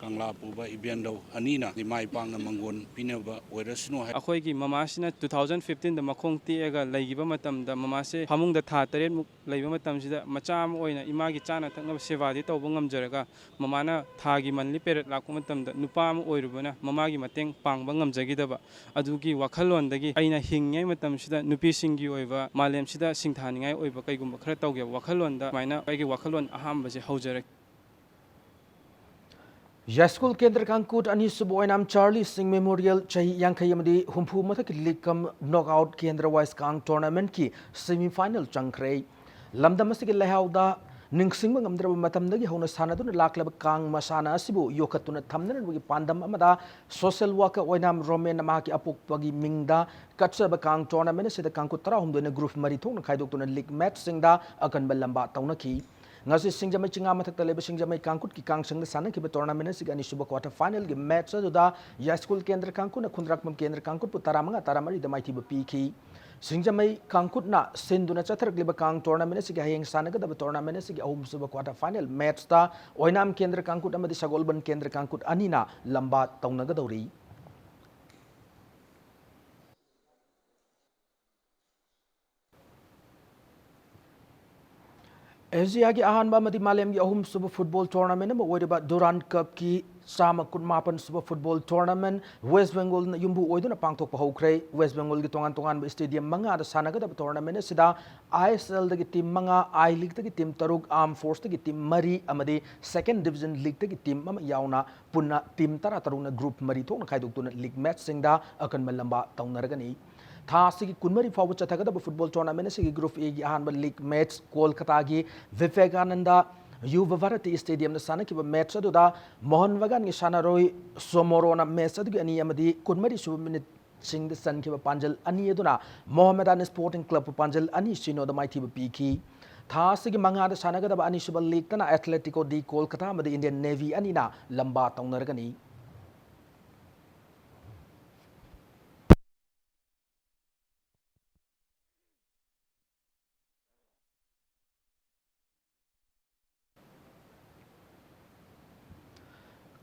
ꯀꯪꯂꯥ ꯄꯨꯕ ꯏꯕꯦꯟꯗꯧ ꯑꯅꯤꯅ ꯍꯥꯏꯗꯤ ꯃꯥꯏ ꯄꯥꯛꯅ ꯃꯪꯒꯣꯟ ꯄꯤꯅꯕ ꯑꯣꯏꯔꯁꯅꯨ ꯍꯥꯏ꯫ ꯑꯩꯈꯣꯏꯒꯤ ꯃꯃꯥꯁꯤꯅ two thousand fifteenꯗ ꯃꯈꯣꯡ ꯇꯦꯛꯑꯒ ꯂꯩꯈꯤꯕ ꯃꯇꯝꯗ ꯃꯃꯥꯁꯦ ꯐꯃꯨꯡꯗ ꯊꯥ ꯇꯔꯦꯠꯃꯨꯛ ꯂꯩꯕ ꯃꯇꯝꯁꯤꯗ ꯃꯆꯥ ꯑꯃ ꯑꯣꯏꯅ ꯏꯃꯥꯒꯤ ꯆꯥꯅ ꯊꯛꯅꯕ ꯁꯦꯕꯥꯗꯤ ꯇꯧꯕ ꯉꯝꯖꯔꯒ ꯃꯃꯥꯅ ꯊꯥꯒꯤ monthly period ꯂꯥꯛꯄ ꯃꯇꯝꯗ ꯅꯨꯄꯥ ꯑꯃ ꯑꯣꯏꯔꯨꯕꯅ ꯃꯃꯥꯒꯤ ꯃꯇꯦꯡ ꯄꯥꯡꯕ ꯉꯝꯖꯈꯤꯗꯕ ꯑꯗꯨꯒꯤ ꯋꯥꯈꯜꯂꯣꯟꯗꯒꯤ ꯑꯩꯅ ꯍꯤꯡꯉꯤꯉꯩ ꯃꯇꯝꯁꯤꯗ ꯅꯨꯄꯤꯁꯤꯡꯒꯤ ꯑꯣꯏꯕ ꯃꯥꯂꯦꯝꯁꯤꯗ ꯁꯤꯡꯊꯥꯅꯤꯡꯉꯥꯏ ꯑꯣꯏꯕ ꯀꯩꯒꯨꯝꯕ ꯈꯔ ꯇꯧꯒꯦꯕ ꯋꯥꯈꯜꯂꯣꯟꯗ ꯁꯨꯃꯥꯏꯅ ꯑꯩꯒꯤ ꯋꯥꯈꯜꯂꯣꯟ ꯑꯍꯥꯟꯕꯁꯦ ꯍꯧꯖꯔꯛꯈꯤ꯫ ꯌꯥꯏꯁ꯭ꯀꯨꯜ ꯀꯦꯟꯗ꯭ꯔ ꯀꯥꯡꯀꯨꯠ ꯑꯅꯤꯁꯨꯕ ꯑꯣꯏꯅꯥꯝ ꯆꯥꯔꯂꯤ ꯁꯤꯡ ꯃꯦꯃꯣꯔꯤꯌꯦꯜ ꯆꯍꯤ ꯌꯥꯡꯈꯩ ꯑꯃꯗꯤ ꯍꯨꯝꯐꯨ ꯃꯊꯛꯀꯤ ꯂꯤꯛ ꯀꯝ ꯅꯣꯛꯑꯥꯎꯠ ꯀꯦꯟꯗ꯭ꯔ ꯋꯥꯏꯁ ꯀꯥꯡ ꯇꯣꯔꯅꯥꯃꯦꯟꯠꯀꯤ ꯁꯦꯃꯤ ꯐꯥꯏꯅꯦꯜ ꯆꯪꯈ꯭ꯔꯦ꯫ ꯂꯝꯗꯝ ꯑꯁꯤꯒꯤ ꯂꯩꯍꯥꯎꯗ ꯅꯤꯡꯁꯤꯡꯕ ꯉꯝꯗ꯭ꯔꯕ ꯃꯇꯝꯗꯒꯤ ꯍꯧꯅ ꯁꯥꯟꯅꯗꯨꯅ ꯂꯥꯛꯂꯕ ꯀꯥꯡ ꯃꯁꯥꯟꯅ ꯑꯁꯤꯕꯨ ꯌꯣꯛꯈꯠꯇꯨꯅ ꯊꯝꯅꯅꯕꯒꯤ ꯄꯥꯟꯗꯝ ꯑꯃꯗ ꯁꯣꯁꯦꯜ ꯋꯥꯔꯀꯔ ꯑꯣꯏꯅꯥꯝ ꯔꯣꯃꯦꯟꯅ ꯃꯍꯥꯛꯀꯤ ꯑꯄꯣꯛꯄꯒꯤ ꯃꯤꯡꯗ ꯀꯠꯆꯕ ꯀꯥꯡ ꯇꯣꯔꯅꯥꯃꯦꯟꯠ ꯑꯁꯤꯗ ꯀꯥꯡꯀꯨꯠ ꯇꯔꯥꯍꯨꯝꯗꯣꯏꯅ ꯒ꯭ꯔꯨꯞ ꯃꯔꯤ ꯊꯣꯛꯅ ꯈꯥꯏꯗꯣꯛꯇꯨꯅ ꯂꯤꯛ ꯃꯦꯠꯆꯁꯤꯡꯗ ꯑꯀꯟꯕ ꯂꯝꯕꯥ ꯇꯧꯅꯈꯤ꯫ ꯉꯁꯤ ꯁꯤꯡꯖꯃꯩ ꯆꯤꯉꯥ ꯃꯊꯛꯇ ꯂꯩꯕ ꯁꯤꯡꯖꯃꯩ ꯀꯥꯡꯀꯨꯠꯀꯤ ꯀꯥꯡꯁꯪꯗ ꯁꯥꯟꯅꯈꯤꯕ ꯇꯣꯔꯅꯥꯃꯦꯟꯠ ꯑꯁꯤꯒꯤ ꯑꯅꯤꯁꯨꯕ ꯀ꯭ꯋꯥꯇꯔ ꯐꯥꯏꯅꯦꯜꯒꯤ ꯃꯦꯠꯆ ꯑꯗꯨꯗ ꯌꯥꯏꯁ꯭ꯀꯨꯜ ꯀꯦꯟꯗ꯭ꯔ ꯀꯥꯡꯀꯨꯠꯅ ꯈꯨꯟꯗ꯭ꯔꯥꯛꯄꯝ ꯀꯦꯟꯗ꯭ꯔ ꯀꯥꯡꯀꯨꯠꯄꯨ ꯇꯔꯥꯃꯉꯥ ꯇꯔꯥꯃꯔꯤꯗ ꯃꯥꯏꯊꯤꯕ ꯄꯤꯈꯤ꯫ ꯁꯤꯡꯖꯃꯩ ꯀꯥꯡꯀꯨꯠꯅ ꯁꯤꯟꯗꯨꯅ ꯆꯠꯊꯔꯛꯂꯤꯕ ꯀꯥꯡ ꯇꯣꯔꯅꯥꯃꯦꯟꯠ ꯑꯁꯤꯒꯤ ꯍꯌꯦꯡ ꯁꯥꯟꯅꯒꯗꯕ ꯇꯣꯔꯅꯥꯃꯦꯟꯠ ꯑꯁꯤꯒꯤ ꯑꯍꯨꯝꯁꯨꯕ ꯀ꯭ꯋꯥꯇꯔ ꯐꯥꯏꯅꯦꯜ ꯃꯦꯠꯆꯇ ꯑꯣꯏꯅꯥꯝ ꯀꯦꯟꯗ꯭ꯔ ꯀꯥꯡꯀꯨꯠ ꯑꯃꯗꯤ ꯁꯒꯣꯜꯕꯟ ꯀꯦꯟꯗ꯭ꯔ ꯀꯥꯡꯀꯨꯠ ꯑꯅꯤꯅ ꯂꯝꯕꯥ ꯇꯧꯅꯒꯗꯧꯔꯤ꯫ ꯑꯦꯁꯤꯌꯥꯒꯤ ꯑꯍꯥꯟꯕ ꯑꯃꯗꯤ ꯃꯥꯂꯦꯝꯒꯤ ꯑꯍꯨꯝꯁꯨꯕ ꯐꯨꯠꯕꯣꯜ ꯇꯣꯔꯅꯥꯃꯦꯟꯠ ꯑꯃ ꯑꯣꯏꯔꯤꯕ ꯗꯨꯔꯥꯟ ꯀꯞꯀꯤ ꯆꯥꯝꯃ ꯀꯨꯟꯃꯥꯄꯟ ꯁꯨꯕ ꯐꯨꯠꯕꯣꯜ ꯇꯣꯔꯅꯥꯃꯦꯟꯠ ꯋꯦꯁ꯭ꯠ ꯕꯦꯡꯒꯣꯜꯅ ꯌꯨꯝꯕꯨ ꯑꯣꯏꯗꯨꯅ ꯄꯥꯡꯊꯣꯛꯄ ꯍꯧꯈ꯭ꯔꯦ꯫ ꯋꯦꯁ꯭ꯠ ꯕꯦꯡꯒꯣꯜꯒꯤ ꯇꯣꯉꯥꯟ ꯇꯣꯉꯥꯟꯕ ꯁ꯭ꯇꯦꯗꯤꯌꯝ ꯃꯉꯥꯗ ꯁꯥꯟꯅꯒꯗꯕ ꯇꯣꯔꯅꯥꯃꯦꯟꯠ ꯑꯁꯤꯗ ꯑꯥꯏ ꯑꯦꯁ ꯑꯦꯜꯗꯒꯤ ꯇꯤꯝ ꯃꯉꯥ, ꯑꯥꯏ ꯂꯤꯒꯇꯒꯤ ꯇꯤꯝ ꯇꯔꯨꯛ, ꯑꯥꯔꯝ ꯐꯣꯔꯁꯇꯒꯤ ꯇꯤꯝ ꯃꯔꯤ ꯑꯃꯗꯤ ꯁꯦꯀꯦꯟ ꯗꯤꯕꯤꯖꯟ ꯂꯤꯒꯇꯒꯤ ꯇꯤꯝ ꯑꯃ ꯌꯥꯎꯅ ꯄꯨꯟꯅ ꯇꯤꯝ ꯇꯔꯥ ꯇꯔꯨꯛꯅ ꯒ꯭ꯔꯨꯞ ꯃꯔꯤ ꯊꯣꯛꯅ ꯈꯥꯏꯗꯣꯛꯇꯨꯅ ꯂꯤꯒ ꯃꯦꯠꯆꯁꯤꯡꯗ ꯑꯀꯟꯕ ꯂꯝꯕꯥ ꯇꯧꯅꯔꯒꯅꯤ꯫ ꯊꯥ ꯑꯁꯤꯒꯤ ꯀꯨꯟꯃꯔꯤ ꯐꯥꯎꯕ ꯆꯠꯊꯒꯗꯕ ꯐꯨꯠꯕꯣꯜ ꯇꯣꯔꯅꯥꯃꯦꯟꯠ ꯑꯁꯤꯒꯤ ꯒ꯭ꯔꯨꯞ ꯑꯦꯒꯤ ꯑꯍꯥꯟꯕ ꯂꯤꯒ ꯃꯦꯠꯆ ꯀꯣꯜꯀꯇꯥꯒꯤ ꯚꯤꯚꯦꯀꯥꯅꯟꯗ ꯌꯨꯚ ꯚꯥꯔꯇꯤ ꯁ꯭ꯇꯦꯗꯤꯌꯝꯗ ꯁꯥꯟꯅꯈꯤꯕ ꯃꯦꯠꯆ ꯑꯗꯨꯗ ꯃꯣꯍꯟ ꯕꯒꯥꯟꯒꯤ ꯁꯥꯟꯅꯔꯣꯏ ꯁꯣꯃꯣꯔꯣꯅ ꯃꯦꯠꯆ ꯑꯗꯨꯒꯤ ꯑꯅꯤ ꯑꯃꯗꯤ ꯀꯨꯟꯃꯔꯤ ꯁꯨꯕ ꯃꯤꯅꯤꯠꯁꯤꯡꯗ ꯆꯟꯈꯤꯕ ꯄꯥꯟꯖꯜ ꯑꯅꯤ ꯑꯗꯨꯅ ꯃꯣꯍꯝꯃꯗꯥꯟ ꯁ꯭ꯄꯣꯔꯇꯤꯡ ꯀ꯭ꯂꯕꯄꯨ ꯄꯥꯟꯖꯜ ꯑꯅꯤ ꯁꯤꯅꯣꯗ ꯃꯥꯏꯊꯤꯕ ꯄꯤꯈꯤ꯫ ꯊꯥ ꯑꯁꯤꯒꯤ ꯃꯉꯥꯗ ꯁꯥꯟꯅꯒꯗꯕ ꯑꯅꯤꯁꯨꯕ ꯂꯤꯒꯇꯅ ꯑꯦꯊꯂꯦꯇꯤꯀꯣ ꯗꯤ ꯀꯣꯜꯀꯇꯥ ꯑꯃꯗꯤ ꯏꯟꯗꯤꯌꯟ ꯅꯦꯚꯤ ꯑꯅꯤꯅ ꯂꯝꯕꯥ ꯇꯧꯅꯔꯒꯅꯤ꯫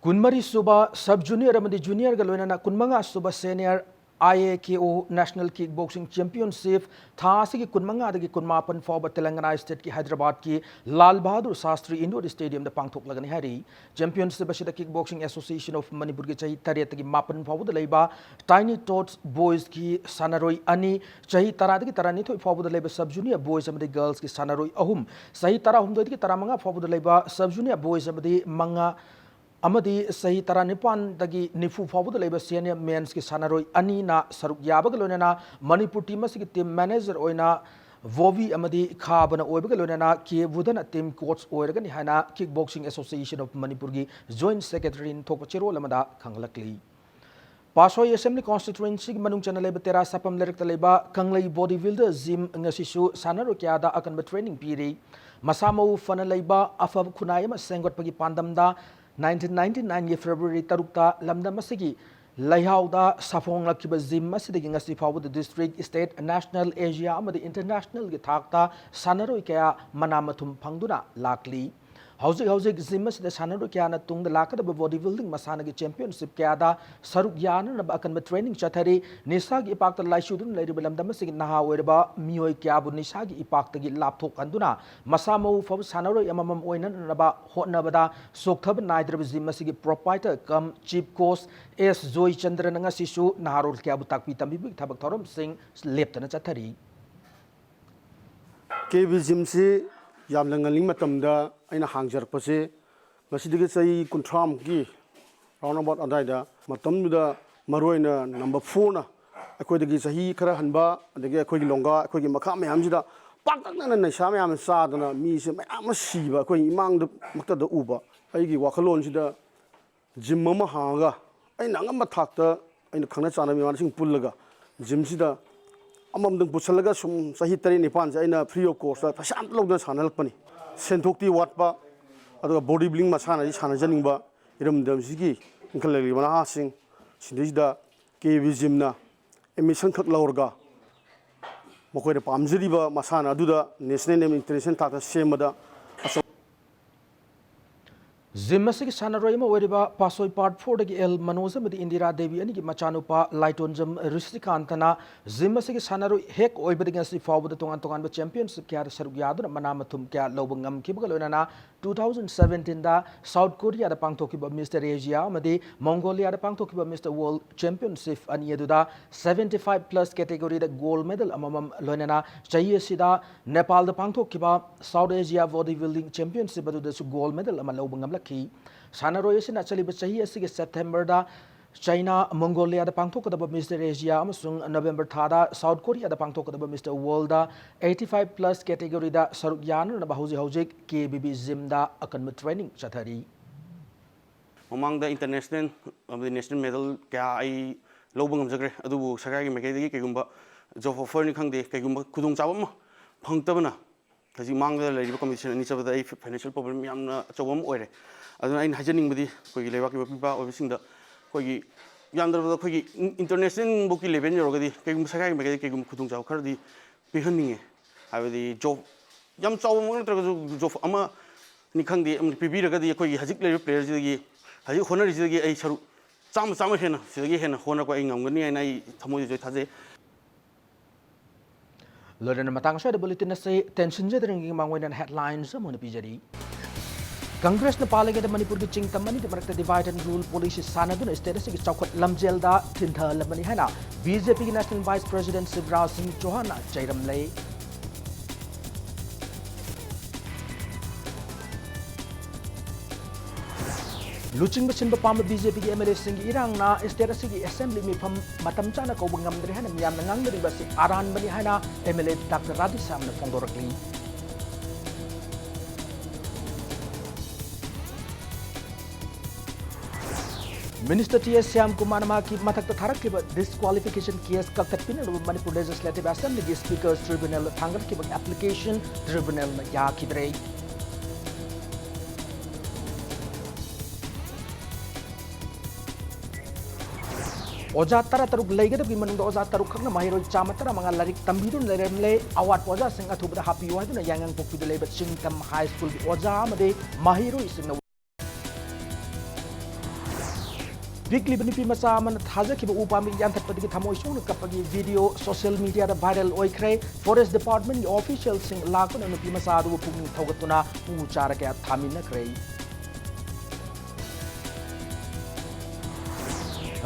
ꯀꯨꯟꯃꯔꯤ ꯁꯨꯕ ꯁꯕ ꯖꯨꯅꯤꯌꯔ ꯑꯃꯗꯤ ꯖꯨꯅꯤꯌꯔꯒ ꯂꯣꯏꯅꯅ ꯀꯨꯟꯃꯉꯥ ꯁꯨꯕ senior IAKO National Kickboxing Championship ꯊꯥ ꯑꯁꯤꯒꯤ ꯀꯨꯟꯃꯉꯥꯗꯒꯤ ꯀꯨꯟꯃꯥꯄꯟ ꯐꯥꯎꯕ ꯇꯦꯂꯪꯒꯅꯥ ꯁ꯭ꯇꯦꯠꯀꯤ ꯍꯥꯏꯗ꯭ꯔꯕꯥꯗꯀꯤ ꯂꯥꯜ ꯕꯍꯥꯗꯨꯔ ꯁꯥꯁꯇ꯭ꯔꯤ ꯏꯟꯗꯣꯔ ꯁ꯭ꯇꯦꯗꯤꯌꯝꯗ ꯄꯥꯡꯊꯣꯛꯂꯒꯅꯤ ꯍꯥꯏꯔꯤ꯫ ꯆꯦꯝꯄꯤꯌꯟꯁꯤꯞ ꯑꯁꯤꯗ Kickboxing Association of ꯃꯅꯤꯄꯨꯔꯒꯤ ꯆꯍꯤ ꯇꯔꯦꯠꯇꯒꯤ ꯃꯥꯄꯟ ꯐꯥꯎꯕꯗ ꯂꯩꯕ ꯇꯥꯏꯅꯤ ꯇꯣꯠꯁ ꯕꯣꯏꯁꯀꯤ ꯁꯥꯟꯅꯔꯣꯏ ꯑꯅꯤ, ꯆꯍꯤ ꯇꯔꯥꯗꯒꯤ ꯇꯔꯥꯅꯤꯊꯣꯏ ꯐꯥꯎꯕꯗ ꯂꯩꯕ ꯁꯕ ꯖꯨꯅꯤꯌꯔ ꯕꯣꯏꯁ ꯑꯃꯗꯤ ꯒꯔꯜꯁꯀꯤ ꯁꯥꯟꯅꯔꯣꯏ ꯑꯍꯨꯝ, ꯆꯍꯤ ꯇꯔꯥꯍꯨꯝꯗꯣꯏꯗꯒꯤ ꯇꯔꯥꯃꯉꯥ ꯐꯥꯎꯕꯗ ꯂꯩꯕ ꯁꯕ ꯖꯨꯅꯤꯌꯔ ꯕꯣꯏꯁ ꯑꯃꯗꯤ ꯃꯉꯥ, ꯑꯃꯗꯤ ꯆꯍꯤ ꯇꯔꯥꯅꯤꯄꯥꯟꯗꯒꯤ ꯅꯤꯐꯨ ꯐꯥꯎꯕꯗ ꯂꯩꯕ ꯁꯦꯅꯤꯌꯔ ꯃꯦꯟꯁꯀꯤ ꯁꯥꯟꯅꯔꯣꯏ ꯑꯅꯤꯅ ꯁꯔꯨꯛ ꯌꯥꯕꯒ ꯂꯣꯏꯅꯅ ꯃꯅꯤꯄꯨꯔ ꯇꯤꯝ ꯑꯁꯤꯒꯤ ꯇꯤꯝ ꯃꯦꯅꯦꯖꯔ ꯑꯣꯏꯅ ꯚꯣꯕꯤ ꯑꯃꯗꯤ ꯈꯥꯕꯅ ꯑꯣꯏꯕꯒ ꯂꯣꯏꯅꯅ ꯀꯦ ꯕꯨꯙꯅ ꯇꯤꯝ ꯀꯣꯆ ꯑꯣꯏꯔꯒꯅꯤ ꯍꯥꯏꯅ Kickboxing Association of ꯃꯅꯤꯄꯨꯔꯒꯤ ꯖꯣꯏꯟꯠ ꯁꯦꯀ꯭ꯔꯦꯇꯔꯤꯅ ꯊꯣꯛꯄ ꯆꯦꯔꯣꯜ ꯑꯃꯗ ꯈꯪꯍꯜꯂꯛꯂꯤ꯫ ꯄꯥꯁꯣꯏ ꯑꯦꯁꯦꯝꯕ꯭ꯂꯤ ꯀꯣꯟꯁꯇꯤꯇ꯭ꯋꯦꯟꯁꯤꯒꯤ ꯃꯅꯨꯡ ꯆꯟꯅ ꯂꯩꯕ ꯇꯦꯔꯥ ꯁꯥꯄꯝ ꯂꯩꯔꯛꯇ ꯂꯩꯕ ꯀꯪꯂꯩ ꯕꯣꯗꯤ ꯕꯤꯜꯗꯔ ꯖꯤꯝ ꯉꯁꯤꯁꯨ ꯁꯥꯟꯅꯔꯣꯏ ꯀꯌꯥꯗ ꯑꯀꯟꯕ ꯇ꯭ꯔꯦꯅꯤꯡ ꯄꯤꯔꯤ꯫ ꯃꯁꯥ ꯃꯎ ꯐꯅ ꯂꯩꯕ ꯑꯐꯕ ꯈꯨꯟꯅꯥꯏ ꯑꯃ ꯁꯦꯝꯒꯠꯄꯒꯤ ꯄꯥꯟꯗꯝꯗ nineteen ninety nineꯒꯤ February ꯇꯔꯨꯛꯇ ꯂꯝꯗꯝ ꯑꯁꯤꯒꯤ ꯂꯩꯍꯥꯎꯗ ꯁꯥꯐꯣꯡꯂꯛꯈꯤꯕ ꯖꯤꯝ ꯑꯁꯤꯗꯒꯤ ꯉꯁꯤ ꯐꯥꯎꯕꯗ district, state, national, Asia ꯑꯃꯗꯤ internationalꯒꯤ ꯊꯥꯛꯇ ꯁꯥꯟꯅꯔꯣꯏ ꯀꯌꯥ ꯃꯅꯥ ꯃꯊꯨꯝ ꯐꯪꯗꯨꯅ ꯂꯥꯛꯂꯤ꯫ ꯍꯧꯖꯤꯛ ꯍꯧꯖꯤꯛ ꯖꯤꯝ ꯑꯁꯤꯗ ꯁꯥꯟꯅꯔꯣꯏ ꯀꯌꯥꯅ ꯇꯨꯡꯗ ꯂꯥꯛꯀꯗꯕ ꯕꯣꯗꯤ ꯕꯤꯜꯗꯤꯡ ꯃꯁꯥꯟꯅꯒꯤ ꯆꯦꯝꯄꯤꯌꯟꯁꯤꯞ ꯀꯌꯥꯗ ꯁꯔꯨꯛ ꯌꯥꯅꯅꯕ ꯑꯀꯟꯕ ꯇ꯭ꯔꯦꯅꯤꯡ ꯆꯠꯊꯔꯤ꯫ ꯅꯤꯁꯥꯒꯤ ꯏꯄꯥꯛꯇ ꯂꯥꯏꯆꯨꯗꯨꯅ ꯂꯩꯔꯤꯕ ꯂꯝꯗꯝ ꯑꯁꯤꯒꯤ ꯅꯍꯥ ꯑꯣꯏꯔꯕ ꯃꯤꯑꯣꯏ ꯀꯌꯥꯕꯨ ꯅꯤꯁꯥꯒꯤ ꯏꯄꯥꯛꯇꯒꯤ ꯂꯥꯞꯊꯣꯛꯍꯟꯗꯨꯅ ꯃꯁꯥ ꯃꯎ ꯐꯕ ꯁꯥꯟꯅꯔꯣꯏ ꯑꯃꯃꯝ ꯑꯣꯏꯅꯅꯕ ꯍꯣꯠꯅꯕꯗ ꯆꯣꯛꯊꯕ ꯅꯥꯏꯗ꯭ꯔꯕ ꯖꯤꯝ ꯑꯁꯤꯒꯤ proprietor cum chief coach ꯑꯦꯁ ꯖꯣꯏꯆꯟꯗ꯭ꯔꯅ ꯉꯁꯤꯁꯨ ꯅꯍꯥꯔꯣꯜ ꯀꯌꯥꯕꯨ ꯇꯥꯛꯄꯤ ꯇꯝꯕꯤꯕꯒꯤ ꯊꯕꯛ ꯊꯧꯔꯝꯁꯤꯡ ꯂꯦꯞꯇꯅ ꯆꯠꯊꯔꯤ꯫ ꯀꯦ ꯕꯤ ꯖꯤꯝꯁꯤ ꯌꯥꯝꯅ ꯉꯜꯂꯤꯉꯩ ꯃꯇꯝꯗ ꯑꯩꯅ ꯍꯥꯡꯖꯔꯛꯄꯁꯦ ꯉꯁꯤꯗꯒꯤ ꯆꯍꯤ ꯀꯨꯟꯊ꯭ꯔꯥꯃꯨꯛꯀꯤ round about ꯑꯗꯥꯏꯗ ꯃꯇꯝꯗꯨꯗ ꯃꯔꯨꯑꯣꯏꯅ number fourꯅ ꯑꯩꯈꯣꯏꯗꯒꯤ ꯆꯍꯤ ꯈꯔ ꯍꯟꯕ ꯑꯗꯒꯤ ꯑꯩꯈꯣꯏꯒꯤ ꯂꯣꯡꯒꯥ ꯑꯩꯈꯣꯏꯒꯤ ꯃꯈꯥ ꯃꯌꯥꯝꯁꯤꯗ ꯄꯥꯛꯇꯛꯅꯅ ꯅꯤꯁꯥ ꯃꯌꯥꯝ ꯆꯥꯗꯅ ꯃꯤꯁꯦ ꯃꯌꯥꯝ ꯑꯃ ꯁꯤꯕ ꯑꯩꯈꯣꯏ ꯏꯃꯥꯡꯗ ꯃꯛꯇꯗ ꯎꯕ꯫ ꯑꯩꯒꯤ ꯋꯥꯈꯜꯂꯣꯟꯁꯤꯗ ꯖꯤꯝ ꯑꯃ ꯍꯥꯡꯉꯒ ꯑꯩꯅ ꯑꯉꯝꯕ ꯊꯥꯛꯇ ꯑꯩꯅ ꯈꯪꯅ ꯆꯥꯟꯅꯕ ꯏꯃꯥꯟꯅꯕꯁꯤꯡ ꯄꯨꯜꯂꯒ ꯖꯤꯝꯁꯤꯗ ꯑꯃꯃꯝꯗꯪ ꯄꯨꯁꯜꯂꯒ ꯁꯨꯝ ꯆꯍꯤ ꯇꯔꯦꯠ ꯅꯤꯄꯥꯟꯁꯦ ꯑꯩꯅ free of cost ꯄꯩꯁꯥ ꯑꯝꯇ ꯂꯧꯗꯅ ꯁꯥꯟꯅꯍꯜꯂꯛꯄꯅꯤ꯫ ꯁꯦꯟꯊꯣꯛꯇꯤ ꯋꯥꯠꯄ, ꯑꯗꯨꯒ body building ꯃꯁꯥꯟꯅꯁꯤ ꯁꯥꯟꯅꯖꯅꯤꯡꯕ ꯏꯔꯝꯗꯝꯁꯤꯒꯤ ꯏꯟꯈꯠꯂꯛꯂꯤꯕ ꯅꯍꯥꯁꯤꯡ ꯁꯤꯗꯩꯁꯤꯗ ꯀꯦ ꯕꯤ ꯖꯤꯝꯅ admission ꯈꯛ ꯂꯧꯔꯒ ꯃꯈꯣꯏꯅ ꯄꯥꯝꯖꯔꯤꯕ ꯃꯁꯥꯟꯅ ꯑꯗꯨꯗ national and international ꯊꯥꯛꯇ ꯁꯦꯝꯕꯗ ꯑꯆꯧ- ꯖꯤꯝ ꯑꯁꯤꯒꯤ ꯁꯥꯟꯅꯔꯣꯏ ꯑꯃ ꯑꯣꯏꯔꯤꯕ ꯄꯥꯁꯣꯏ ꯄꯥꯔꯠ ꯐꯣꯔꯗꯒꯤ ꯑꯦꯜ ꯃꯅꯣꯖ ꯑꯃꯗꯤ ꯏꯟꯗꯤꯔꯥ ꯗꯦꯕꯤ ꯑꯅꯤꯒꯤ ꯃꯆꯥꯅꯨꯄꯥ ꯂꯥꯏꯇꯣꯟꯖꯝ ꯔꯤꯁꯤꯀꯥꯟꯇꯅ ꯖꯤꯝ ꯑꯁꯤꯒꯤ ꯁꯥꯟꯅꯔꯣꯏ ꯍꯦꯛ ꯑꯣꯏꯕꯗꯒꯤ ꯉꯁꯤ ꯐꯥꯎꯕꯗ ꯇꯣꯉꯥꯟ ꯇꯣꯉꯥꯟꯕ championship ꯀꯌꯥꯗ ꯁꯔꯨꯛ ꯌꯥꯗꯨꯅ ꯃꯅꯥ ꯃꯊꯨꯝ ꯀꯌꯥ ꯂꯧꯕ ꯉꯝꯈꯤꯕꯒ ꯂꯣꯏꯅꯅ two thousand seventeenꯗ South Koreaꯗ ꯄꯥꯡꯊꯣꯛꯈꯤꯕ Mister Asia ꯑꯃꯗꯤ Mongoliaꯗ ꯄꯥꯡꯊꯣꯛꯈꯤꯕ Mister World Championship ꯑꯅꯤ ꯑꯗꯨꯗ seventy five plus categoryꯗ gold medal ꯑꯃꯃꯝ ꯂꯣꯏꯅꯅ ꯆꯍꯤ ꯑꯁꯤꯗ ꯅꯦꯄꯥꯜꯗ ꯄꯥꯡꯊꯣꯛꯈꯤꯕ South Asia Body Building Championship ꯑꯗꯨꯗꯁꯨ gold medal ꯑꯃ ꯂꯧꯕ ꯉꯝꯂꯛꯈꯤ꯫ ꯁꯥꯟꯅꯔꯣꯏ ꯑꯁꯤꯅ ꯆꯠꯂꯤꯕ ꯆꯍꯤ ꯑꯁꯤꯒꯤ Septemberꯗ ꯆꯩꯅꯥ, ꯃꯣꯡꯒꯣꯂꯤꯌꯥꯗ ꯄꯥꯡꯊꯣꯛꯀꯗꯕ Mister Asia ꯑꯃꯁꯨꯡ November ꯊꯥꯗ South Koreaꯗ ꯄꯥꯡꯊꯣꯛꯀꯗꯕ Mister Worldꯗ eighty five plus categoryꯗ ꯁꯔꯨꯛ ꯌꯥꯅꯅꯕ ꯍꯧꯖꯤꯛ ꯍꯧꯖꯤꯛ ꯀꯦ ꯕꯤ ꯕꯤ ꯖꯤꯝꯗ ꯑꯀꯟꯕ training ꯆꯠꯊꯔꯤ꯫ ꯃꯃꯥꯡꯗ international ꯑꯃꯗꯤ national medal ꯀꯌꯥ ꯑꯩ ꯂꯧꯕ ꯉꯝꯖꯈ꯭ꯔꯦ꯫ ꯑꯗꯨꯕꯨ ꯁꯔꯀꯥꯔꯒꯤ ꯃꯥꯏꯀꯩꯗꯒꯤ ꯀꯩꯒꯨꯝꯕ job offerꯅꯤ ꯈꯪꯗꯦ, ꯀꯩꯒꯨꯝꯕ ꯈꯨꯗꯣꯡꯆꯥꯕ ꯑꯃ ꯐꯪꯉꯛꯇꯕꯅ ꯍꯧꯖꯤꯛ ꯃꯥꯡꯗ ꯂꯩꯔꯤꯕ competition ꯑꯅꯤ ꯆꯠꯄꯗ ꯑꯩ financial problem ꯌꯥꯝꯅ ꯑꯆꯧꯕ ꯑꯃ ꯑꯣꯏꯔꯦ꯫ ꯑꯗꯨꯅ ꯑꯩꯅ ꯍꯥꯏꯖꯅꯤꯡꯕꯗꯤ ꯑꯩꯈꯣꯏꯒꯤ ꯂꯩꯕꯥꯛꯀꯤ ꯃꯄꯤꯕꯥ ꯑꯣꯏꯕꯁꯤꯡꯗ ꯑꯩꯈꯣꯏꯒꯤ ꯌꯥꯝꯗ꯭ꯔꯕꯗ ꯑꯩꯈꯣꯏꯒꯤ international ꯐꯥꯎꯒꯤ level ꯌꯧꯔꯒꯗꯤ ꯀꯩꯒꯨꯝꯕ ꯁꯔꯀꯥꯔꯒꯤ ꯃꯥꯏꯀꯩꯗꯒꯤ ꯀꯩꯒꯨꯝꯕ ꯈꯨꯗꯣꯡꯆꯥꯕ ꯈꯔꯗꯤ ꯄꯤꯍꯟꯅꯤꯡꯉꯦ꯫ ꯍꯥꯏꯕꯗꯤ job ꯌꯥꯝ ꯆꯥꯎꯕꯃꯛ ꯅꯠꯇ꯭ꯔꯒꯁꯨ job ꯑꯃꯅꯤ ꯈꯪꯗꯦ, ꯑꯃ ꯄꯤꯕꯤꯔꯒꯗꯤ ꯑꯩꯈꯣꯏꯒꯤ ꯍꯧꯖꯤꯛ ꯂꯩꯔꯤꯕ playerꯁꯤꯗꯒꯤ, ꯍꯧꯖꯤꯛ ꯍꯣꯠꯅꯔꯤꯁꯤꯗꯒꯤ ꯑꯩ ꯁꯔꯨꯛ ꯆꯥꯝꯃ ꯆꯥꯝꯃ ꯍꯦꯟꯅ ꯁꯤꯗꯒꯤ ꯍꯦꯟꯅ ꯍꯣꯠꯅꯔꯛꯄ ꯑꯩ ꯉꯝꯒꯅꯤ ꯍꯥꯏꯅ ꯑꯩ ꯊꯃꯣꯏꯗꯁꯨ ꯑꯩ ꯊꯥꯖꯩ꯫ ꯂꯣꯏꯅꯅ ꯃꯇꯥꯡ ꯑꯁ꯭ꯋꯥꯏꯗ bulletin ꯑꯁꯤ ꯇꯦꯟꯁꯤꯟꯖꯗ꯭ꯔꯤꯉꯩꯒꯤ ꯃꯃꯥꯡ ꯑꯣꯏꯅ headlines ꯑꯃ ꯑꯣꯏꯅ ꯄꯤꯖꯔꯤ꯫ ꯀꯪꯒ꯭ꯔꯦꯁꯅ ꯄꯥꯜꯂꯤꯉꯩꯗ ꯃꯅꯤꯄꯨꯔꯒꯤ ꯆꯤꯡꯇꯝ ꯑꯅꯤꯒꯤ ꯃꯔꯛꯇ divide and rule policy ꯁꯥꯟꯅꯗꯨꯅ state ꯑꯁꯤꯒꯤ ꯆꯥꯎꯈꯠ ꯂꯝꯖꯦꯜꯗ ꯊꯤꯟꯊꯍꯜꯂꯝꯕꯅꯤ ꯍꯥꯏꯅ ꯕꯤ ꯖꯦ ꯄꯤꯒꯤ national vice president ꯁꯤꯕꯔꯥꯖ ꯁꯤꯡ ꯆꯧꯍꯥꯟꯅ ꯆꯩꯔꯝꯂꯦ꯫ ꯂꯨꯆꯤꯡꯕ ꯁꯤꯟꯕ ꯄꯥꯝꯕ ꯕꯤ ꯖꯦ ꯄꯤꯒꯤ ꯑꯦꯝ ꯑꯦꯜ ꯑꯦꯁꯤꯡꯒꯤ ꯏꯔꯥꯡꯅ state ꯑꯁꯤꯒꯤ assembly ꯃꯤꯐꯝ ꯃꯇꯝ ꯆꯥꯅ ꯀꯧꯕ ꯉꯝꯗ꯭ꯔꯦ ꯍꯥꯏꯅ ꯃꯤꯌꯥꯝꯅ ꯉꯥꯡꯅꯔꯤꯕ ꯑꯁꯤ ꯑꯔꯥꯟꯕꯅꯤ ꯍꯥꯏꯅ ꯑꯦꯝ ꯑꯦꯜ ꯑꯦ ꯗꯥꯛꯇꯔ ꯔꯥꯙꯦꯁ꯭ꯌꯥꯝꯅ ꯐꯣꯡꯗꯣꯔꯛꯂꯤ꯫ Minister ꯇꯤ ꯑꯦꯁ ꯁ꯭ꯌꯥꯝ ꯀꯨꯃꯥꯔꯅ ꯃꯍꯥꯛꯀꯤ ꯃꯊꯛꯇ ꯊꯥꯔꯛꯈꯤꯕ disqualification case ꯀꯛꯊꯠꯄꯤꯅꯅꯕ Manipur Legislative Assemblyꯒꯤ Speaker Tribunalꯗ ꯊꯥꯡꯒꯠꯈꯤꯕ application tribunalꯅ ꯌꯥꯈꯤꯗ꯭ꯔꯦ꯫ ꯑꯣꯖꯥ ꯇꯔꯥꯇꯔꯨꯛ ꯂꯩꯒꯗꯕꯒꯤ ꯃꯅꯨꯡꯗ ꯑꯣꯖꯥ ꯇꯔꯨꯛ ꯈꯛꯅ ꯃꯍꯩꯔꯣꯏ ꯆꯥꯝꯃ ꯇꯔꯥꯃꯉꯥ ꯂꯥꯏꯔꯤꯛ ꯇꯝꯕꯤꯗꯨꯅ ꯂꯩꯔꯝꯂꯦ꯫ ꯑꯋꯥꯠꯄ ꯑꯣꯖꯥꯁꯤꯡ ꯑꯊꯨꯕꯗ ꯍꯥꯞꯄꯤꯌꯨ ꯍꯥꯏꯗꯨꯅ ꯌꯥꯏꯉꯪꯄꯣꯛꯄꯤꯗ ꯂꯩꯕ ꯆꯤꯡꯇꯝ High Schoolꯒꯤ ꯑꯣꯖꯥ ꯑꯃꯗꯤ ꯃꯍꯩꯔꯣꯏꯁꯤꯡꯅ ꯄꯤꯛꯂꯤꯕ ꯅꯨꯄꯤ ꯃꯆꯥ ꯑꯃꯅ ꯊꯥꯖꯈꯤꯕ ꯎ ꯄꯥꯝꯕꯤ ꯌꯥꯟꯊꯠꯄꯗꯒꯤ ꯊꯃꯣꯏ ꯁꯣꯛꯅ ꯀꯞꯄꯒꯤ video social mediaꯗ viral ꯑꯣꯏꯈ꯭ꯔꯦ꯫ Forest Departmentꯀꯤ officialꯁꯤꯡ ꯂꯥꯛꯇꯨꯅ ꯅꯨꯄꯤ ꯃꯆꯥ ꯑꯗꯨꯕꯨ ꯄꯨꯛꯅꯤꯡ ꯊꯧꯒꯠꯇꯨꯅ ꯎ ꯆꯥꯔ ꯀꯌꯥ ꯊꯥꯃꯤꯟꯅꯈ꯭ꯔꯦ꯫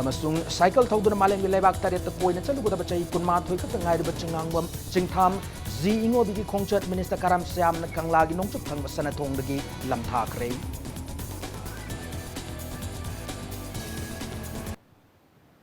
ꯑꯃꯁꯨꯡ cycle ꯊꯧꯗꯨꯅ ꯃꯥꯂꯦꯝꯒꯤ ꯂꯩꯕꯥꯛ ꯇꯔꯦꯠꯇ ꯀꯣꯏꯅ ꯆꯠꯂꯨꯒꯗꯕ ꯆꯍꯤ ꯀꯨꯟꯃꯥꯊꯣꯏ ꯈꯛꯇ ꯉꯥꯏꯔꯤꯕ ꯆꯤꯡꯉꯥꯡꯕꯝ ꯆꯤꯡꯊꯥꯝ ꯖꯤ ꯏꯉꯣꯕꯤꯒꯤ ꯈꯣꯡꯆꯠ Minister ꯀꯔꯥꯝ ꯁ꯭ꯌꯥꯝꯅ ꯀꯪꯂꯥꯒꯤ ꯅꯣꯡꯆꯨꯞ ꯊꯪꯕ ꯁꯅꯥꯊꯣꯡꯗꯒꯤ ꯂꯝꯊꯥꯈ꯭ꯔꯦ꯫